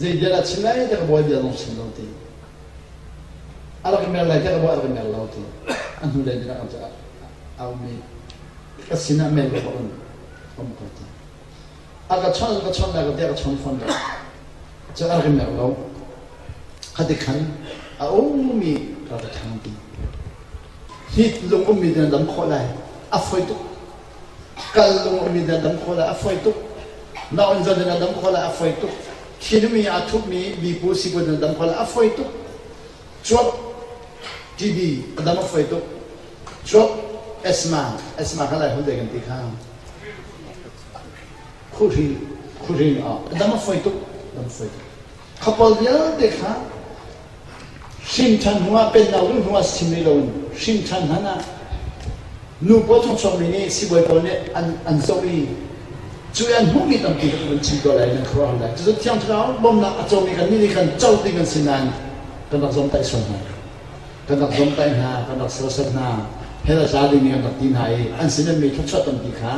Zei bia dah chim lai ti ka bawi bia zong chim lo ti. A rak i mer lai ti ka bawi a rak i mer lo ti. A hnulei in a ka a um i ka sinah mer lo bak in um ko ti. A ka chawnh ka chawnh lai ka bia ka chawn fawn lo. Cu a rak i mer lo. Khati khan a ummi ka rak thang ti. Hit lung ummi na dam khawh lai. A fawi tuk. Kal lung ummi na dam khawh lai. A fawi tuk. Naun zon na dam khawh lai. A fawi tuk. Thinumi aa thupmi mipu sibawi na dam khawh lai. A fawi tuk. Cuap TB a dam a fawi tuk. Cuap asthma asthma kha lai holh dei kan ti kha. Khuhri khuhri a dam a fawi tuk. Dam a fawi tuk. Khapawl vialte kha hrin ṭhan hnuah pennak luh hnuah chim rih loin hrin ṭhan hmanh ah nu pawl chung chuakmi nih sibawi pawl nih an zoh i cu i an hmuhmi tampi kha kan chim tuah lai nan khuaruahhar lai. Cucu Thiang Thlarau bawmhnak a comi kannih nih khan co ding kan si nain kan rak zawmtaih sual hna. Kan rak zawmtaih hna, kan rak sersiam hna, hell a tla dingmi kan rak ti hna i an sin mi thluachuah tampi kha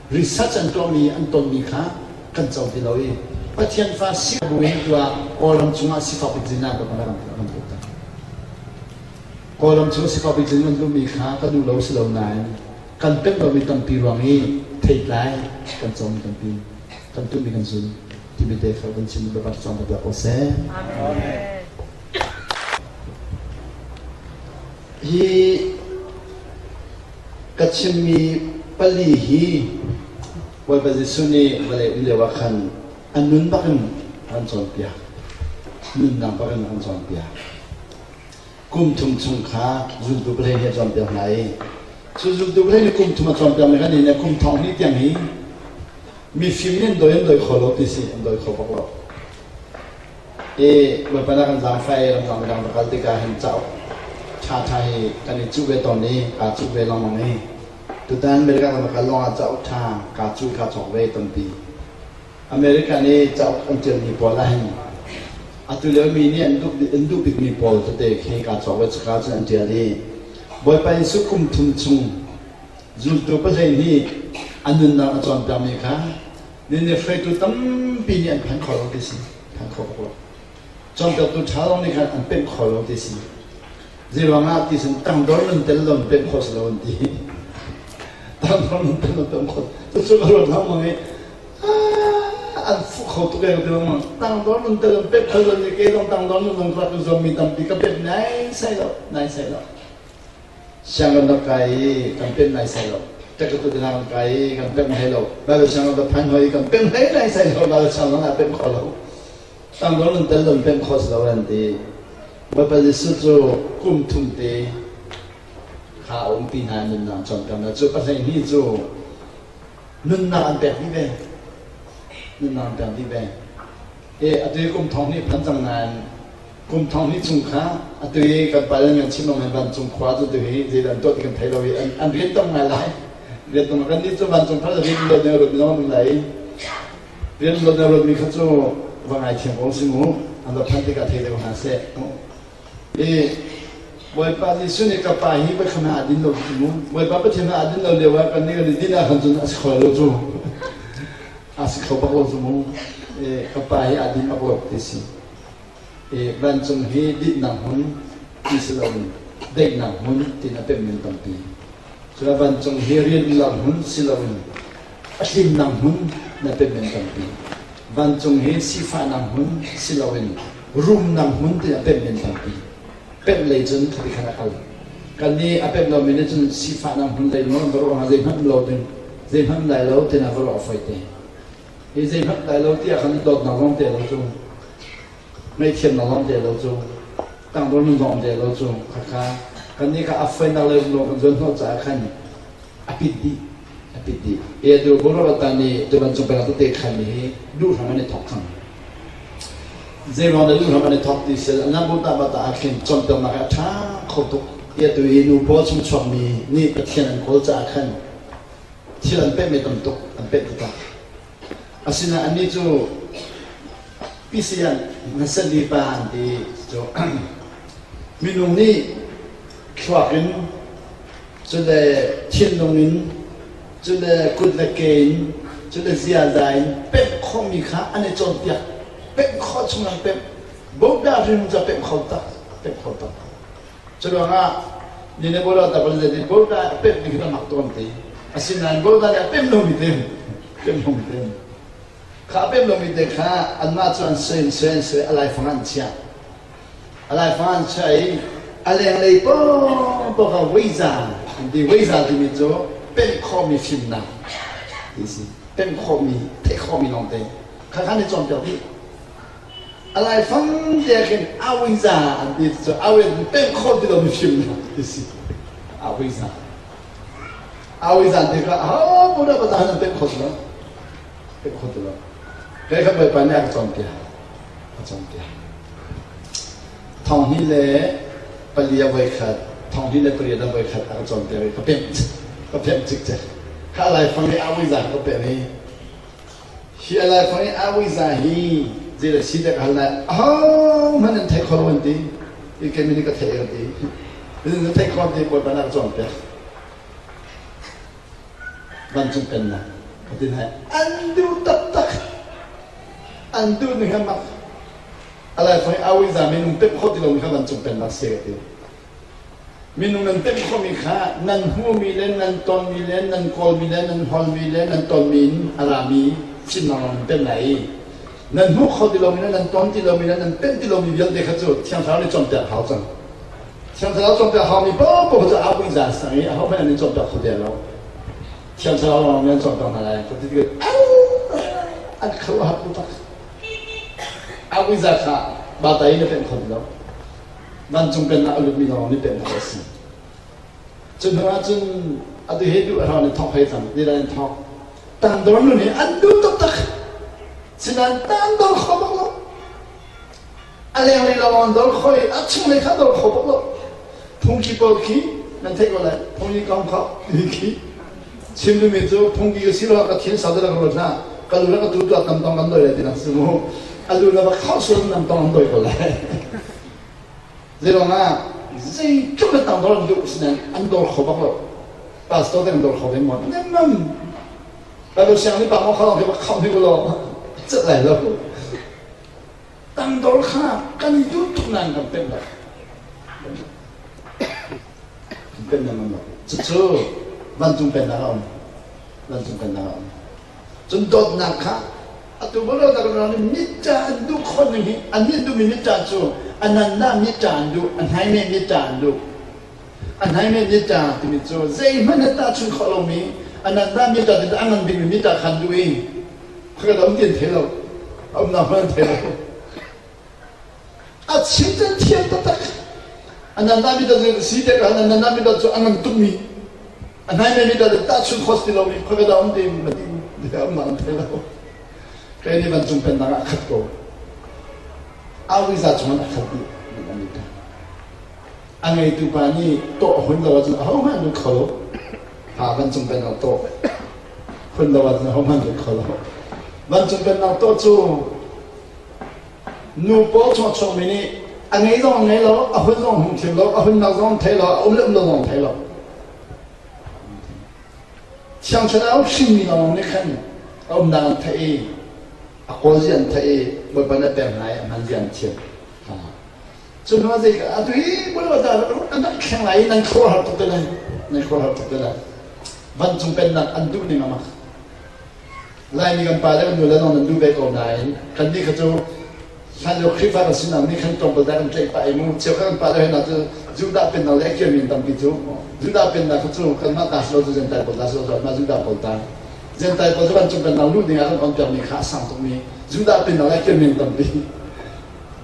research an tuahmi an tonmi kha kan co ti lo i Pathian fa si bu in tuah Kawlram chungah sifak bik zin ah kan kan lut ta. Kawlram chung sifak bik zin kan luhmi kha kan duh lo si lo nain kan pemh lomi tampi ruang i theitlai kan comi tampi kan tuhmi kan zun timi te kha kan chim biatak cang biak ko seh. Amen. Hi Ka chimmi pali hi Bawipa Jesuh nih vawlei um lioah khan a nun bakin a kan cawnpiak. Nunnak bakin a kan cawnpiak. Kum thum chung kha zultu pahleih nih a cawnpiak hna i cu zultu pahleih nih kum thum a cawnpiakmi kha nih kum thong hnih tiang hi mifim nih an dawi an dawi kho lo ti si an dawi kho bak lo. I Bawipa na kan zaangfah i ramdang midang va kal tikah hin cauk ṭhaṭha hi kan i cuh ve tawn i kaa cuh ve lengmang i tutan America kan va kal lawngah cauk ṭha kaa cuh kaa cawk ve tampi. America nih cauk an ṭialmi pawl ah hin atu lio mi nih an duh an duh bikmi pawl tete khi kaa cawk ve caka cun an ṭial i Bawipa Jesuh kum thum chung zultu pahleihnih a nunnak a cawnpiakmi kha Nini hruaitu tampi nih an phan kho lo ti si. Phan kho bak lo. Cawnpiaktu ṭha lawng nih khan an pemh kho lo ti si. Zeiruang ah ti sin tangdor nun tel lo pemh kho si lo an ti. Tangdor nun tel lo pemh kho. Cucu ka ruat lengmang i an fuh kho tuk e ti lengmang. Tangdor nun tel lo pemh kho lo ni ke zong tangdor nun zong ka zuammi tampi ka pemh nai sai lo, nai sai lo. Sianginn rak kai i kan pemh naisai lo. Tekatu ding kan kai i kan pemh hlei lo. Baibal sianginn rak phan hoi i kan pemh hlei naisai lo. Baibal sianginn ah pemh kho lo. Tangdor nun tel lo pemh kho si lo an ti. Baibal Jesuh cu kum thum te kha a umpi hna nunnak cawnpiak hna. Cu pahleihnih cu nunnak an pek dih ve. Nunnak an pek dih ve. E atu i kum thong hnih phan cang nain kum thong hnih chung kha atu i kan pale kan chim lengmang vancung khua cu tu hi zeidah an tuah ti kan thei lo i an rian tam ngai lai rian tam kan nih cu vancung kha rian lo ne ruat mi zong lai rian lo ne ruat mi kha cu va ngai thiam ko si mu an va phan tikah thei deuh hna seh i Bawipa Jesuh nih ka pa hi voikhat ah a din lo ti mu Bawipa Pathian ah a din lo lio ah kan nih kan i din ah khan cun a si kho lo cu a si kho bak lo cu mu ka pa hi a din bak lo ti si i vancung hi dinhnak hmun ti si loin daihnak hmun tiin a pemh men tampi. Cun vancung hi riannak hmun si loin a hlimnak hmun na pemh men tampi. Vancung hi sifahnak hmun si loin rumnak hmun tiin a pemh men tampi. Pemh lei cun khati khan a kal. Kan nih a pemh lomi nih cun sifahnak hmun lei nawn va ruah zeihmanh lo ding zeihmanh lai lo tiin a va ruah fawi te. Hi zeihmanh lai lo tiah khan dawtnak zong te lo cu ngaihthiamnak zong te lo cu tangdor nun zong te lo cu khakha kannih kha a foinak le umlo kan zuan hnawh caah khan a pit dih a pit dih e tu Borobata nih tu vancung peng tete khan hi duh hram an i thok cang zeiruang dah duh hram an i thok ti sel an bu ta bata ah khin cawnpiaknak a ṭha kho tuk e tu hi nu pawl chung chuakmi nih Pathian an kawl caah khan thil an pehmi tam tuk an peh taktak. Asinain annih cu pisian hmasatmi pa an ti cu minung nih thluak in cule thinlung in cule kut le ke in cule ziaza in pemh khawhmi kha an i cawnpiak pemh khawh chung an pemh bodah hrim cu pemh kho tak pemh kho tak Curuangah Nine Bola ta bal nih Bola a pemh ding khi mak tawn ti. Asinain Bola nih a pemh lomi te pemh lomi te kha a pemh lomi te kha anmah cu an soi an soi an soi a laifang an chiah. A laifang an chiah i A lenglei paohpaoh kha weiza an ti. Weiza timi cu pemh khawhmi fimnak ti si. Pemh khawhmi, theih khawhmi lawngte kha khan i cawnpiak dih. A laifang te ah khin awiza an ti cu awi pemh khawh ti lomi fimnak ti si. Awiza. Awiza ti kha aho dah pa nan pemh kho ti lo. Pemh kho ti lo. Kai kha Bawipa nih a ka cawnpiak. A cawnpiak. 2004 a voikhat, 2008 a voikhat a ka cawnpiak i ka pemh ka pemh cikcek. Kha laifang i awiza ka pemh i hi a laifang i awiza hi zei si te ka hal lai ahohmanh an theih kho lo an ti. I kei nih ka theih an ti. Na theih kho an ti Bawipa nih a ka cawnpiak. Vancung pennak ka ti hna. An duh taktak. An duh ning a mak. A laifang i awiza minung pemh khawh ti lomi kha vancung pennak si ka ti. Minung nan pemh khawhmi kha nan hmuhmi le nan tonmi le nan kawlmi le nan holmi le nan tonmi in a rami fimnak lawng nan pemh lai i nan hmuh kho ti lomi le nan ton ti lomi le nan pemh ti lomi vialte kha cu Thiang Thlarau nih cawnpiak hau cang. Thiang Thlarau cawnpiak haumi paohpaoh cu awiza sang i ahohmanh an in cawnpiak kho ti lo. Thiang Thlarau lawng nih an cawnpiak hna lai. Ka ti tikah an khuaruahhar taktak. Awiza kha bata in a pemh kho ti lo. Vancung pennak a lutmi lawng nih pemh khawh a si. Cu hnu ah cun atu hi duh a hrawn in thawk hei cang, ti in thawk. Tangdor nun hi an duh taktak. Sinain tangdor kho bak lo. A lenglei lawng an dor kho i a chunglei kha dor kho bak lo. Phungki pawl khi nan theih ko lai. Phungki kong kho khi chim duhmi cu phungki ka si lo ka thin sau te ka ruat hna. Ka lu le ka tu tuah tam tong kan doi lai ti nak si mu. A lu le va khau sual nam tong an doi ko lai. Zeiruang ah zeitluk le tang dor an duh sinain an dor kho bak lo. Pastor te an dor kho ve maw? Nemam. Bible siang nih pa maw kha long khi va khau hni law cat lai lo. Tangdor kha kan duh tuk nain kan pemh lo. Kan pemh lengmang lo. Cucu vancung pennak a um. Vancung pennak a um. Cun dawtnak kha atu bolo tak ro nih mitca an duh khawh ning hi an nih duhmi mitca cu a nanna mitca an duh, a hnaime mitca an duh. A hnaime mitca timi cu zeihmanh he tahchunh khawh lomi a nanna mitca timi a ngan bikmi mitca kha an duh i Khaka da um ti an thei lo. A umnak hmanh an thei lo. A chim cu an thiam taktak. A nanna mi dal si te ka nanna mi dal cu a ngan tukmi a hnai mi dal tahchun khos ti lomi khaka da um ti ma ti ti umnak an thei lo. Kai nih vancung pennak ah a khat ko. Awiza chung a khat dih. A ngeitu pa nih tawh hun lo ahcun ahohmanh lut kho lo. Ha vancung pennak tawh hun lo ahcun ahohmanh lut kho lo. Vancung pennak tawh cu nu pawl chuak chuakmi nih a ngei zong a ngei lo, a hun zong hung thiam lo, a hunnak zong thei lo, a um le um lo zong thei lo. Thiang Thlarau hrinmi lawng nih khan a umnak an theih i a kawl zia an theih i Bawipa nih a pek hna i a hman zia an thiam. Cu hnu ah zei atu hi bul dah an rak thleng lai i nan khuaruahhar tuk te lai nan khuaruahhar tuk te lai vancung pennak an duh ning a mak Laimi kan pa le kan nu le nong nan duh ve ko nain kan nih kha cu hlan lio Khrihfa kan sinak nih khan tlawmpal dah kan tlaih pah i mu cheu kan pa le hna cu Judah pennak le a kirmi tampi cu Judah pennak kha cu kanmah ta si lo cu Gentile pawl ta si lo cu anmah Judah pawl ta Gentile pawl cu vancung pennak luh ding ah kan on piakmi kha a sang tukmi Judah pennak le a kirmi tampi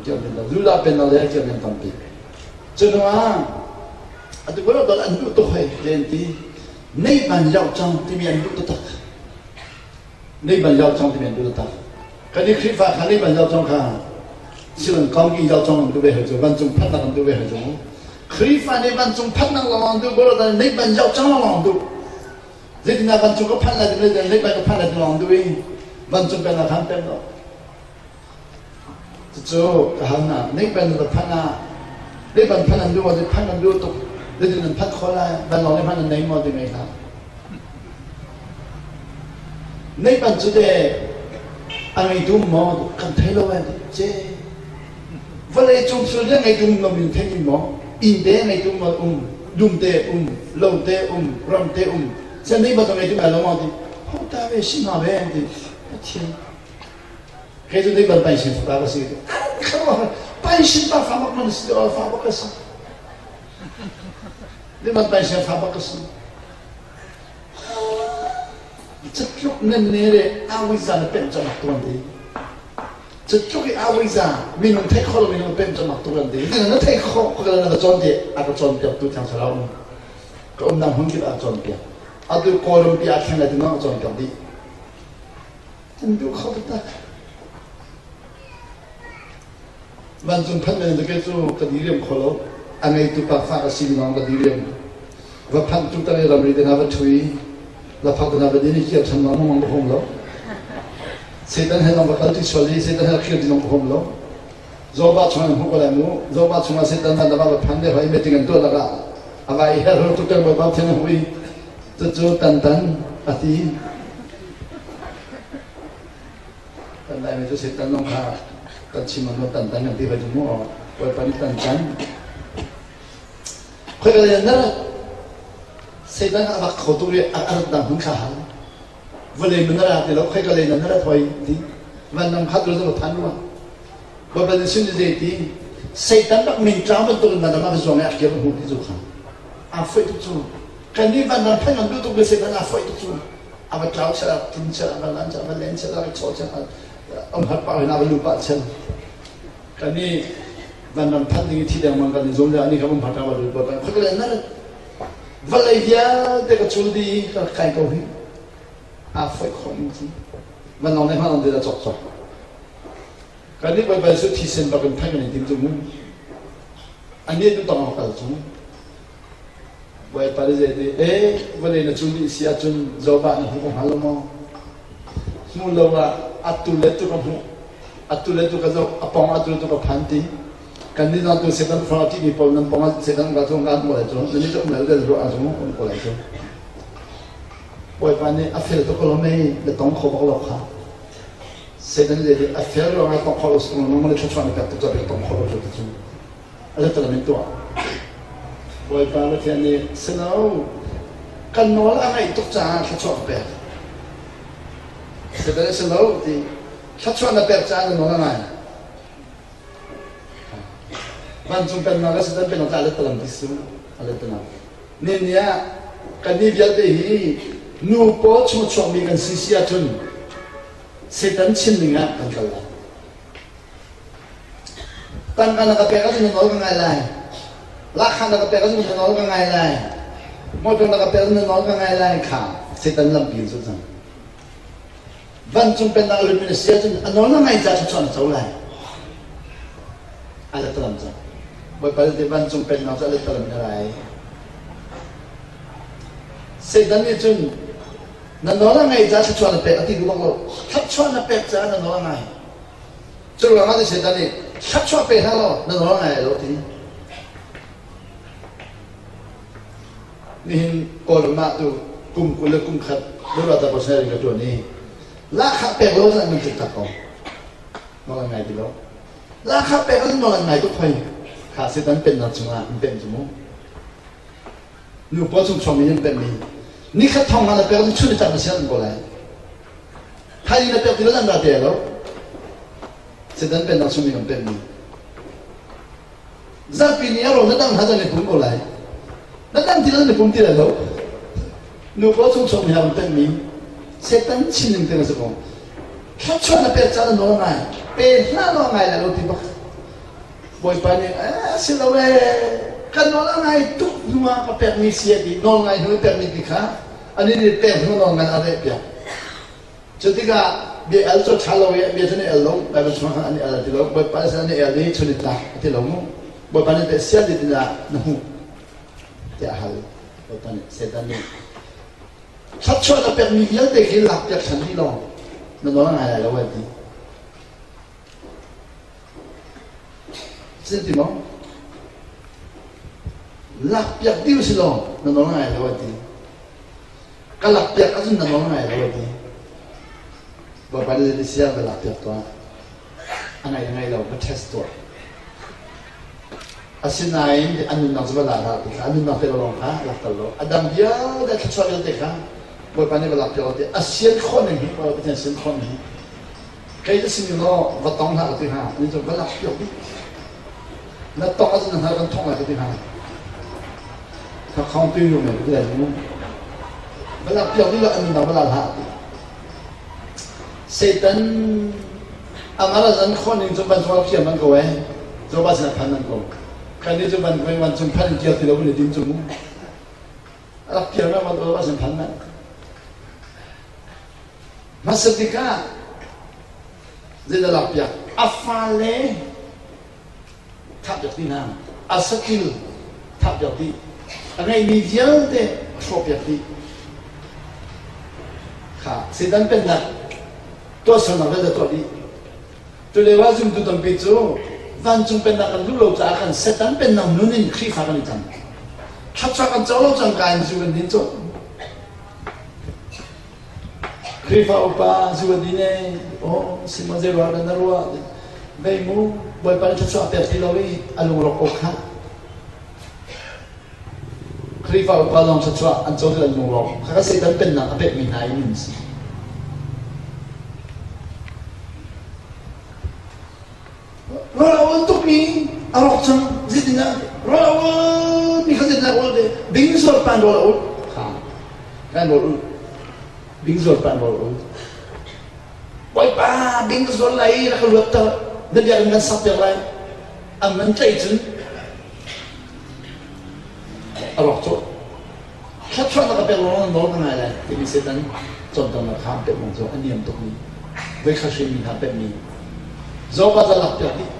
Judah pennak le a kirmi tampi. Cu hnu ah atu bal bal an duh tuk hoi len ti nei ban yau cang timi an duh taktak. Nei ban yau cang timi an duh taktak. Kan i Khrihfa kha nei ban yau cang kha silan kong yau cang an duh ve hoi cu vancung phatnak an duh ve hoi cu. Khrihfa nih vancung phatnak lawng an duh bal nei ban yau cang lawng an duh. Zeitindah vancung ka phanh lai ti nei ban ka phanh lai ti lawng an duh i vancung pennak kha an pem lo. Cucu ka hal hna, Neihpen va phanh ah, neihpen phanh an duh maw? Phanh an duh tuk. Zeitin nan phanh khawh lai? Vanlawng nih hmanh an nei maw ti ngei hlah. Neihpen cu teh a ngeitu maw? Kan thei lo eh. Ce. Vawlei cung thil le ngeitu um lomi thei mi maw? Inn te ngeitu maw um? Dum te um? Lo te um? Ram te um? Sen neihpen cu ngeitu lai lo maw ti? Ho ta ve si hna ve ti. Pathian. Kei cu nei bal pai sin fapa ka si. An kha pai sin pa fa bak man si fa bak ka si. Limat bai sia fa bak ka si. Catluk nan ne le awiza na pemh camak tuan ti. Catluk i awiza minung theih khawh lo minung pemh camak tuan ti. Na theih khawh ko na ka cawn ti a ka cawnpiak tu thiang thlarau um. Ka umnak hmun kip a cawnpiak. Atu Kawlram pi ah thleng lai ti na ka cawnpiak dih. An duh kho taktak. Vancung phanh men cu kei cu ka diriam kho lo. A ngeitu pa fa ka si lawng ka diriam. Va phanh tu tang i ramri te hna va ṭhui, lafak te hna va din i kir ṭhan lawng mang ka hum lo. Satan he lawng va kal ṭi sual i Satan he khir ti lawng ka hum lo. Zoba chung an hmuh ko lai mu. Zoba chungah Satan van va phan le hoi meeting an tuah lakah a va i her tuk teng bawipa thiang a hmuh i cucu tan tan a ti. Kan Laimi cu Satan zong kha kan chim ang tan tan kan ti hoi cu mu Bawipa nih tan tan. Khoi ka le na Satan a vak kho tuk i a rat dang hun kha hal. Vawlei man ra ti lo khoi ka le na rat hoi ti. Van nam khat lo phan rua. Bawipa nih sin zei ti Satan bak min tlang bantuk in van ram a zuang i a kir hmu ti cu kha. A foi tuk cu. Kan nih van ram phan an duh tuk le Satan a foi tuk cu. A va tlau chel, a tlun chel, a va lan chel, a va len chel, a va chaw chel, a um hat pah hin a va lu pah chel. Kan nih vanram phanh ding i thi dengmang kan i zum le ani kha um hat a va lu pah. Khoi le na vawlei vialte ka cul di ka kai ko hi. Aa foih khawh ning cu. Vanlawng le hmanlawng te da cawk cawk. Kan nih Baibal cu thisen bak in phanh kan i tim cu mu. Ani tu tong a kal cu. Bawipa nih zei ti, ee vawlei na cul dih si ahcun Jehovah na hmuh ko hnga lo maw? Hmu lo ah atu le tu ka hmuh, atu le tu ka zoh, a pong atu le tu ka phan ti. Kan nih zong tu Satan fa a ṭihmi paoh nan pong ah Satan ka cu kan um lai cu, nan nih cu um lai ruah ah cu um ko lai cu. Bawipa nih a fel tuk ko lo mei, na tong kho bak lo kha. Satan nih zei ti, a fel ruangah tong kho lo si tung lo, nangmah nih thluachuah na pek tuk caah tong kho lo cu ti cu. A let in tuah. Bawipa Pathian nih silo kan nawl a ngaih tuk caah thluachuah ka pek. Satan nih silo ti thluachuah na pek caah na nawl a ngai. Vancung pennak le Satan pennak cu a let ti su a let Ni ni ah kan ni vialte hi nu paw chung chuakmi kan si si ahcun Satan chim ning ah kan kal lai. Tangka na ka pek ahcun na nawl ka ngai lai. Lahkhah na ka pek ahcun na nawl ka ngai lai. Motor na ka pek ahcun na nawl ka ngai lai kha Satan lampi in cu cang. Vancung pennak a lutmi na si ahcun a nawl na ngai ca thluachuah na co lai. A let cang. Bawipa te vancung pennak cu a let in a rai. Satan nih cun na nawl a ngai ca thluachuah na pek a ti duh bak lo. Thluachuah na pek caah na nawl a ngai. Cu ruangah ti Satan nih thluachuah pe hlah law na nawl ngai lo ti. Nihin Kawlram ah tu kum 20 le kum khat Lurata Pastor ka ṭuan i lahkhah pek lo zan nan tuk tak ko. Nawl ngai ti lo. Lahkhah pek lo nawl ngai tuk hoi. Kha Satan pennak chungah an pemh cu mu. Nu pawl chung chuangmi an pemhmi. Nikhat thong nga na pek chun i tak na sian ko lai. Thai na pek ti lo nan ra te lo. Satan pennak chung mi kan pemhmi. Zarhpi ni a rawl na dang hna zan i pum ko lai. Na dang ti lo na pum ti lai lo. Nu pawl chung chuak mi ha kan pemhmi. Satan chin ning te na si ko. Thluachuah na pek caan na nawl ngai. Pe hlah law ngai lai lo ti bak. Bawipa nih eh si lo ee ka nawl a ngai tuk hnu ah ka pekmi si a ti nawl ngai hnu i pekmi ti kha ani nih pek hnu nawl ngai a reh piak. Cu tikah bia el cu ṭha lo i bia cu an i el lo Baibal chungah khan an i el a ti lo Bawipa sin an i el i chun i tlak a ti lo mu Bawipa nih teh sial dih dah na hmuh tiah a hal Bawipa nih Satan nih thluachuah na pekmi vialte khi lakpiak ṭhan dih law na nawl a ngai lai lo a ti Sin ti maw? Lakpiak dih usih law na nawl ngai lo a ti. Ka lakpiak ahcun na nawl ngai lo a ti. Bawipa nih zei sia va lakpiak tuah. A ngai ngai lo, va test tuah. Asinain an nunnak cu va la hlah ti kha, an nunnak te lawng kha lakter lo. A dang vialte thluachuah vialte kha Bawipa nih va lakpiak lo ti. A sian khawh ning hi, Pathian sian khawh ning hi. Kei na sin law va tong hlah ka ti hnga. Ani cu va lak piak dih. Na tong ahcun na hnar kan thongh lai ka ti hnga. Khakhong tu yu me le mu. Balak piak dih lo an nunnak bala hlah ti. Satan amara zan khon ning cu ban sual khiam man ko eh. Zoba sin phan man ko. Kan ni cu ban ko wan chung phan kial ti lo ni dim cu mu. Rak pial ma man zoba sin phan man. Hmasa tikah zeidah lak piak? A fale thah piak ti hna. A satil thah piak dih. A ngeihmi vialte a hrawh piak dih. Kha Satan pennak tuahsernak vialte tuah dih. Tulio ah zumtu tampi cu vancung pennak kan duh lo caah kan Satan pennak nun in Khrihfa kan i cang. Thluachuah kan co lo cangka in zu kan din cu. Khrihfa upa zu a din ee, aw simo zei ruah dah na ruah? Vei mu, Bawipa nih thluachuah a pek ti lo i a lungrawk ko khah. Khrihfa upa lawng thluachuah an co ti an lungrawk. Khakha Satan pennak a pekmi hna i nun si. Rawl a ul tukmi a rawk cang. Zeitindah rawl a ulmi kha zeitindah ul te? Bing zual pan rawl a ul. Kha kan rawl ul. Bing zual pan rawl ul. Bawipa bing ka zual lai rak ka luat ter. Na biakinn kan sak piak lai. An man tlaih cun a rawk cawh. Thluachuahnak a pek lawng nawl ka ngai lai timi Satan cawnternak kha an pek lawng cu a niam tukmi voikhat hrinmi hna pekmi Zopa za lak piak dih.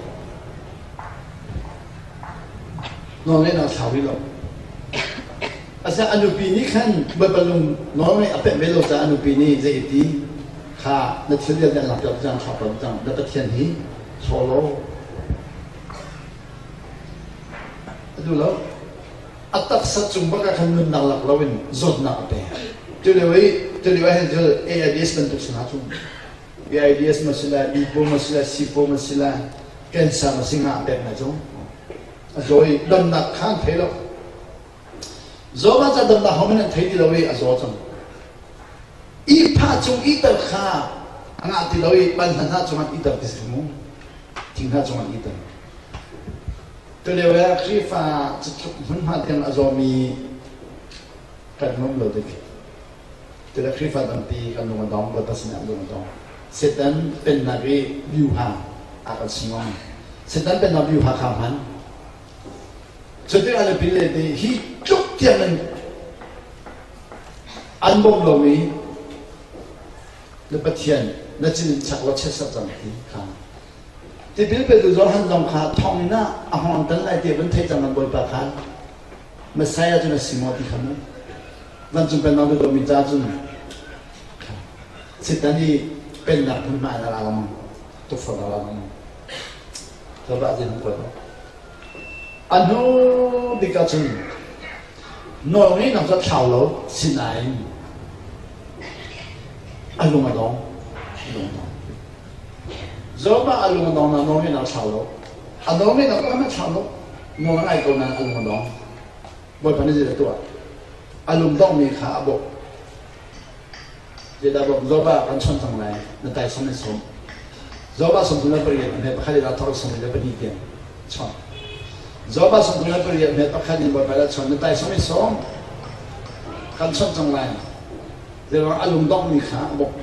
Nawlngeihnak thlau rih lo. Asinain a nupi nih khan Bawipa lung nawlngeih a pek ve lo caah a nupi nih zei a ti kha na thil vialte an lak piak cang thlau piak cang na Pathian hi hlaw law a duh lo. A taksa cung bak ah khan nunnak lak loin zawtnak a pek. Tulio i tulio ah hin cun AIDS bantuk si hna cu. AIDS ma si lai, Ipo ma si lai, Sipo ma si lai, cancer ma si nga a pek hna cu. A zaw i damnak kha an thei lo. Zawma ca damnak hohmanh an thei ti lo i a zaw cang. Ihphah cung ihter kha a ngah ti lo i ban hna hna cungah ihter ti si mu. Thing hna cungah ihter. Tulio ah Khrihfa cutluk hmunhma tiang a zawmi kan um lo dik. Tule Khrihfa tampi kan lung a dong, Bawipa sinah lung a dong. Satan pennak i biuha a kan singong. Satan pennak biuha kha hman. Cuti a nupi le te hi tluk tiang in an bawm lomi na Pathian na cin in chak law chiatserh cang ti kha Tipil petu Johan zong kha thonginn ah a hawng tan lai ti van theih cang kan Bawipa kha Messiah cu na si maw ti kha mu vancung pennak duh lomi ca cun Satan i pennak hmunhma in a ra lengmang tukforh a ra lengmang Zoh zin hung kuat a hnu bik ah cun nawlngeihnak cu a thlau lo sinain a lung a dong a lung a dong Zohmah a lung a dong na nawlngeihnak a thlau lo. A nawlngeihnak pakhat a thlau lo. Nawl a ngai ko nain a lung a dong. Bawipa nih zeidah tuah? A lung donghmi kha a bawmh. Zeidah bawmh? Zohmah kan chawnh cang lai. Na taisawm in sawm. Zohmah 38 a hme pakhat in aa thawk i 42 tiang chawnh. Zohmah 38 hme pakhat in Bawipa nih a chawnh. Na taisawm in sawm. Kan chawnh cang lai. Zeiruang a lungdongmi kha a bawmh.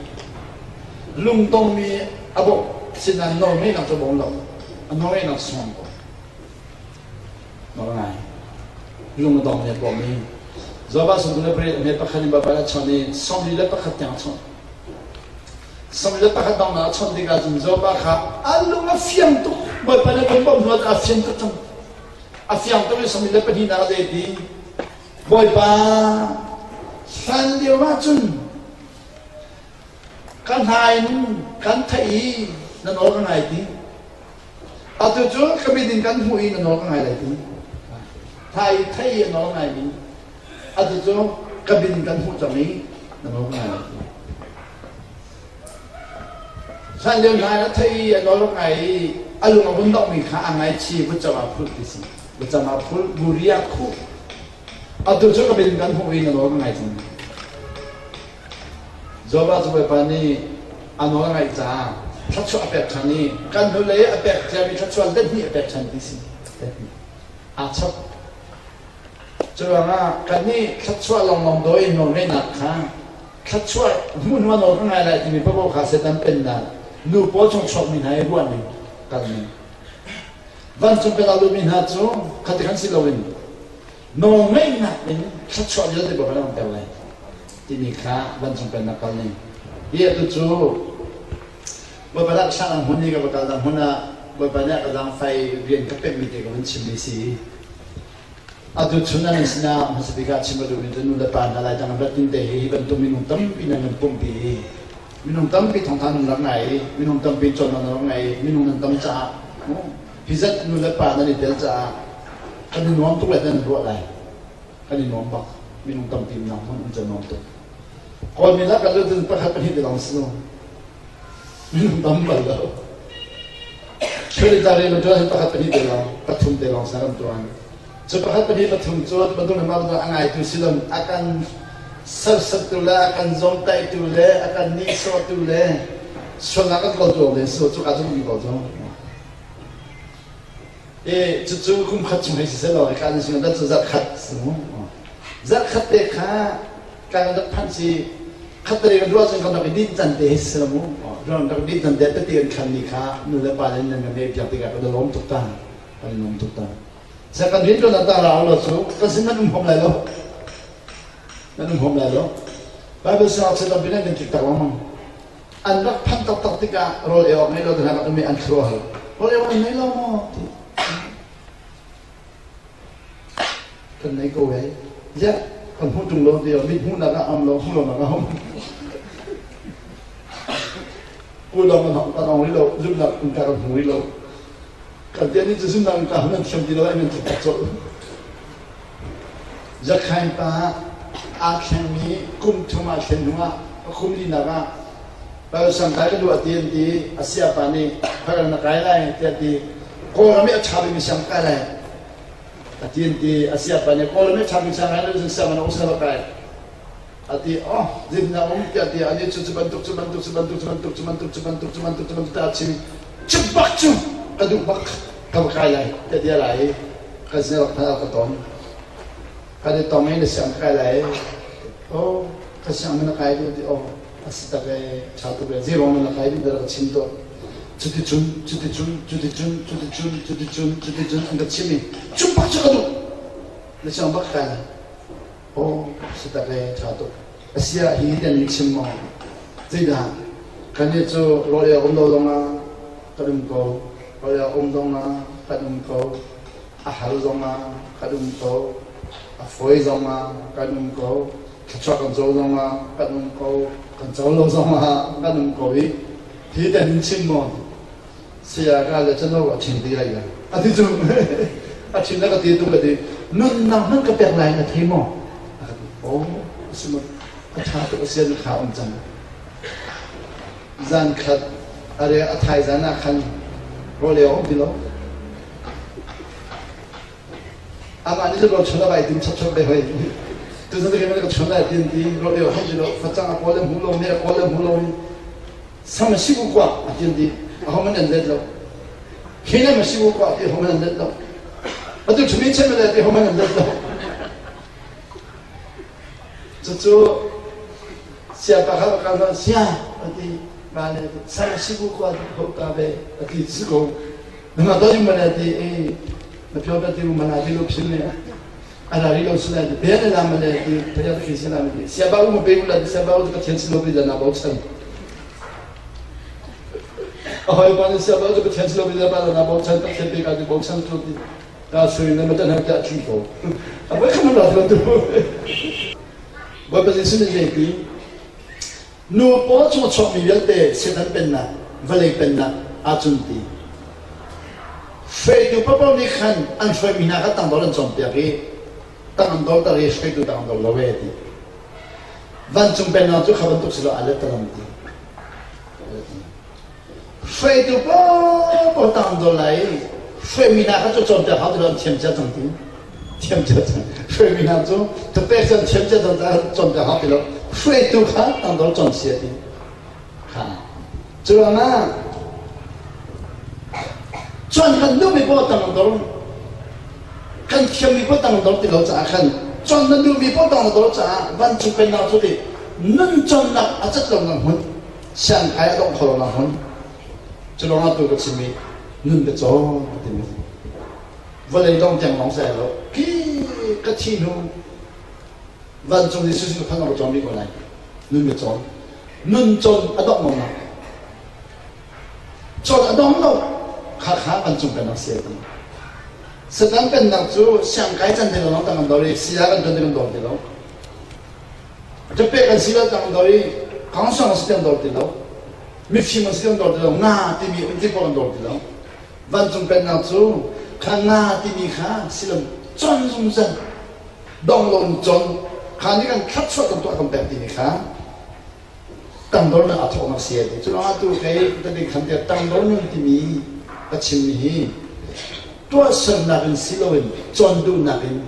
Lungdongmi a bawmh. Asinain nawlngeihnak cu a bawm lo. A nawlngeihnak sung ko. Nawl ngai. Lung a dongmi a bawm i Zoba sung le pariat hme pakhat in Baibal a chawnh i 41 tiang a chawnh. 41 dongnak a chawnh tikah cun Zoba kha a lung a fiang tuk. Bawipa nih kan bawmh hnu ah a fiang tuk cang. A fiang tuk i 42 nak a zei ti. Bawipa, hlan lio ahcun ka hna in kan theih i na nawl ka ngai ti. Atu cu ka mit in kan hmuh i na nawl ka ngai lai ti. Thai i theih i a nawl ngaimi atu cu ka mit in kan hmuh cang i na nawl ka ngai lai ti. Hlan lio hna in a theih i a nawl ka ngai i a lung a vun donghmi kha a ngaichi vutcam ah phulh ti si. Vutcam ah phulh, buri ah khuh. Atu cu ka min kan hmuh i na nawl ka ngai cang. Jehovah cu Bawipa nih a nawl a ngaih caah thluachuah a pek ṭhan i kan hnulei a pek ciami thluachuah let hnih a pek ṭhan ti si. Let hnih. Aa chap. Curuangah kannih thluachuah lawnglawng dawi in nawlngeihnak kha thluachuah hmunhma nawl ka ngai lai timi paohpaoh kha Satan pennak nu pawl chung chuakmi hna i ruah ning kal ning. Vancung pen a lutmi hna cu khati khan si loin nawlngeihnak in thluachuah vialte bak an umter lai timi kha vancung pennak kal ning. Hi atu cu Bawipa dah thla hmun i ka va kal hmun ah Bawipa nih a ka zaangfai rian ka pekmi te ka vun chimmi si. Atu chun nan sinah hmasa bik ah chim a duhmi cu nu le pa hna Laitlang rat ding te hi hi bantuk minung tampi nan kan pumhpi i minung tampi thawngtha nan rak ngai i minung tampi cawnnak nan rak ngai i minung nan tam caah hi zat nu le pa nan i tel caah kan i nuam tuk lai nan ruah lai. Kan i nuam bak. Minung tampi nang hmun um cu nuam tuk. Kawlmi lak ah cun pakhat pahnih te lawng si lo. Minung tam bal lo. Suri tari lo tuan pakhat pahnih te lawng, pathum te lawng sa kan tuan. Cu pakhat pahnih pathum cu bantuk le mah a ngaitu silon a kan sersiamtu le a kan zawmtaihtu le a kan nihsawhtu le sualnak kan kawltu le so cu ka cu um ko cu. E cucu kum khat chung hei si seh law ka an sin dat cu zarh khat si mu. Zarh khat te kha kan rak phanh si khat te kan ruah cun kan rak i dinh can te hi si mu. Rak rak dinh can te tete kan khan mi kha nu le pa le nan kan ngeih piak tikah kan lawm tuk ta. Kan lawm tuk ta. Sa kan rian tuan ta rau lo cu kan sin nan um hom lai lo. Nan um hom lai lo. Bible song se tampi nan kan kik tak lengmang. An rak phanh taktak tikah rawl ei awk ngei lo te hna rak um i an thluah hal. Rawl ei awk an ngei lo maw? Ti. Kan nei ko e. Ziah kan hmuh ṭung lo ti mit hmuhnak ah am lo hmuh lonak ah um. Kulong kan kan ong rih lo, zumhnak innka kan hmu rih lo. Kan tiah ni cu zumhnak innka hun an thiam ti lo ai nan thik tak colh. Zakhain pa aa thlengmi kum thum aa thlen hnuah a kum linak ah Palsang kai ka duh a ti an ti. A siapa nih khuaram na kai lai tiah ti. Kawlram i a ṭha bikmi siang kai lai a ti an ti. A siapa nih Kawlram i a ṭha bikmi siang kai lai cun siang na usa va kai. A ti oh zeitindah um tiah ti ani cu cu bantuk cu bantuk cu bantuk cu bantuk cu bantuk cu bantuk cu bantuk cu bantuk ta chim cu bak cu ka duh bak ka va kai lai tiah ti a lai i kan sin rak phal ka ton kan i tong i na siang kai lai oh ka siang na kai duh ti oh a si tak e ṭha tuk e zeiruang na kai duh dah ka chim tuah cuticun cuticun cuticun cuticun cuticun cuticun an ka chim i cu bak cu ka duh na siang bak kai lai Oh, si tak e, ṭha tuk. Asiah hi kan in chim maw? Zeidah? Kannih cu rawl ei um lo zongah kan um ko, rawl ei um zongah kan um ko, a har zongah kan um ko, a fawi zongah kan um ko, thluachuah kan co zongah kan um ko, kan co lo zongah kan um ko i hi kan in chim maw? Saya ka le cano a thin ti lai la. A ti cu a thin na ka ti tu ka ti nunnak hmanh ka pek lai na thei maw? A ka ti. Oh, a si maw? A tha tuk a sia kha um cang. Zan khat a re a thai zan ah khan rawl ei um ti lo. Amah nih rawl chun a vai tim chap chap ve hoi. Tu zan te ka chun lai tin ti rawl ei um ti lo. Facang a kawl le hmu lo, me a kawl le hmu lo. Sam a si bu kuah a ti an ti. Ahohmanh an let lo. Hi le ma si bu kuah ti ahohmanh an let lo. Atu thumi chem le ti ahohmanh an let lo. Cucu siapa kha ka kal sia a ti ma le sam a si bu kuah ti ho ta ve a ti si ko. Nangah to ing ma le ti e na phyo ta ti ma na ti lo phin ne. A ra ri lo si lai ti be le la ma le ti phaya ti si la ma ti sia ba u ma pe u la ti sia ba u ka thian si lo bi la na bo chan. A hawipa nih siapa cu Pathian si loin pa na bochan Pathian pe ka ti bochan tu ti ta sui na matan han tiah thi ko. A voi khan ra tu. Bawipa Jesuh nih zei ti nu pawl chung a chuakmi vialte Satan pennak vawlei pennak ahcun ti hruaitu paohpaoh nih khan an hruaimi hna kha tangdor an cawnpiak i tang an dorter i hruaitu tang an dor lo e ti vancung pennak cu kha bantuk si lo a let talam ti Hruaitu paohpaoh tang dol lai i hruaimi hna kha cu cawnpiak hau ti lo an thiam cia cang ti. Thiam cia cang. Hruaimi hna cu thupek cu an thiam cia cang caah cawnpiak hau ti lo. Hruaitu kha tangdol cawn sia ti. Kha. Cu ruangah cuan kan duhmi paoh tangdol. Kan thiammi paoh tang na dor ti lo caah khan cawn na duhmi paoh tang na dor caah vancung pennak cu ti nun cawnnak a cat lonak hmun, siangkai a dongh kho lonak hmun. Cu lawngah tu ka chim i nun ka cawn ka timi. Vawlei dong tiang lawng sai lo. Ki ka thi hnu vancung Jesuh sin ka phanh ka cawn rih ko lai. Nun ka cawn. Nun cawn a dongh lonak. Cawn a dong lo. Kha kha vancung pennak si a ti. Satan pennak cu siangkai can ti lo tang kan dor i sia kan tuan ti kan dor ti lo. Ṭape kan si lo tang dor i kangsong si kan dor ti lo. Mifim an si kan dor ti lo. Nga timi um ti paoh kan dor ti lo. Vancung pennak cu kha nga timi kha silam con zungzal dong lo in con kha nih kan thluachuah kan tuah kan pek timi kha tangdornak aa thawknak si a ti. Cu ruangah tu kei ka ding khan tiah tangdor nun timi ka chimmi hi tuahsernak in si loin cawn duhnak in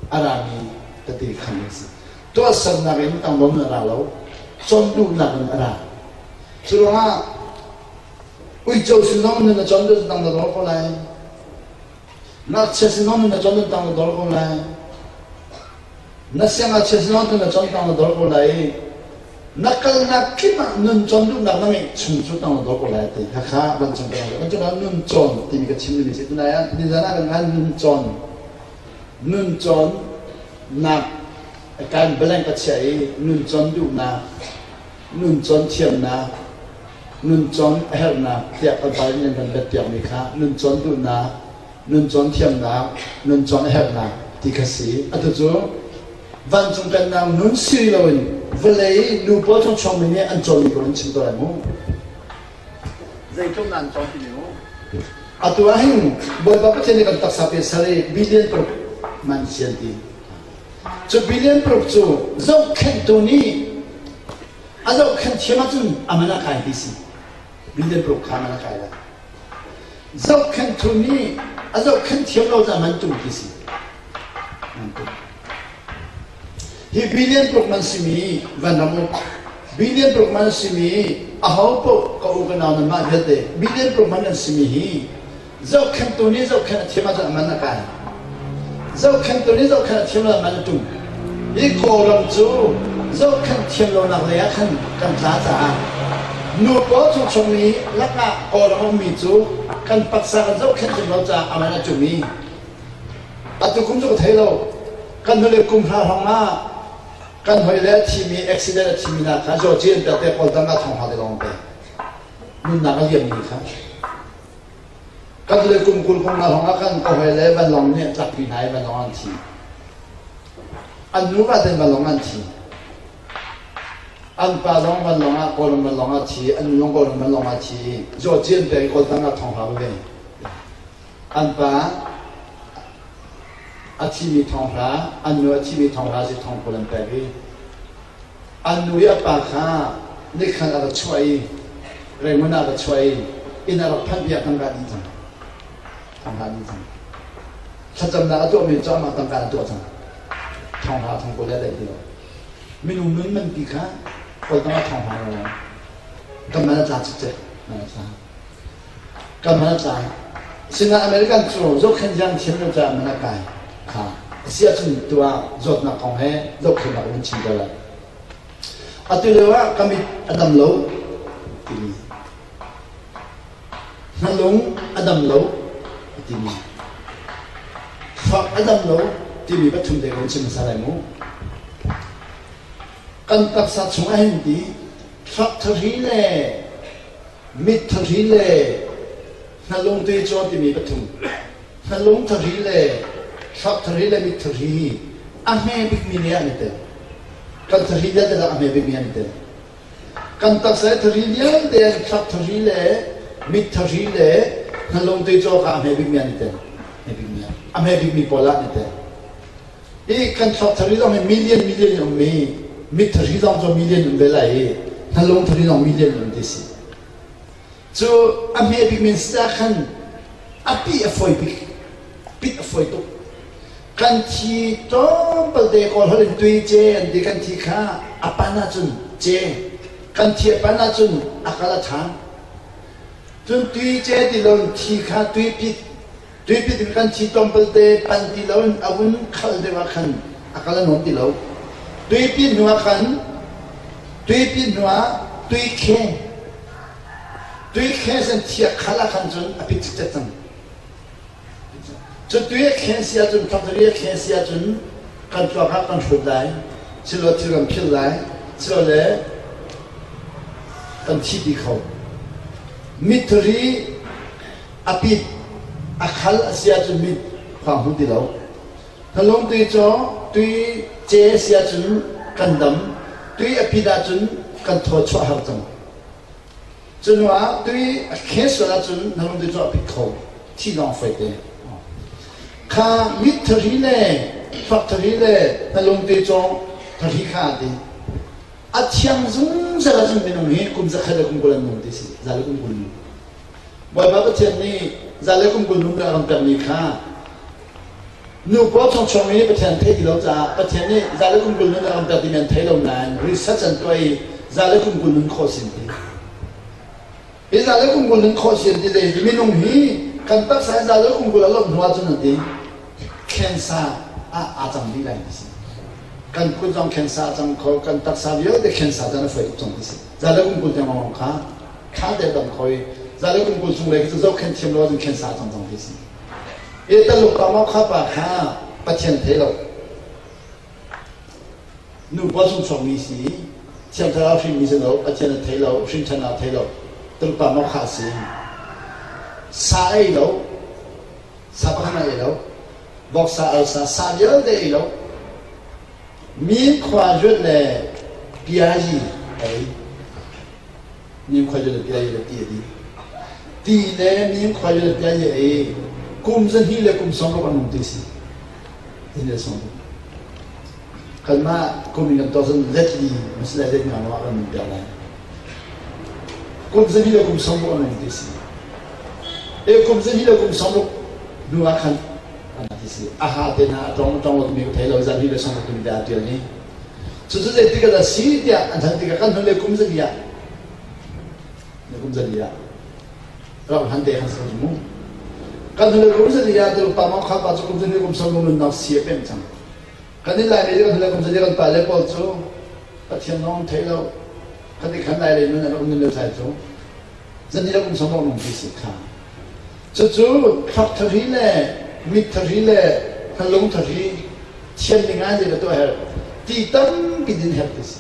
a rami ka ti khan a si. Tuahsernak in tangdor nun a ra lo, cawn duhnak in a ra. Cu ruangah uico sin zong nun a cawn duh tang na dor ko lai. Ngakchia sin zong nun a cawn duh tang na dor ko lai. Na siangngakchia sin zong na cawn tang na dor ko lai i na kalnak kip ah nun cawn duhnak na ngeih chung cu tang na dor ko lai ti khakha vancung kan vancung ah nun cawn timi ka chim mi si tunai ah nizan ah kan ngan nun cawn nun cawn nak kan blank ka chia i nun cawn duhnak nun cawn thiamnak nun cawn a herhnak tiah kan pa in kan bet piak mi kha nun cawn duhnak nun cawn thiamnak, nun cawn a herhnak ti kha si. Atu cu vancung pennak nun si loin vawlei nu pawl chung chungmi nih an cawnmi kong in chim ko lai mu. Zeitluk nan cawng ti mu. Atu ah hin Bawipa Pathian nih kan taksa pe sar i billion paruk man sian ti. Cu billion paruk cu zohkhenhtu nih a zohkhenh thiam ahcun a man a kai ti si. Billion paruk kha man a kai lai. Zohkhenhtu nih a zohkhenh thiam lo caah man tum ti si. Man tum. Hi billion paruk man simi vanram uk, billion paruk man simi aho paoh ka u ka nau nanmah vialte billion paruk man nan simi hi zohkhenhtu nih zohkhenh a thiam ahcun a man a kai. Zohkhenhtu nih zohkhenh a thiam lo man a ṭum. Hi Kawlram cu zohkhenh thiam lonak lei ah khan kan tla caah nu pawl chungchung mi lakah Kawlram ummi cu kan paksa kan zohkhenh thiam lo caah a man a ṭum i atu kum cu ka thei lo. Kan hnulei kum hra hrawng ah kan hoi le a thimi accident a thimi hna kha Georgia in pek te kawl dang ah thong hra te lawng pe. Nunnak a liammi kha. Kan le kum 20 kum nga hrawng ah khan ka hawi le vanlawng nih an tlakpi hna i vanlawng an thi. An nuva ten vanlawng an thi. An pa zong vanlawng ah Kawlram vanlawng ah thi, an nu zong Kawlram vanlawng ah thi. Georgian peng Kawltang ah thong hra ve. An pa a thimi thong hra, an nu a thimi thong hra si thong 20 an pek i An nu i a pa kha nikhat a ra chuah i Rangoon ah a ra chuah i inn a rak phanh piak tangka dih cang. Tangka dih cang. Thlacamnak a tuahmi cu amah tangka an tuah cang. Thonghra thong kawl le daih ti lo. Minung nun man pi kha kawl tangah thonghra lo. Kan man a tla cikcek. Man a tla. Kan man a tla. Sinah American cu zohkhenh ziang thiam lo caah man a kai. Kha a si ahcun tuah zawtnak kong he zohkhenhnak in chim ko lai. Atu lio ah ka mit a dam lo timi hnalung a dam lo timi thluak a dam lo timi pathum te kan chim hmasa lai mu. Kan taksa chung ah hin ti thluak thahri le mit thahri le hnalung te caw timi pathum hnalung thahri le thluak thahri le mit thahri hi a hme bikmi ne an i tel. Kan thahri vialte lakah a hme bikmi an i tel. Kan taksa i thahri vialte an thluak thahri le mit thahri le hnalung te caw kha a hme bikmi an i tel. A hme bikmi pawl ah an i tel. I kan thluak thahri zong hi million million in ummi mit thahri zong cu million um ve lai i hnalung thahri zong million um ti si. Cu a hme bik min si khan a pi a fawi bik, pit a fawi tuk. Kan thi tlawmpal te kawl holh in tui ce an ti kan thi kha a pan ahcun ce, kan thi a pan ahcun a kal a ṭha. Cun tui ce ti loin thi kha tui pit. Tuipi ti kan thi tlawmpal te pan ti lo in a vun khal deuh ah khan a kal a nuam ti lo. Tuipi hnu ah khan tuipi hnu ah tuikhe tuikhe san thia khal ah khan cun a pit cikcek cang. Cu tui a khen si ahcun factory a khen si ahcun kan tluak ah kan hrut lai, silo thil kan philh lai, silole kan thi ti kho. Mitthari a pit, a khal a si ahcun mit khua hmu ti lo. Thalung tui cu tui ce si ahcun kan dam, tui a pit ahcun kan thaw chuah har cang. Cu hnu ah tui a khe sual ahcun na lungtui cu a pit kho, thi lawng fai te. Kha mit thari le thluak thari le na lungtui cu thari kha a ti. A thiang zungzal ahcun minung hi kum zakhat le kum 20 an nung ti si, za le kum 20 nung. Bawipa Pathian nih za le kum 20 nung a rak pekmi kha Nu paw chung chung i Pathian theih ti lo caah Pathian nih za le kum 20 nun a rak pek timi an thei lo nain research an tuah i za le kum 20 nun khawh sin ti. Hi za le kum 20 nun khawh sin ti zei minung hi kan taksa hi za le kum 20 a lawmh hnu ahcun an ti cancer ah aa cang dih lai ti si. Kan kut zong cancer a cang kho, kan taksa vialte cancer caan a fawi tuk cang ti si. Za le kum 20 tiang lawng kha tha te dam kho i za le kum 20 chung lei khi cu zohkhenh thiam lo ahcun cancer a cang cang ti si. Hi Taluk pa kha pa kha Pathian thei lo. Nu pa chung chuakmi si, Thiang Thlarau hrinmi si lo, Pathian a thei lo, hrinṭhan a thei lo. Taluk pa maw kha si. Sa ei lo, sa pakhat ei lo, voksa, arsa, sa vialte ei lo. Min khua zuat le piazi ei. Mim khoi le bia le ti a di. Ti le mim khoi le bia ye ei kum 2 le kum 60 an nung ti si. Ti le 60. Kanmah kum in kan tuah cun let li masle let nga lo ah kan nun piak lai. Kum 2 le kum 60 an nung ti si. E kum 2 le kum 60 hnu ah khan an ti si. Aha te hna a tong tong lo timi ka thei lo zan hi le 60 timi te aa tial ni. Cucu zeitik ah dah si tiah an hal tikah kan hnulei kum zali ah na kum zali ah rak hman te khan si mu. Kan hnulei kum zali ah tu pa mong kha pa cu kum zali kum som nunnak si a pem cang. Kan in lai mi kan hnulei kum zali kan pa le pawl cu Pathian nong thei lo kan i khan lai le nun an rak nun lio thai cu zani le kum som nung ti si kha. Cucu thluak thari le mit thari le hnalung thari thian ding ah zei tuah herh ti tampi din herh ti si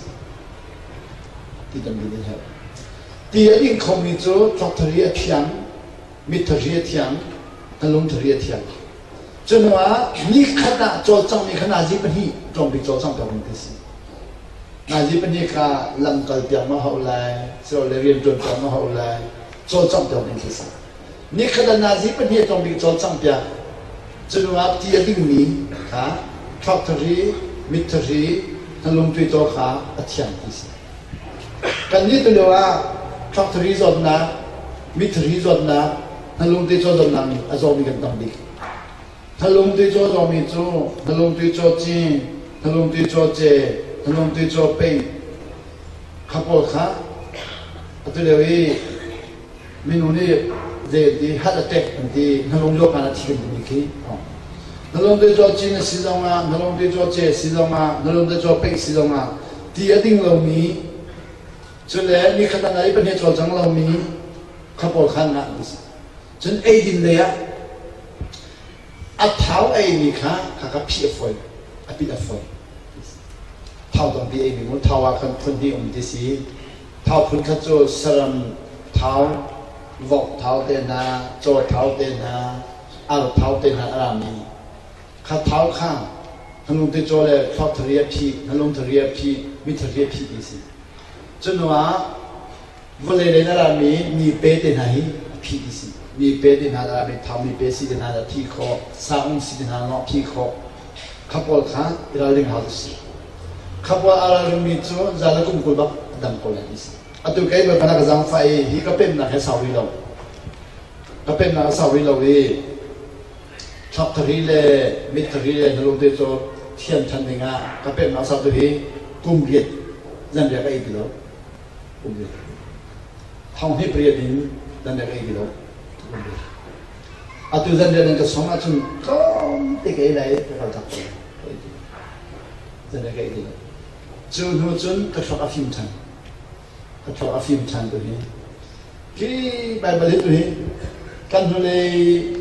ti tampi din herh ti a ding khomi cu thluak thari a thiang mit thari a thiang hnalung thari a thiang cu hnu ah ni khat ah cawlcangmi kha nazi pahnih tlawmbik cawlcang piak ding ti si nazi pahnih kha lam kal piak ma hau lai silole rian ṭuan piak ma hau lai cawlcangh piak ding ti si Nikhat ah nazi pahnih tlawmbik cawlcangh piak. Cu ah ti a dingmi kha thluak thahri, mit thahri, hnalung tuitaw kha a thiang ti si. Kannih tu lio ah thluak thahri zawtnak, mit thahri zawtnak, hnalung tuicaw zawtnak a zawmi kan tam bik. Hnalung tuicaw zawmi cu hnalung tuicaw ci, hnalung tuicaw ce, hnalung tuicaw peih kha pawl kha atu lio i Minung nih zei an ti heart attack an ti hnalung zawtnak a thi kan timi khi hnalung te caw cin a si zongah hnalung te caw ce a si zongah hnalung te caw peih si zongah ti a ding lomi cun le nikhat ah i pahnih cawlcang lomi kha pawl khan ngah an si cun eidin lei ah a thau eimi kha kha kha phih a fawi a pit a fawi thau tampi eimi mu thau ah khan phun hnih um ti si Thau phunkhat cu saram thau, vok thau te hna, caw thau te hna, ar thau te hna a rami. Kha thau kha hnalung te caw le thluak thari a phih, hnalung thari a phih, mi thari a phih ti si. Cu hnu ah vawlei lei na rami mi pe te hna hi a phih ti si. Mi pe te hna a rami thau mi pe si te hna a phih khawh, saung si te hna a phih khawh. Kha pawl kha i ralring hau ti si. Khapual aa ralringmi cu za le kum 20 bak a dam ko lai ti si. Atu kei Bawipa na ka zaangfah i hi ka pemnak he sau rih lo. Ka pemnak a sau rih lo i thluak thari le mit thari le hnalung te cu thiam ṭhan dingah ka pemnak a sau tu hi kum riat zanriah ka ei ti lo. Kum riat. Thong hnih pariat in zanriah ka ei ti lo. Kum riat. Atu zanriah nan ka sawm ahcun tlawmte ka ei lai i ka kal tak ko. Ka ei ti lo. Zanriah ka ei ti lo. Cu hnu cun ka thluak a fim ṭhan. Ka thluak a fim ṭhan tu hi. Hi Baibal hi tu hi kan hnulei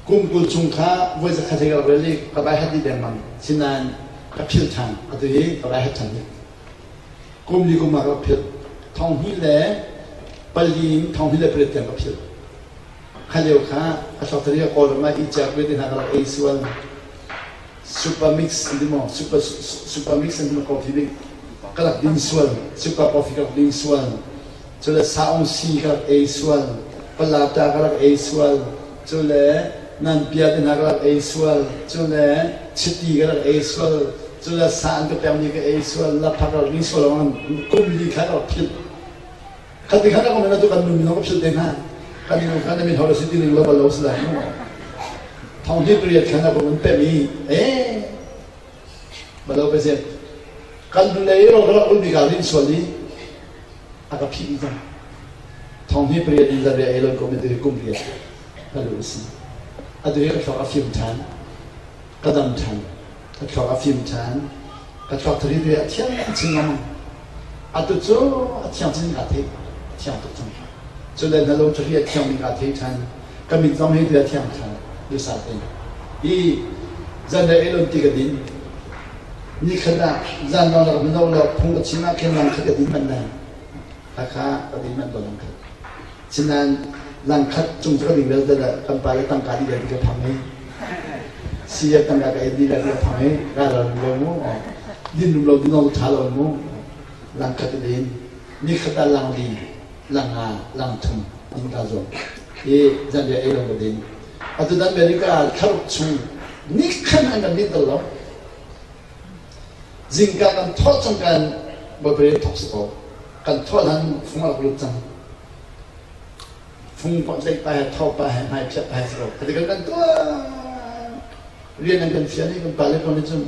kum 20 chung kha voi zakhat he ka rak rel i ka bai hat dih dengmang. Sinain ka philh ṭhan. Atu hi ka bai hat ṭhan hnik. Kum li kum ah ka rak philh. 2004 in 2008 tiang ka philh. Kha lio kha ka thluak thari ka Kawlram ah i ciak ve te hna ka rak ei sual. Super mix an ti maw? Super super mix an ti maw coffee bik ka rak din sual. Super coffee ka rak din sual. Cule saung si ka rak ei sual. Palata ka rak ei sual. Cule nanpia te hna ka rak ei sual. Cule chiti ka rak ei sual. Cule sa an ka pekmi ka ei sual. Lapha ka rak din sual kum li kha ka rak philh. Khati khan a um tu kan nu ka philh te hna. Kan nu kha na min hor si ti ning lo bal lo si lai mu. Thong hi pariat khan a um pem i eh balo pe se kan nu le ro ka ul bi ka rin sual i a ka phih cang. Thong hi pariat in zan re elon ko mi tu hi kum riat ka lu si. Atu hi ka thluak a fim than. Ka dam than. Ka thluak a fim ṭhan. Ka thluak thari te a thiang chin lengmang. Atu cu a thiang chin kaa theih. A thiang tuk cang. Cu le hnalo thari a thiangmi kaa thei ṭhan. Ka mit zong hi ti a thiang ṭhan. Duhsah tein. Hi zan le elon ti ka din. Nikhat ah zan lawng lak mino lo phung ka chim ah khin lang khat ka din manh lai. Hakha ka din manh ko lang khat. Sinain langkhat cung cu ka ding vialte le kan pa le tangka dih le ti ka phang i si tangka ka ei dih le ti ka phang i ka ral lo mu din rum lo din lo tha lo mu langkhat i din ni khat ah lang li lang nga lang thum din ka zuam i zanriah ei lo ka din atu dan America thlaruk chung ni khan an kan din tal lo zingka kan thawh cang kan bawipa thok si ko kan thawh hlan fung a rak lut cang Fung tlaih pa he tho pa he hmai phiat pa he si ko. Kati kan kan tuah. Rian an kan fial i kan pale pawl nih cun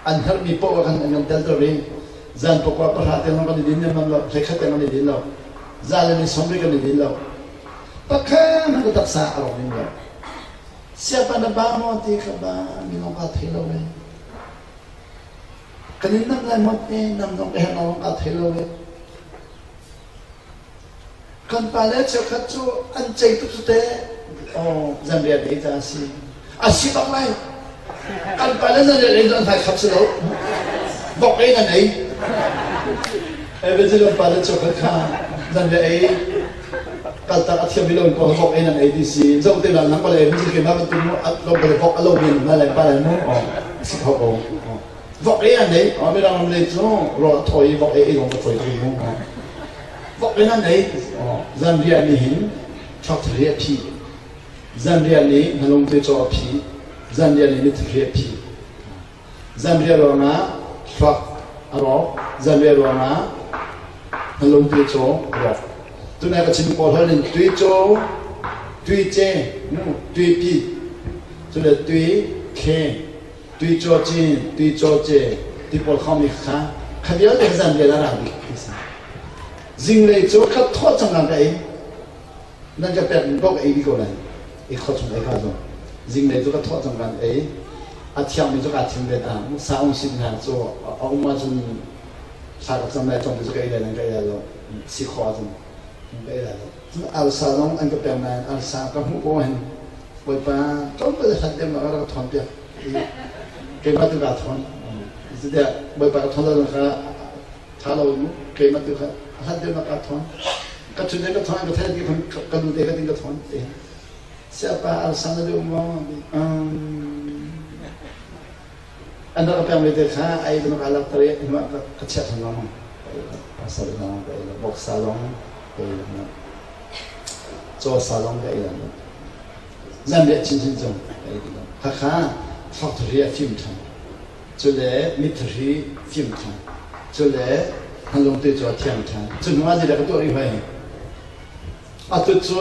an herhmi poah khan an kan telter i zan pakua pahra tiang kan i din lengmang lo, hlekhat tiang kan i din lo, za le ni sawmri kan i din lo. Pakhat hmanh ka taksa a rawk ning lo. Siapa na ba maw ti kha ba mi lawng kaa thei lo e. Kan in nam lai maw ti nam zong ka herh lo kaa thei lo e. Kan pale cheukhat cu an cei tuk cu teh. Oh, zanriah ei ta a si. A si bak lai. Kan pale zanriah ei cu an hmai khap si lo. Bok ei nan ei. Evangelist kan pale cheukhat kha zanriah ei kaltak a thiam lo ko bok ei nan ei ti si. Zoh te lan nang pale ei ke ma bantuk mu at lo pale bok a lo men na lai pa lai mu. Oh, si kho ko. Vok ei an ei. Mirang ram lei cu rawl a thawi i vok ei ei zong ka fawi tuk mu. Vok in an ei. Zanriah nih hin thakthari a phih. Zanriah nih hnalungte caw a phih. Zanriah nih mithri a phih. Zanriah ruangah thluak a rawk. Zanriah ruangah hnalungte caw a rawk. Tunai ka chim pawl hal in tui caw, tui ce, tui pi, cule tui khe, tuicaw cin, tuicaw ce ti pawl khomi kha kha vialte kha zan vial a ra bik ti si. Zinglei cu ka thawh cang ka ei. Nan ka pek bok ei bi ko lai. I kho chung ei ka zong. Zinglei cu ka thawh cang kan ei. A thiangmi cu ka thim ve ta. Sa um sin hna cu a um ahcun sa ka cam lai cong ti cu ka ei lai nan ka ei lai lo. Si kho ahcun ka ei lai lo. Cun arsa zong an ka pek nain arsa ka hmuh ko hin Bawipa tlawmpal hlat deuh ma ka rak thawn piak. Keimah tu kaa thawn. Zeitiah Bawipa ka thawn lo kha tha lo mu. Keimah tu kha hlat deuh ma kaa thawn. Ka chun ka thawn ka thai ti ka nu te ka ting ka thawn te. Siapa arsa na deuh maw? An rak pek mi te kha ai ka ka lak tar i hnuah ka chiah than lengmang. Pasal zong ka ei lo, voksa zong ka ei lo. Caw sa zong ka ei lo. Zanriah chinchin cu ka ei ti lo. Khakha thawk thahri a fim ṭhan. Cule mit thahri fim ṭhan. Cule hnalung te cu a thiang ṭhan. Cu hnu ah zeidah ka tuah rih hoi? Atu cu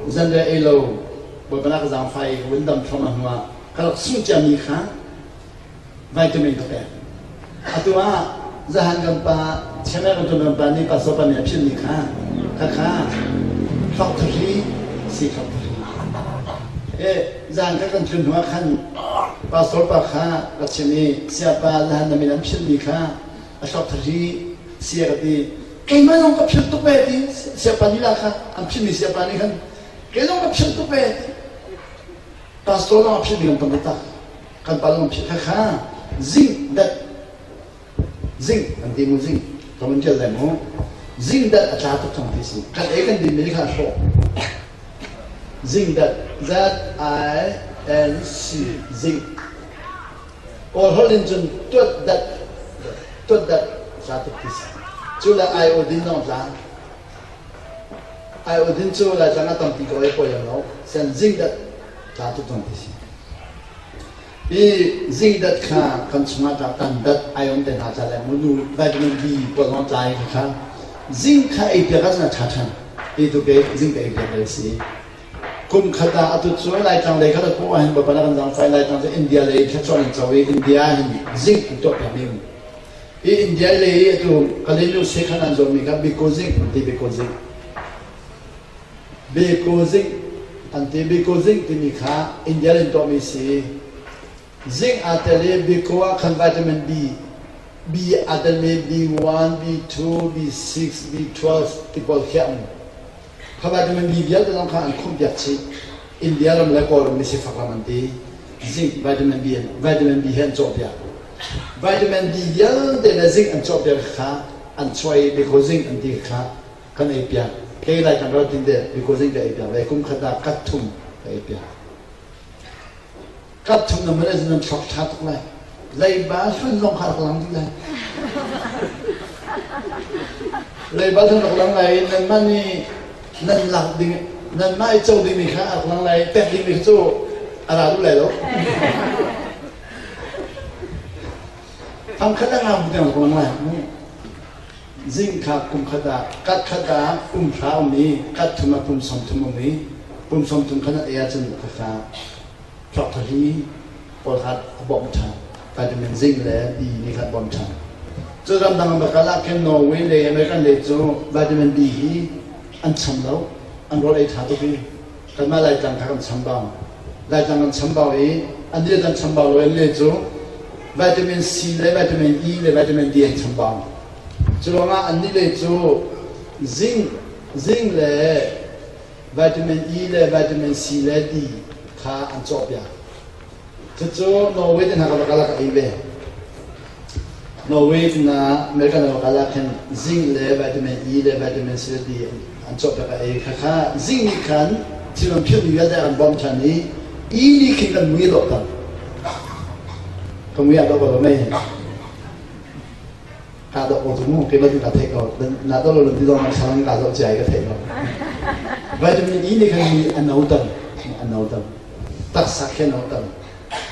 zanriah ei lo Bawipa na ka zaangfah i vun dam thluahmah hnu ah ka rak sungh ciami kha vitamin ka pek. Atu ah zahan kan pa chairman kan kan pa nih pastor pa nih a philhmi kha khakha thawk thahri si thawk thahri. He zan kha kan tlun hnuah khan pastor pa kha ka chim i siapa zahan na min an philhmi kha a hlawk thari sia ka ti. Keimah zong ka philh tuk ve ti siapa lila kha an philhmi siapa nih khan kei zong ka philh tuk ve ti. Pastor zong a philhmi kan tam taktak. Kan pa zong philh kha kha zing dat Zing an ti mu zing ka mun ṭial lai mu zing dat a tla tuk cang ti si kan ei kan din mi kha a hrawh zing dat Z I N C zing Kawl holh in cun tuat dat tuat dat tla tuk ti si cu le iodine zong tla iodine cu Laitlang ah tampi ko ei poi lo sen zing dat tla tuk cang ti si Hi zingdat kha kan chungah tah tandat ai um te hna ca le munu vitamin B pawl zong tlai kha kha zing kha ei piak ahcun a ṭha ṭhan. Hi tu ke zing ka ei piak le si. Kum khat ah atu cu Laitlang lei kha ku ahhin Bawipa na kan zaangfai Laitlang cu India lei thluachuah nan co i India hin zing an tuah piak mi um. Hi India lei i atu Kalinu sekhan an zuammi kha Biko zing an ti Biko zing. Beko zing an ti. Beko zing timi kha India in tuahmi si. Zing aa tel i Beko ah khan vitamin B, B aa telmi B1, B2, B6, B12 ti pawl khi a um. Kha vitamin B vialte zong kha an khumh piak chih. India ram le Kawlram mi sifak ram an ti. Zinc vitamin B vitamin B he an cawhpiak. Vitamin B vialte le zinc an cawhpiak kha an chuah i Beko zinc an ti kha kan ei piak kei lai kan ral tin de because ka ei piak ve kum khat ah kat thum ka ei piak kat thum na mana nan thlok tha tuk lai leiba hlun zong kha rak lang dih lai leiba hlun rak lang lai nan mah nih nan lak ding nan mah i co ding mi kha rak lang lai pek ding mi cu a ra duh lai lo Thangkhat a ngam tiang rak lang lai Zingkha kum khat ah kat khat ah pum hra um i kat thum ah pum 30 um i pum 30 khan an ei ahcun khakha thluak thahli pawl kha a bawmh ṭhan. Vitamin zinc le B nih khan bawmh ṭhan. Cu ramdang bakal ah khin Norway le American lei cu vitamin B hi an cham lo, an rawl ei ṭha tuk i kanmah Laitlang kha kan chambau. Laitlang kan chambau i an nih kan chambau lo in le cu vitamin C le vitamin E le vitamin D an chambau. Cu ruangah annih lei cu zinc, zinc le vitamin E le vitamin C le D kha an cawhpiak. Cucu Norway te hna ka va kal ah ka ei ve. Norway na American na va kal ah khin zinc le vitamin E le vitamin C le D an cawhpiak a ei. Khakha zinc nih khan thil an philhmi vialte a kan bawmh ṭhan i E nih khin kan mui a dawhter. Ka mui a dawh ko lo mei? Ka dawh ko cu mu keimah tu ka theih ko na dawh lo ti zong salang ka zoh cia i ka theih lo vitamin E nih khan mi a noter a noter taksa khi a noter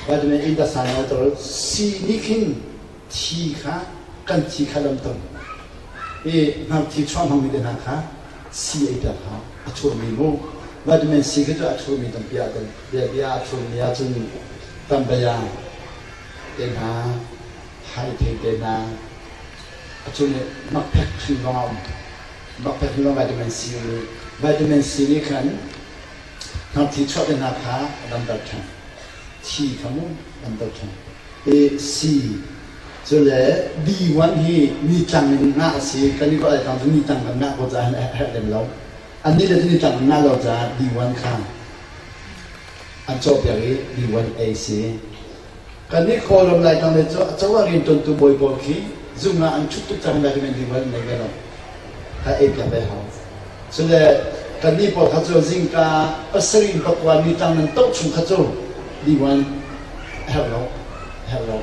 vitamin E taksa a noter C nih khin thi kha kan thi kha lamter i hngar thi chuah hmangmi te hna kha C ei piak hau a thurmi mu vitamin C khi cu a thurmi tampi ah tel bia bia a thurmi ahcun tambaya te hna haithei te hna a cung i makphek hring zong a um. Makphek hring zong vitamin C um i vitamin C nih khan hnarthi chuah te hna kha a damter ṭhan. Thi kha mu damter ṭhan. I C cu le B1 hi nitlang in ngah a si. Kan i ruah tlang cu nitlang kan ngah ko caah a herh lem lo. Annih le cu nitlang an ngah lo caah B1 kha an cawhpiak i B1 a si. Kannih Kawlram Laitlang lei cu acozah rianṭuantu bawi pawl khi zung ah an ṭhut tuk cang lai men ding an nei ve lo. Kha ei piak ve hau. Cule kannih pawl kha cu zingka pasarih in pakua nitlang nan toh chung kha cu liwan a herh lo. A herh lo.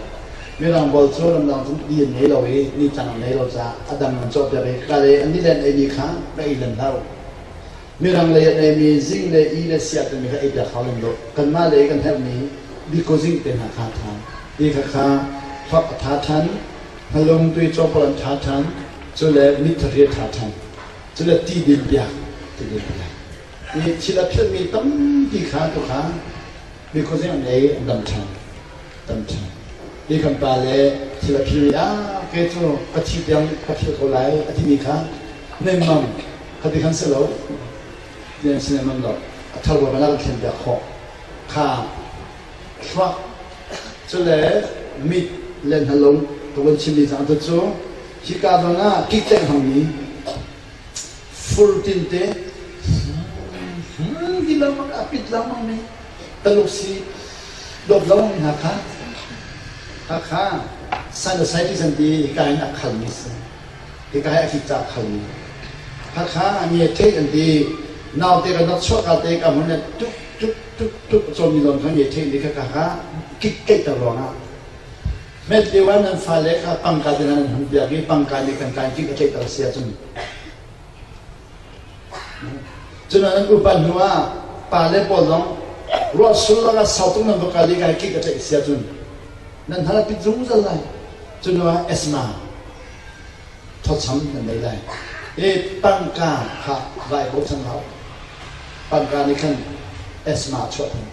Mirang pawl cu ramdang cu li an ngei lo i nitlang an ngei lo caah a dang an cawhpiak i ka le an ni len eimi kha ka ei lem hlah u. Mirang lei an eimi zing le i le sia timi kha ei piak hau lem lo. Kanmah lei kan herhmi bikozing te hna kha ṭha. Ti kha kha hlok a ṭha ṭhan, hngalung tui cawpawl an ṭha ṭhan, cu le mit thahri a ṭha ṭhan. Cu le ti din piak, ti din piak. I thil a philhmi tampi kha tu kha bikozing an ei an dam ṭhan. Dam ṭhan. Hi kan pa le thil a philmi ah ke cu ka thi tiang ka philh ko lai a timi kha nemmam khati khan si lo tiang si nemmam lo a thar ruang ah kan thlen piak khawh. Kha thluak cu le mit le hnalung ka vun chimmi cang cu hika zawn ah kiktleng hmangmi fur tinte ti lengmang a pit lengmang mi taluk si dawt lengmang mi hna kha kha sinusitis an ti hika hin a khalmi si. Hika hi a tlik caah khalmi. Hakha nge theih an ti. Naute kan rak chuah ka te ka hmun le tuk tuk tuk tuk a cawmmi lawng kha nge theih ni kha ka kha kik keihter ruangah hmet lio ah nan fale kha pangka te nan hun piak i pangka nih kan kan kik a tlaihter si ahcun cun nan upat hnu ah pa le pawl zong ruah sul lakah sau tuk nan va kal i kai kik a tlaih si ahcun nan hal a pit zungzal lai cun ah asthma thawcham nan nei lai. I tangka kha vai bochan hau. Tangka nih khan asthma a chuah than.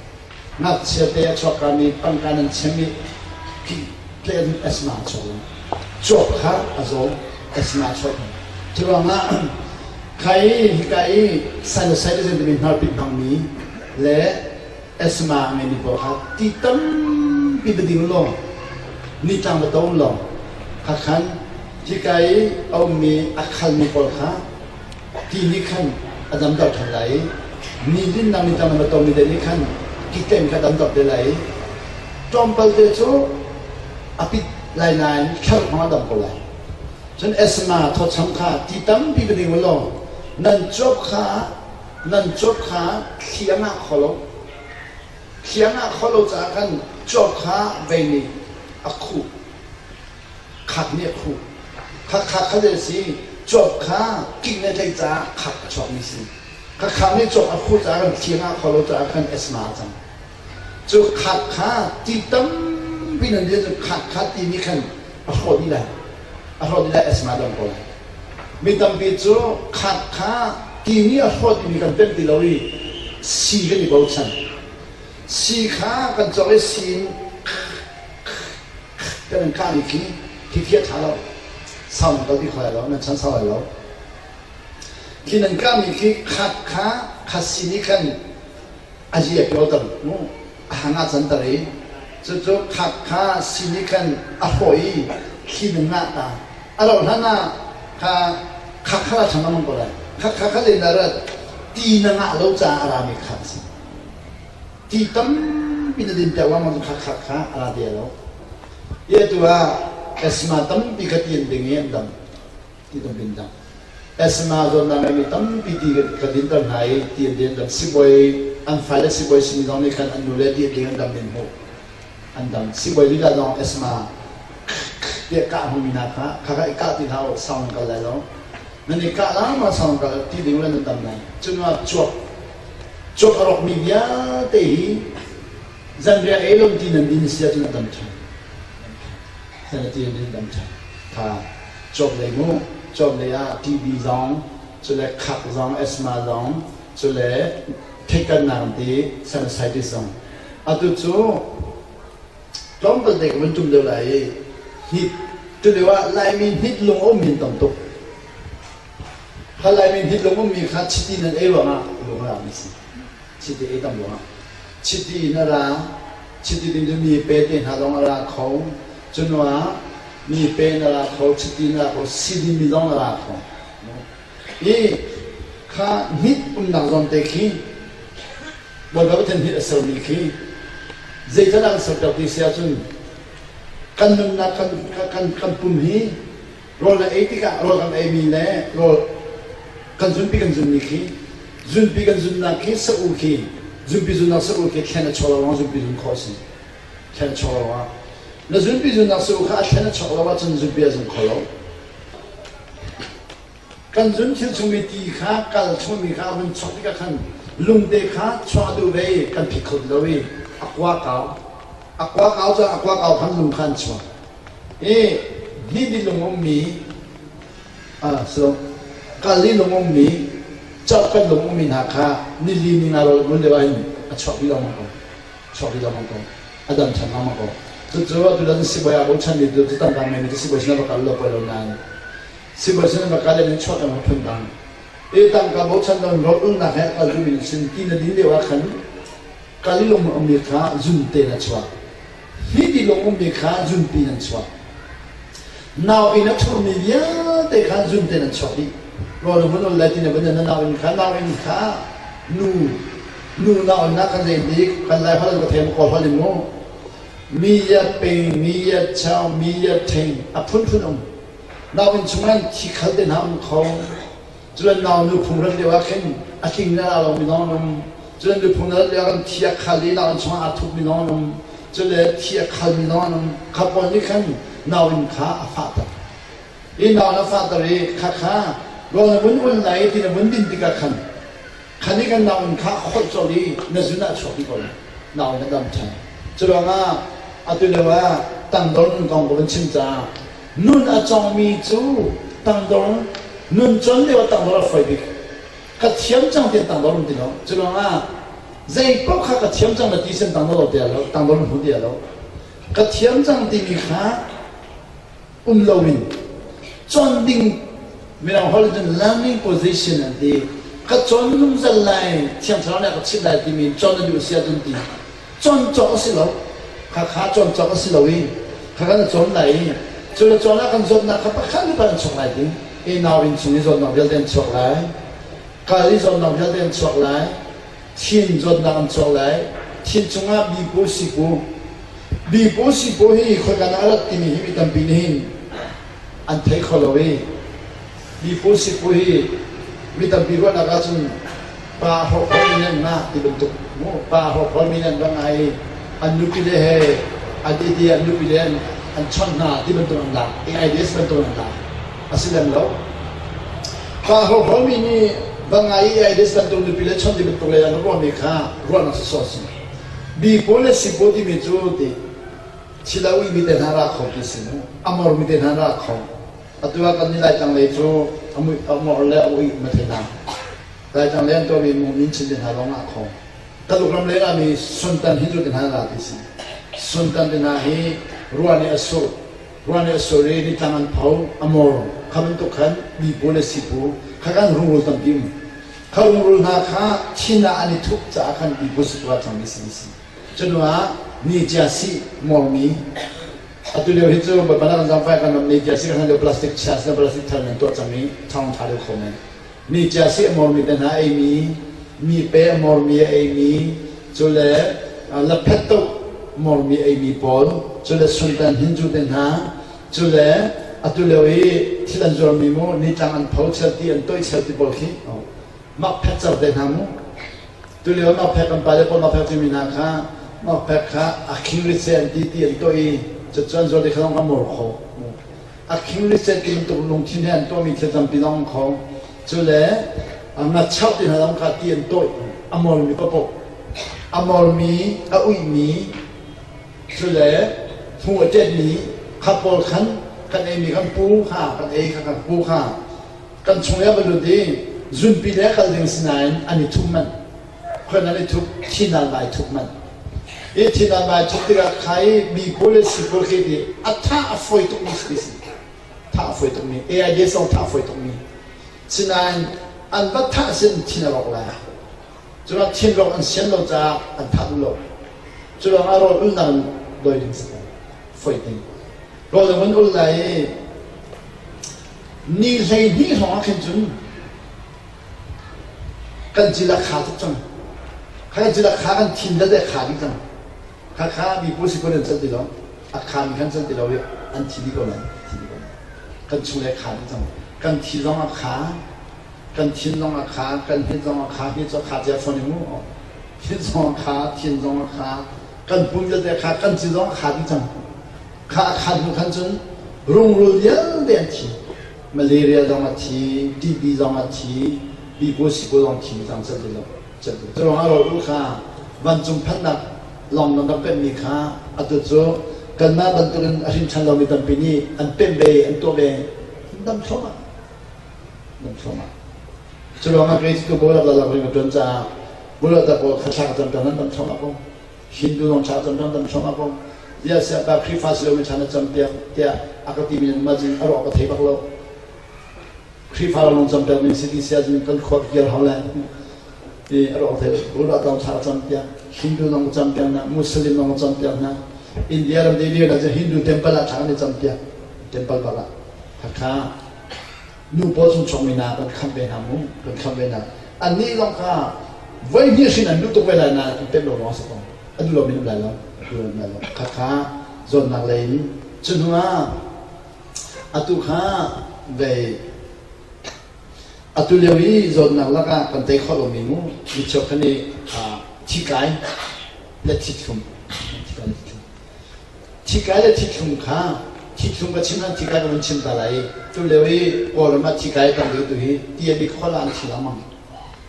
Ngakchia te a chuak kami tangka nan chem i tlen asthma a chuak lai. Cuap kha a zaw asthma a chuah than. Cu ruangah khai hika i sinusitis timi hnarpit hmangmi le asthma a ngeimi pawl kha ti tampi va ding law nitlang va to law kha khan hika i a ummi a khalmi pawl kha ti nih khan a damter ṭhan lai i ni linnak nitlang na va tomi te nih khan kitlem kha damter te lai i tlawmpal te cu a pit lai nain thlar hmang a dam ko lai. Cun asthma thawcham kha ti tampi va ding law nan cuap kha Nan cuap kha thli a ngah kho lo. Thli a ngah kho lo caah khan cuap kha vei nih a khuh. Khak nih a khuh. Khak khak kha zei a si? Cuap kha kik nih a tlaih caah khak a chuakmi si. Khak khak nih cuap a khuh caah khan thli a ngah kho lo caah khan asthma a cang. Cu khak kha ti tampi nan dir cu khak kha ti nih khan a hrawh dih lai. A hrawh dih lai asthma dam ko lai. Mi tampi cu khak kha ti nih a hrawh timi kan pemh ti lo i sii kan i bochan. Sii kha kan cawk i sii in kan in kahmi khi khi a ṭha lo. Sau nan kal ti kho lai lo, nan chan sau lai lo. Khi nan kahmi khi khak kha kha sii nih khan a zi a pioter mu a hang ah canter i cucu khak kha si nih khan a hrawh i thli nan ngah ta a rauh hlan ah kha khak kha ra chang ko lai khak kha kha len rat ti na ngah lo caah a rami khak si ti tampi na din piak lengmang khak khak kha a ra te lo i atu ah asthma tampi kha ti an ding i an dam ti kan din cang. Asthma zawtnak ngeimi tampi ti ka dinter hna i ti an din dam. Sibawi an fale sibawi simi zong nih khan an nule ti an ding an dam in hmuh an dam. Sibawi lila zong asthma tiah kah hmumi hna kha kha kha i kah ti hlah u sau nan kal lai lo. Nan i kah la ma sau nan kal ti ding le nan dam lai. Cun cuap cuap a rawkmi vialte hi zanriah ei lo ti nan din si ahcun a dam ṭhan. San a ti nan dam ṭhan. Kha Cuap lei mu, cuap lei ah TB zong, cule khak zong, asthma zong, cule theihkannak ti sinusitis zong. Atu cu tlawmpal te ka vun tum deuh lai i hnit tulio ah Laimi hnit lung a ummi an tam tuk. Kha Laimi hnit lung ummi kha chiti nan ei ruangah lung a rami si. Chiti ei tam ruangah. Chiti in a ra, chiti ding cu mi pe te hna zong a ra kho. Cunuah mi pe na ra kho, chiti na ra kho, sidin mi zong na ra kho. I kha hnit umnak zawn te khi Bawipa Pathian hnit a sermi khi zeicadah an serter ti si ahcun kan nunnak kan, kan, kan pum hi rawl na ei tikah rawl kan eimi le rawl kan zunpi kan zunmi khi zunpi kan zunnak khi sa-u khi zunpi zunnak sa-u khi thlen a chuak lo ruang zunpi zun khawh a si. Thlen a chuak lo ah na zunpi zunnak sa-u kha a thlen a chuak lo ahcun zunpi a zung kho lo. Kan zun thil chungmi ti kha kal chungmi kha a vun chuak tikah khan lungte kha chuah duh ve i kan phit kho ti lo i a kua kau. A kua kau cu a kua kau khan lung kha an chuak. I hnih lung ummi so kal i lung ummi cauh kan lung ummi hna kha nili ni nga rawl mun deuh ahhin a chuak dih lengmang ko. Chuak dih lengmang ko. A dam ṭhan lengmang ko. Cucu atu dan sibawi aa bochanmi cu tamdang men cu sibawi sin ah va kal lo poi lo nain sibawi sin ah va kal in chuak lengmang phun dang. I tangka bochan lo rawl ulnak he a kal duhmi sin ti na din lio ah khan. Kal i lung ummi kha zunte in a chuak. Hit i lung ummi kha zunpi in an chuak. Nau inn a thurmi vialte kha zunte in an chuak dih. Rawl na vun ul lai ti na vun na nau inn kha nau inn kha nu nu nau inn ah kan len bik kan lai holh in ka thei kawl holh in mu mi ya ping mi ya chau mi ya thing a phunphun um nau inn chungah thi khal te hna um kho Cun nau nuphung rat lio ah khin a tling na la lo mi zong an um. Cun nuphung na rat lio ah khan thi a khal i nau inn chungah aa thup mi zong an um. Cun le thi a khal mi zong an um. Kha pawl nih khan nau inn kha a fahter. I nau na fahter i khakha rawl na vun ul lai i ti na vun din tikah khan khan i kan nau inn kha a kholh colh i na zun ah a chuak dih ko lai. Nau inn a dam ṭhan. Cu ruangah atu lio ah tangdor nun kong ka vun chim caah Nun a cawngmi cu tangdor nun cawn lio ah tangdor a fawi bik. Ka thiam cang tiah tangdor um ti lo. Cu ruangah zei paoh kha ka thiam cang na ti sin tangdor lo ti lo, tangdor um hu ti lo. Ka thiam cang timi kha um loin cawn ding mirang holh cun learning position an ti. Ka cawn zungzal lai, thiang thlarau nih a ka chimh lai timi cawn na duh si ahcun ti. Cawn cawk a si lo. Khakha cawn cawk a si lo i khakha na cawn lai i cu le cawn ah kan zawtnak kha pakhat le pakhat an chuak lai ding. I nau inn chung i zawtnak vialte an chuak lai. Kal i zawtnak vialte an chuak lai. Thin zawtnak an chuak lai. Thin chungah bipu sipu. Bipu sipu hi khoika dah a rat timi hi mi tampi nih hin an thei kho lo i Mipu sipu hi mi tampi ruahnak ahcun pa hrawkhrol mi nan ngah ti bantuk mu pa hrawkhrol mi nan va ngah i an nupile he an i ti an nupile an an chawnh hna ti bantuk an lak AIDS bantuk an lak a si lem lo pa hrawkhrol mi nih va ngah i AIDS bantuk nupile chawnh ti bantuk le an ruahmi kha ruahnak sawsawh a si mi pawl le sipu timi cu ti thilo i mi te hna ra kho ti si mu amor mi te hna ra kho Atu ah kan nih Laitlang lei cu a muih a mor le a uih ma thei hna. Laitlang lei an tuahmi mu min chin te hna lawng ah kho. Taluk ram lei ah mi Suntan Hindu te hna ra ti si. Suntan te hna hi rua nih a surh. Rua nih a sur i nitlang an pho, a mor. Kha bantuk khan mipu le sipu kha kan rungrul tampi um. Kha rungrul hna kha thin ah an i thup caah khan mipu sipu ah cangmi si si. Cu ah ni cia sih mormi Atu lio hi cu Baibal kan zaangfai kan ram ni cia si kan lio plastic chia si plastic thar nan tuah cang i thawng ṭha deuh kho men. Ni cia si a mormi te hna eimi, mi pe a mormi a eimi, cu le laphet tuk mormi eimi pawl, cu le suntan hinzu te hna, cu le atu lio i thil an zuarmi mu nitlang an pho chel ti an toih chel ti pawl khi mak phet cer te hna mu. Tulio nokphek kan pale pawl nokphek timi hna kha nokphek kha a khingrit an ti ti an tuah i cucu zual ti kha zong a mor kho. A khingrit ti bantuk lungthin he an tuahmi thil tampi zong kho. Cu le ngachoh ti hna zong kha ti an tawih a mormi paohpaoh. A mormi, a uihmi, cu le hmu a ṭetmi kha pawl khan kan eimi kan pu kha kan ei kha kan pu kha kan chung i a va lut i zunpi le kal ding si nain an i thup manh khon an i thup thinal mai thup manh i thinal mai thup tikah kha i mi pawl le si pawl khi ti a tha a fawi tuk mi si si tha a fawi tuk mi AIDS zong tha a fawi tuk mi sinain an va thah sin thin a rawk lai cunak thin rawk an sian lo caah an thah duh lo cu ruangah rawl ulnak in doi ding si fawi ding rawl in ul lai i Ni 12 hrawng ah khin cun kan cil a kha tuk cang. Kha kan cil a kha kan thin vialte a kha dih cang. Kha kha mi pawl si an can ti lo. A kha mi khan can ti lo i an thi dih ko lai. Thi dih ko lai. Kan chung le kha dih cang. Kan thi zong a kha, kan thin zong a kha, kan hit zong a kha, hit cu a kha cia fawn i mu. Hit zong a kha, thin zong a kha, kan pum vialte a kha, kan cil zong a kha dih cang. Kha a khan hnu khan cun rungrul vialte an thi. Malaria zong a thi, TB zong a thi, pipu sipu zong thi cang cel ti lo. Cel ti. Cu ruangah rawl ul kha vancung phanhnak lawng nan rak pemhmi kha atu cu kanmah bantukin a hrin ṭhan lomi tampi nih an pemh ve, an tuah ve. Dam thluahmah. Dam thluahmah. Cu ruangah kei cu Bawi rak ring a ṭuan caah Bawi rak pawl kha thla ka cam nan dam thluahmah ko. Hindu zong ṭha cam dam hram ko. Ziah siah Khrihfa si lomi ṭha na campiak tiah a ka timi nan mah cun a ruah ka thei bak lo. Khrihfa lawng campiak mi si ti si ahcun kan khua ka kir hau lai. Ti a ruah ka thei. Bulah tawng thla ka campiak. Hindu zong ka campiak hna, Muslim zong ka campiak hna. India ram Delhi ah cun Hindu temple ah thla kan i campiak. Temple bak ah. Hakha nu pawl chung chawngmi hna kan khamh ve hna mu, kan khamh ve hna. Annih zong kha voi hnih hrin an duh tuk ve lai nain an pemh lo ruang a si ko. A duh lomi an um lai lo. A duh lo lai lo. Khakha zawtnak lei in cu hnu ah atu kha vei atu lio i zawtnak lakah kan tei khawh lomi mu mi cheukhat nih thi kai le thithlum thi kai le thithlum kha thithlum ka chim hlan thi kai ka vun chim ta lai i tu lio i Kawlram ah thi kai tam deuh tu hi ti a bik khawh ah an thi lengmang.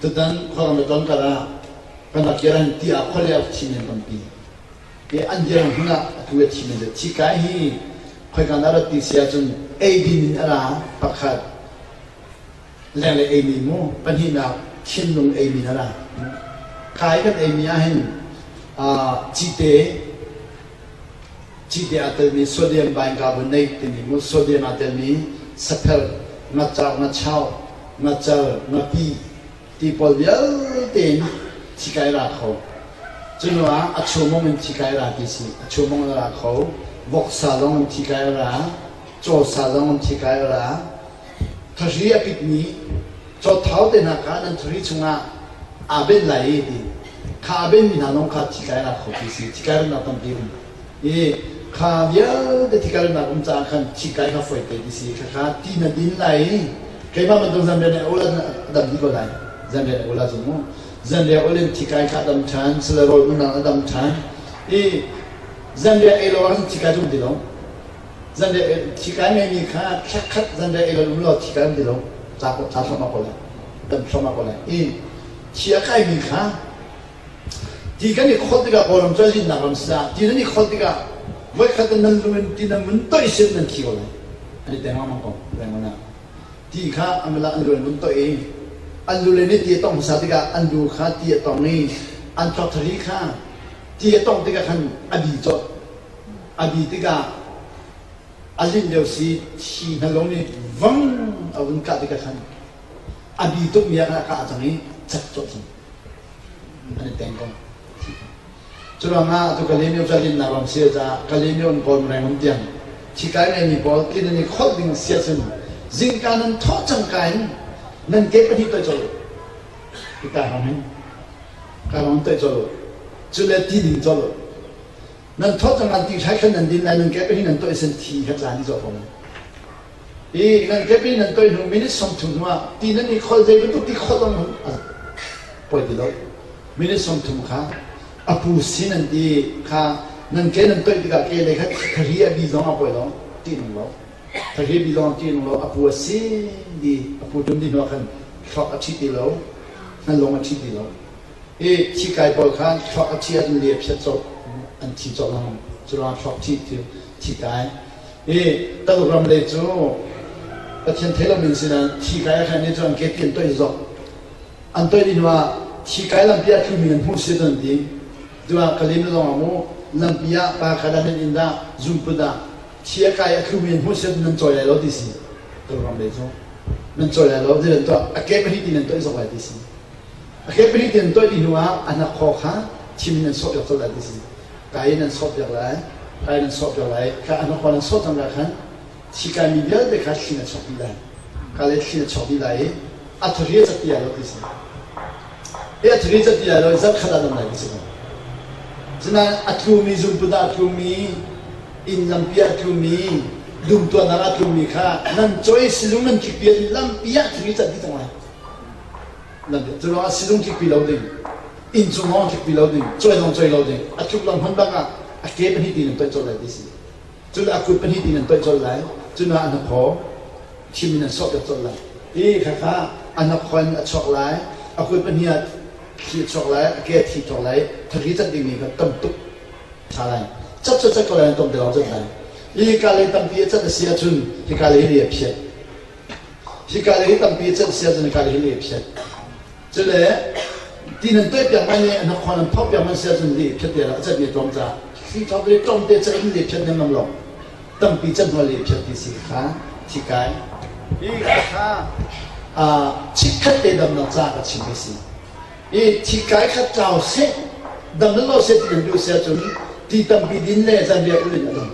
Tutan khuaram le ton kar ah kan rak kir an ti ah khua le thi men tampi i an dir hmun ah atu a thi men thi kai hi khoika na rat ti si ahcun eidin in a ra pakhat lenglei eimi mu pahnihnak thinlung eimi na ra kai kan eimi ah hin cite cite aa telmi sodium bicarbonate timi mu sodium aa telmi sapher ngacar ngachau ngacal ngapi ti pawl vialte in thi kai ra kho. Cu ah a chumong in thi kai ra ti si. A chumong in ra kho. Voksa zong in thi kai ra. Cawsa zong in thi kai ra. Thahri a pitmi cawthau te hna kha nan thahri chungah aa benh lai i ti. Kha aa benhmi hna zong kha thi kai ra kho ti si. Thi kai rannak tampi um. I kha vialte thikalnak um caah khan thikai kha foi te ti si. Khakha ti na din lai i keimah bantuk zanrian ai ul a dam dih ko lai. Zanrian ai ul ahcun mu zanriah ul in thikai kha a dam ṭhan, sile rawl unang a dam ṭhan. I zanriah ei lo ahcun thikai cu um ti lo. Zanriah thikai ngeimi kha thlakhat zanriah ei lo um lo thikai um ti lo. Ca ca thluahmah ko lai. Dam thluahmah ko lai. I thi a kaimi kha Ti kan i kholh tikah Kawlram cu a linnak ram si ah ti nan i kholh tikah voikhat in nan lu in ti nan vun toih sin nan thi ko lai. An i teng lengmang ko Rangoon ah. Ti kha an an lu in vun toih i an lu le nih ti a tong hmasa tikah an lu kha ti a tong i an thluak thari kha ti a tong tikah khan a bi colh. A bi tikah a linh lio si thi hna lung nih vang a vun kah tikah khan a bi tukmi ah khan a kah cang i cat colh cang. An i teng ko. Curuangah atu Kalaymyo cu a linnak ram si caah Kalaymyo in Kawl reng um tiang thikai ngeimi pawl tlin an i kholh ding si ahcun zingka nan thawh cangka in nan ke pahnih toih colh u. Hika hrawng hin ka hrawng toih colh u. Cu le ti ding colh u. Nan thawh cang nan ti hrai khan nan din lai nan ke pahnih nan toih sin thi kha tla ni zawh ko lai. I nan kepi nan toih hnu minute 30 hnu ah ti nan i kholh zei bantuk ti kholh zong poi ti lo. Minute 30 kha a pu sin an ti kha nan ke nan toih tikah ke lei kha thari a bi zong a poi lo ti nung lo. Thari bi zong ti nung lo a pu a sin di a pu tum di hnu ah khan thluak a ṭhi ti lo nan lung a ṭhi ti lo. I thikai pawl kha thluak a thi ahcun li a phiat colh an thi colh lengmang. Cu ruangah thluak thi cu thikai. I Taluk ram lei cu Pathian thei lomi sinah thikai a khan i cu an ke an toih zok. An toih dih hnuah thikai lampi ah tlumi nan hmuh si an ti. Cuah Kalim zong ah mu lampi ah pa kha dah nan inn dah zunput ah thi a kai a tlumi nan hmuh si nan cawi lai lo ti si. Taluk ram lei cu nan cawi lai lo ti nan tuah a ke pahnih ti nan toih zok lai ti si. A ke pahnih ti nan toih dih hnuah a hnakhaw kha thim in nan sawhpiak colh lai ti si. Kai in nan sawhpiak lai, kai nan sawhpiak lai, kha a hnakhaw nan sawh cang lai khan thi kaimi vialte kha thli na chuak dih lai. Ka le thli na chuak dih lai i a thari a cat ti lai lo ti si. I a thari cat ti lai lo i zarh khat ah dam lai ti si ko. Sinain a tlumi zunput ah a tlumi, inn lampi ah a tlumi, dum tuahnak ah a tlumi kha nan cawi sizung nan tlikpi ahcun lampi ah thari cat dih cang lai. Cu ruangah sizung tlikpi lo ding, inn cung lawng tlikpi lo ding, cawi zong cawi lo ding, a tluk lam hmun bak ah a ke pahnih ti nan toih colh lai ti si. Cun a kut pahnih ti nan toih colh lai, cun ah a hnakhaw thim in nan sawhpiak colh lai. I khakha a hnakhaw in a chuak lai, a kut pahnih ah thli a chuak lai, a ke a thi chuak lai, thari cat dingmi kha tam tuk ṭha lai. Cat cat cat ko lai, tom te lawng cat lai. I ka lei tampi a cat a si ahcun hika lei hi a phiat. Hika le hi tampi a celh sia cun hika le hi le phiat. Cule ti nan tuai piak man i an khon an phok piak man sia cun le phiat te la a cat mi tlawm ca thli thok le tlawm te cat in le phiat nem ngam lo tampi cat hnual le phiat ti si kha thi kai hi kha chikkhat te damnak ca ka chim mi si i thi kai kha tlau seh. Dam na lo seh ti kan duh si ahcun ti tampi din le zanriah ulh in a dam.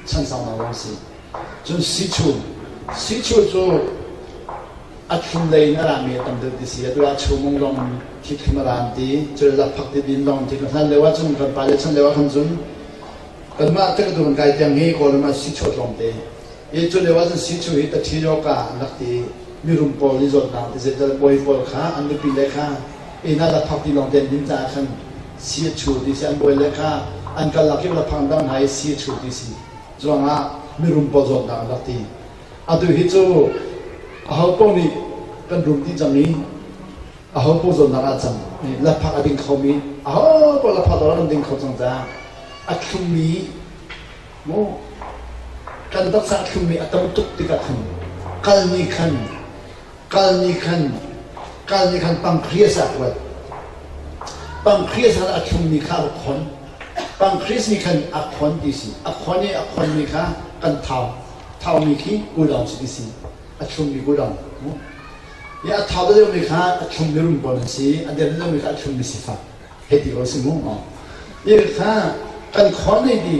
Chan saunak lawng si. Cun sichu. Sichu cu a thlum lei in a rami a tam deuh ti si. Atu ah chumung zong thi thlum a ram ti. Cun lakphak ti din zong ti. Kan hlan lio ahcun kan pale chan lio ah khan cun kanmah tekatu kan kai tiang hi Kawlram ah sichu a tlawmte. I cu lio ahcun sichu hi taṭhi yoka an rak ti. Mirum pawl i zawtnak ti zeital bawi pawl kha an nupi le kha inn ah lakphak ti lawng te an din caah khan si a chu ti si. An bawi le kha an kal lak i laphang dang hna i si a chu ti si. Cuangah mirum pawl zawtnak an rak ti. Atu hi cu aho paoh nih kan rum dih cang i aho paoh zawtnak ah cang. Lakphak a ding khomi aho paoh lakphak dawr an ding kho cang caah a thlummi mu kan taksa a thlummi a tam tuk tikah khan kal nih khan kal nih khan kal nih khan pancreas ah kuat. Pancreas ah a thlummi kha a khon. Pancreas nih khan a khon ti si. A khon i a khonmi kha kan thau. Thaumi khi kulawng si ti si. A thlummi kulawng. I a thau deuhmi kha a thlummi rum pawl an si. A der deuhmi kha a thlummi sifak. Hei ti ko si mu. I kha kan khon ei ti.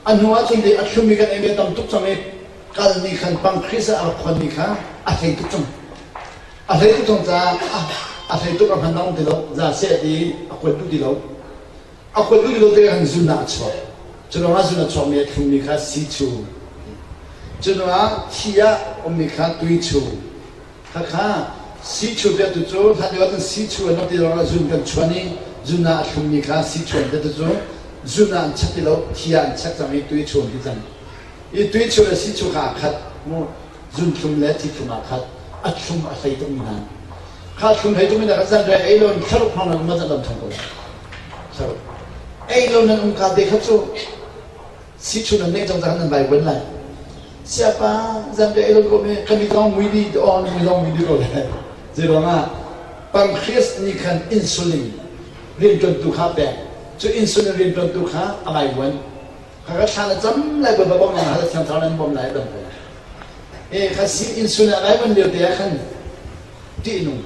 A hnu ahcun a thlummi kan ei tam tuk cang i kal nih khan pancreas ah a rak khonmi kha a hlei tuk cang. A hlei tuk cang caah a hlei tuk a hman a um ti lo. Za seh ti a kuat duh ti lo. A kuat duh ti lo tikah khan zun ah a chuak. Cu ruangah zun a chuakmi a thlummi kha sichu. Cu ruangah thi ah ummi kha tuichu. Khakha sichu piahtu cu hlan lio ahcun sichu an rak ti ruangah zun kan chuan i zun ah a thlummi kha sichu an piahtu cu zun ah an chek ti lo, thi ah an chek cang i tuichu an ti cang. I tuichu le sichu kha aa khat. Mu zunthlum le thithlum aa khat. A thlum a hlei tukmi hna. Kha thlum hlei tukmi hna kha zanriah ei lo in thlaruk hmang nan um ah dam ṭhan ko lai. Thlaruk. Ei lo nan um ka te kha cu sichu nan neih cang caah nan vaivuan lai. Siapa zanriah ei lo ko me kan i zong mui di aw mui zong mui di ko lai. Zeiruangah pancreas nih khan insulin rianṭuantu kha pek. Cu insulin rianṭuantu kha a vaivuan. Kha thla na cam lai bawipa bawmh na hal thiang thlarau nan bawmh lai dam ko lai. E kha si insulin a ngai man lio te ah khan ṭih nung.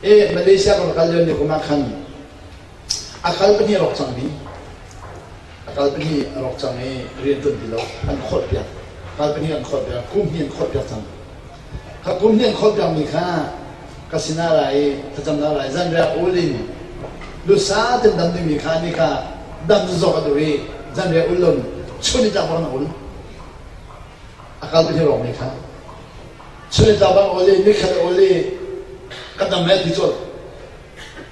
E Malaysia ka kal lio ni kum ah khan a kal pahnih a rawk cang mi a kal pahnih a rawk cang i rian ṭuan ti lo an khawlh piak kal pahnih an khawlh piak kum hnih an khawlh piak cang. Kha kum hnih an khawlh piak mi kha ka sinah ra i thlacamnak ra i zanriah ul in lusa ten dam dingmi kha ni kha dam zawk a duh i zanriah ul lon chun i tlak bang ul a kal pahnih rawk mi kha chun i tlak bang ul i nikhat ul i ka dam he ti cawlh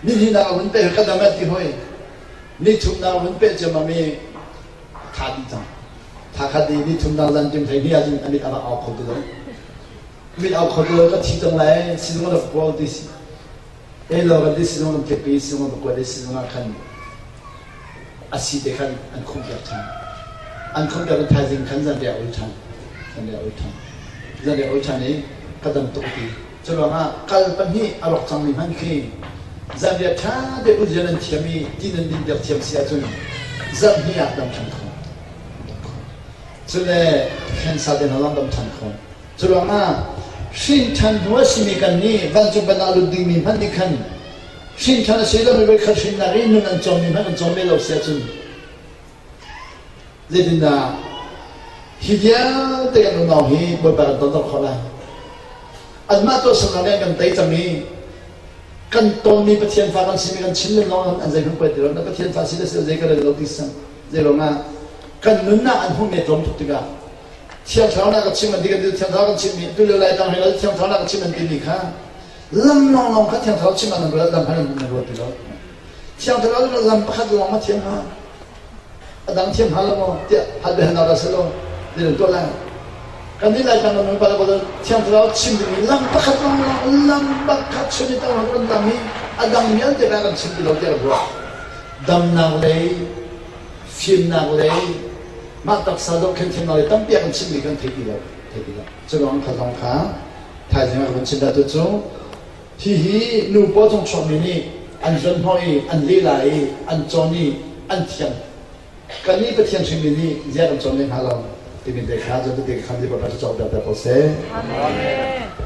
ni hnihnak a vun pe ka dam he ti hoi ni thumnak a vun pe ciammam i tha dih cang tha khat di ni thumnak zan tim hlei ni ahcun a mit a rak au kho ti lo mit au kho ti lo ka thi cang lai sizung rak kawl ti si e lo kan ti sizung kan tlikpi sizung kan kuat i sizung ah khan a si te khan an khumh piak ṭhan an khumh piak in thaizing khan zanriah ul ṭhan zanriah ul ṭhan zanriah ul ṭhan i ka dam tuk ti cu ruangah kal pahnih a rawk cangmi hmanh khi zanriah ṭha te ulzian an thiam i ti nan din piak thiam si ahcun zarh hnih ah dam ṭhan kho cule cancer te hna zong dam ṭhan kho Cu ruangah hrin ṭhan hnu a simi kan nih vancung ban ah lut dingmi hmanh nih khan hrin ṭhan a si lomi voikhat hrinnak i nun an cawmmi hmanh kan cawm ve lo si ahcun zeitindah hi vialte kan unau hi Bawipa kan tonter khawh lai? Anmah tuahsernak nih an kan tei cang i kan tonmi Pathian fa kan simi kan chim len lawng an zeihmanh poi ti lo. Na Pathian fa si le si lo zei ka rel lo ti si cang. Zei ruangah kan nunnak an hmuhmi a tlawm tuk tikah Thiang Thlarau na ka chim an ti kan ti Thiang Thlarau kan chimmi tu lio lai tang hei Thiang Thlarau na ka chim an timi kha lam lawnglawng kha Thiang Thlarau chim an ruat lam han an ruat ti lo Thiang Thlarau cu lam pakhat lawng ma thiam hnga a dang thiam hnga lo maw tiah hal biahalnak dah si lo ti tuah lai kan nih lai tang kan pa le Thiang Thlarau chim dingmi lam pakhat lawnglawng lam pakhat chun i tang kan dang hi a dang vialte kha kan chim ti lo tiah ruah damnak lei fimnak lei mah taksa zohkhenh thiamnak le tampi a kan chimhmi kan thei ti lo thei ti lo cu ruang kha zong kha thaizing ah kan chim dah tu cu hihi nu paw cung chuakmi nih an zuanhnawh i an lila i an cawn i an thiam kannih Pathian hrimmi nih zia kan cawn ve hnga lo timi te kha cu te kha di pa cu cawk piak ko seh. Amen.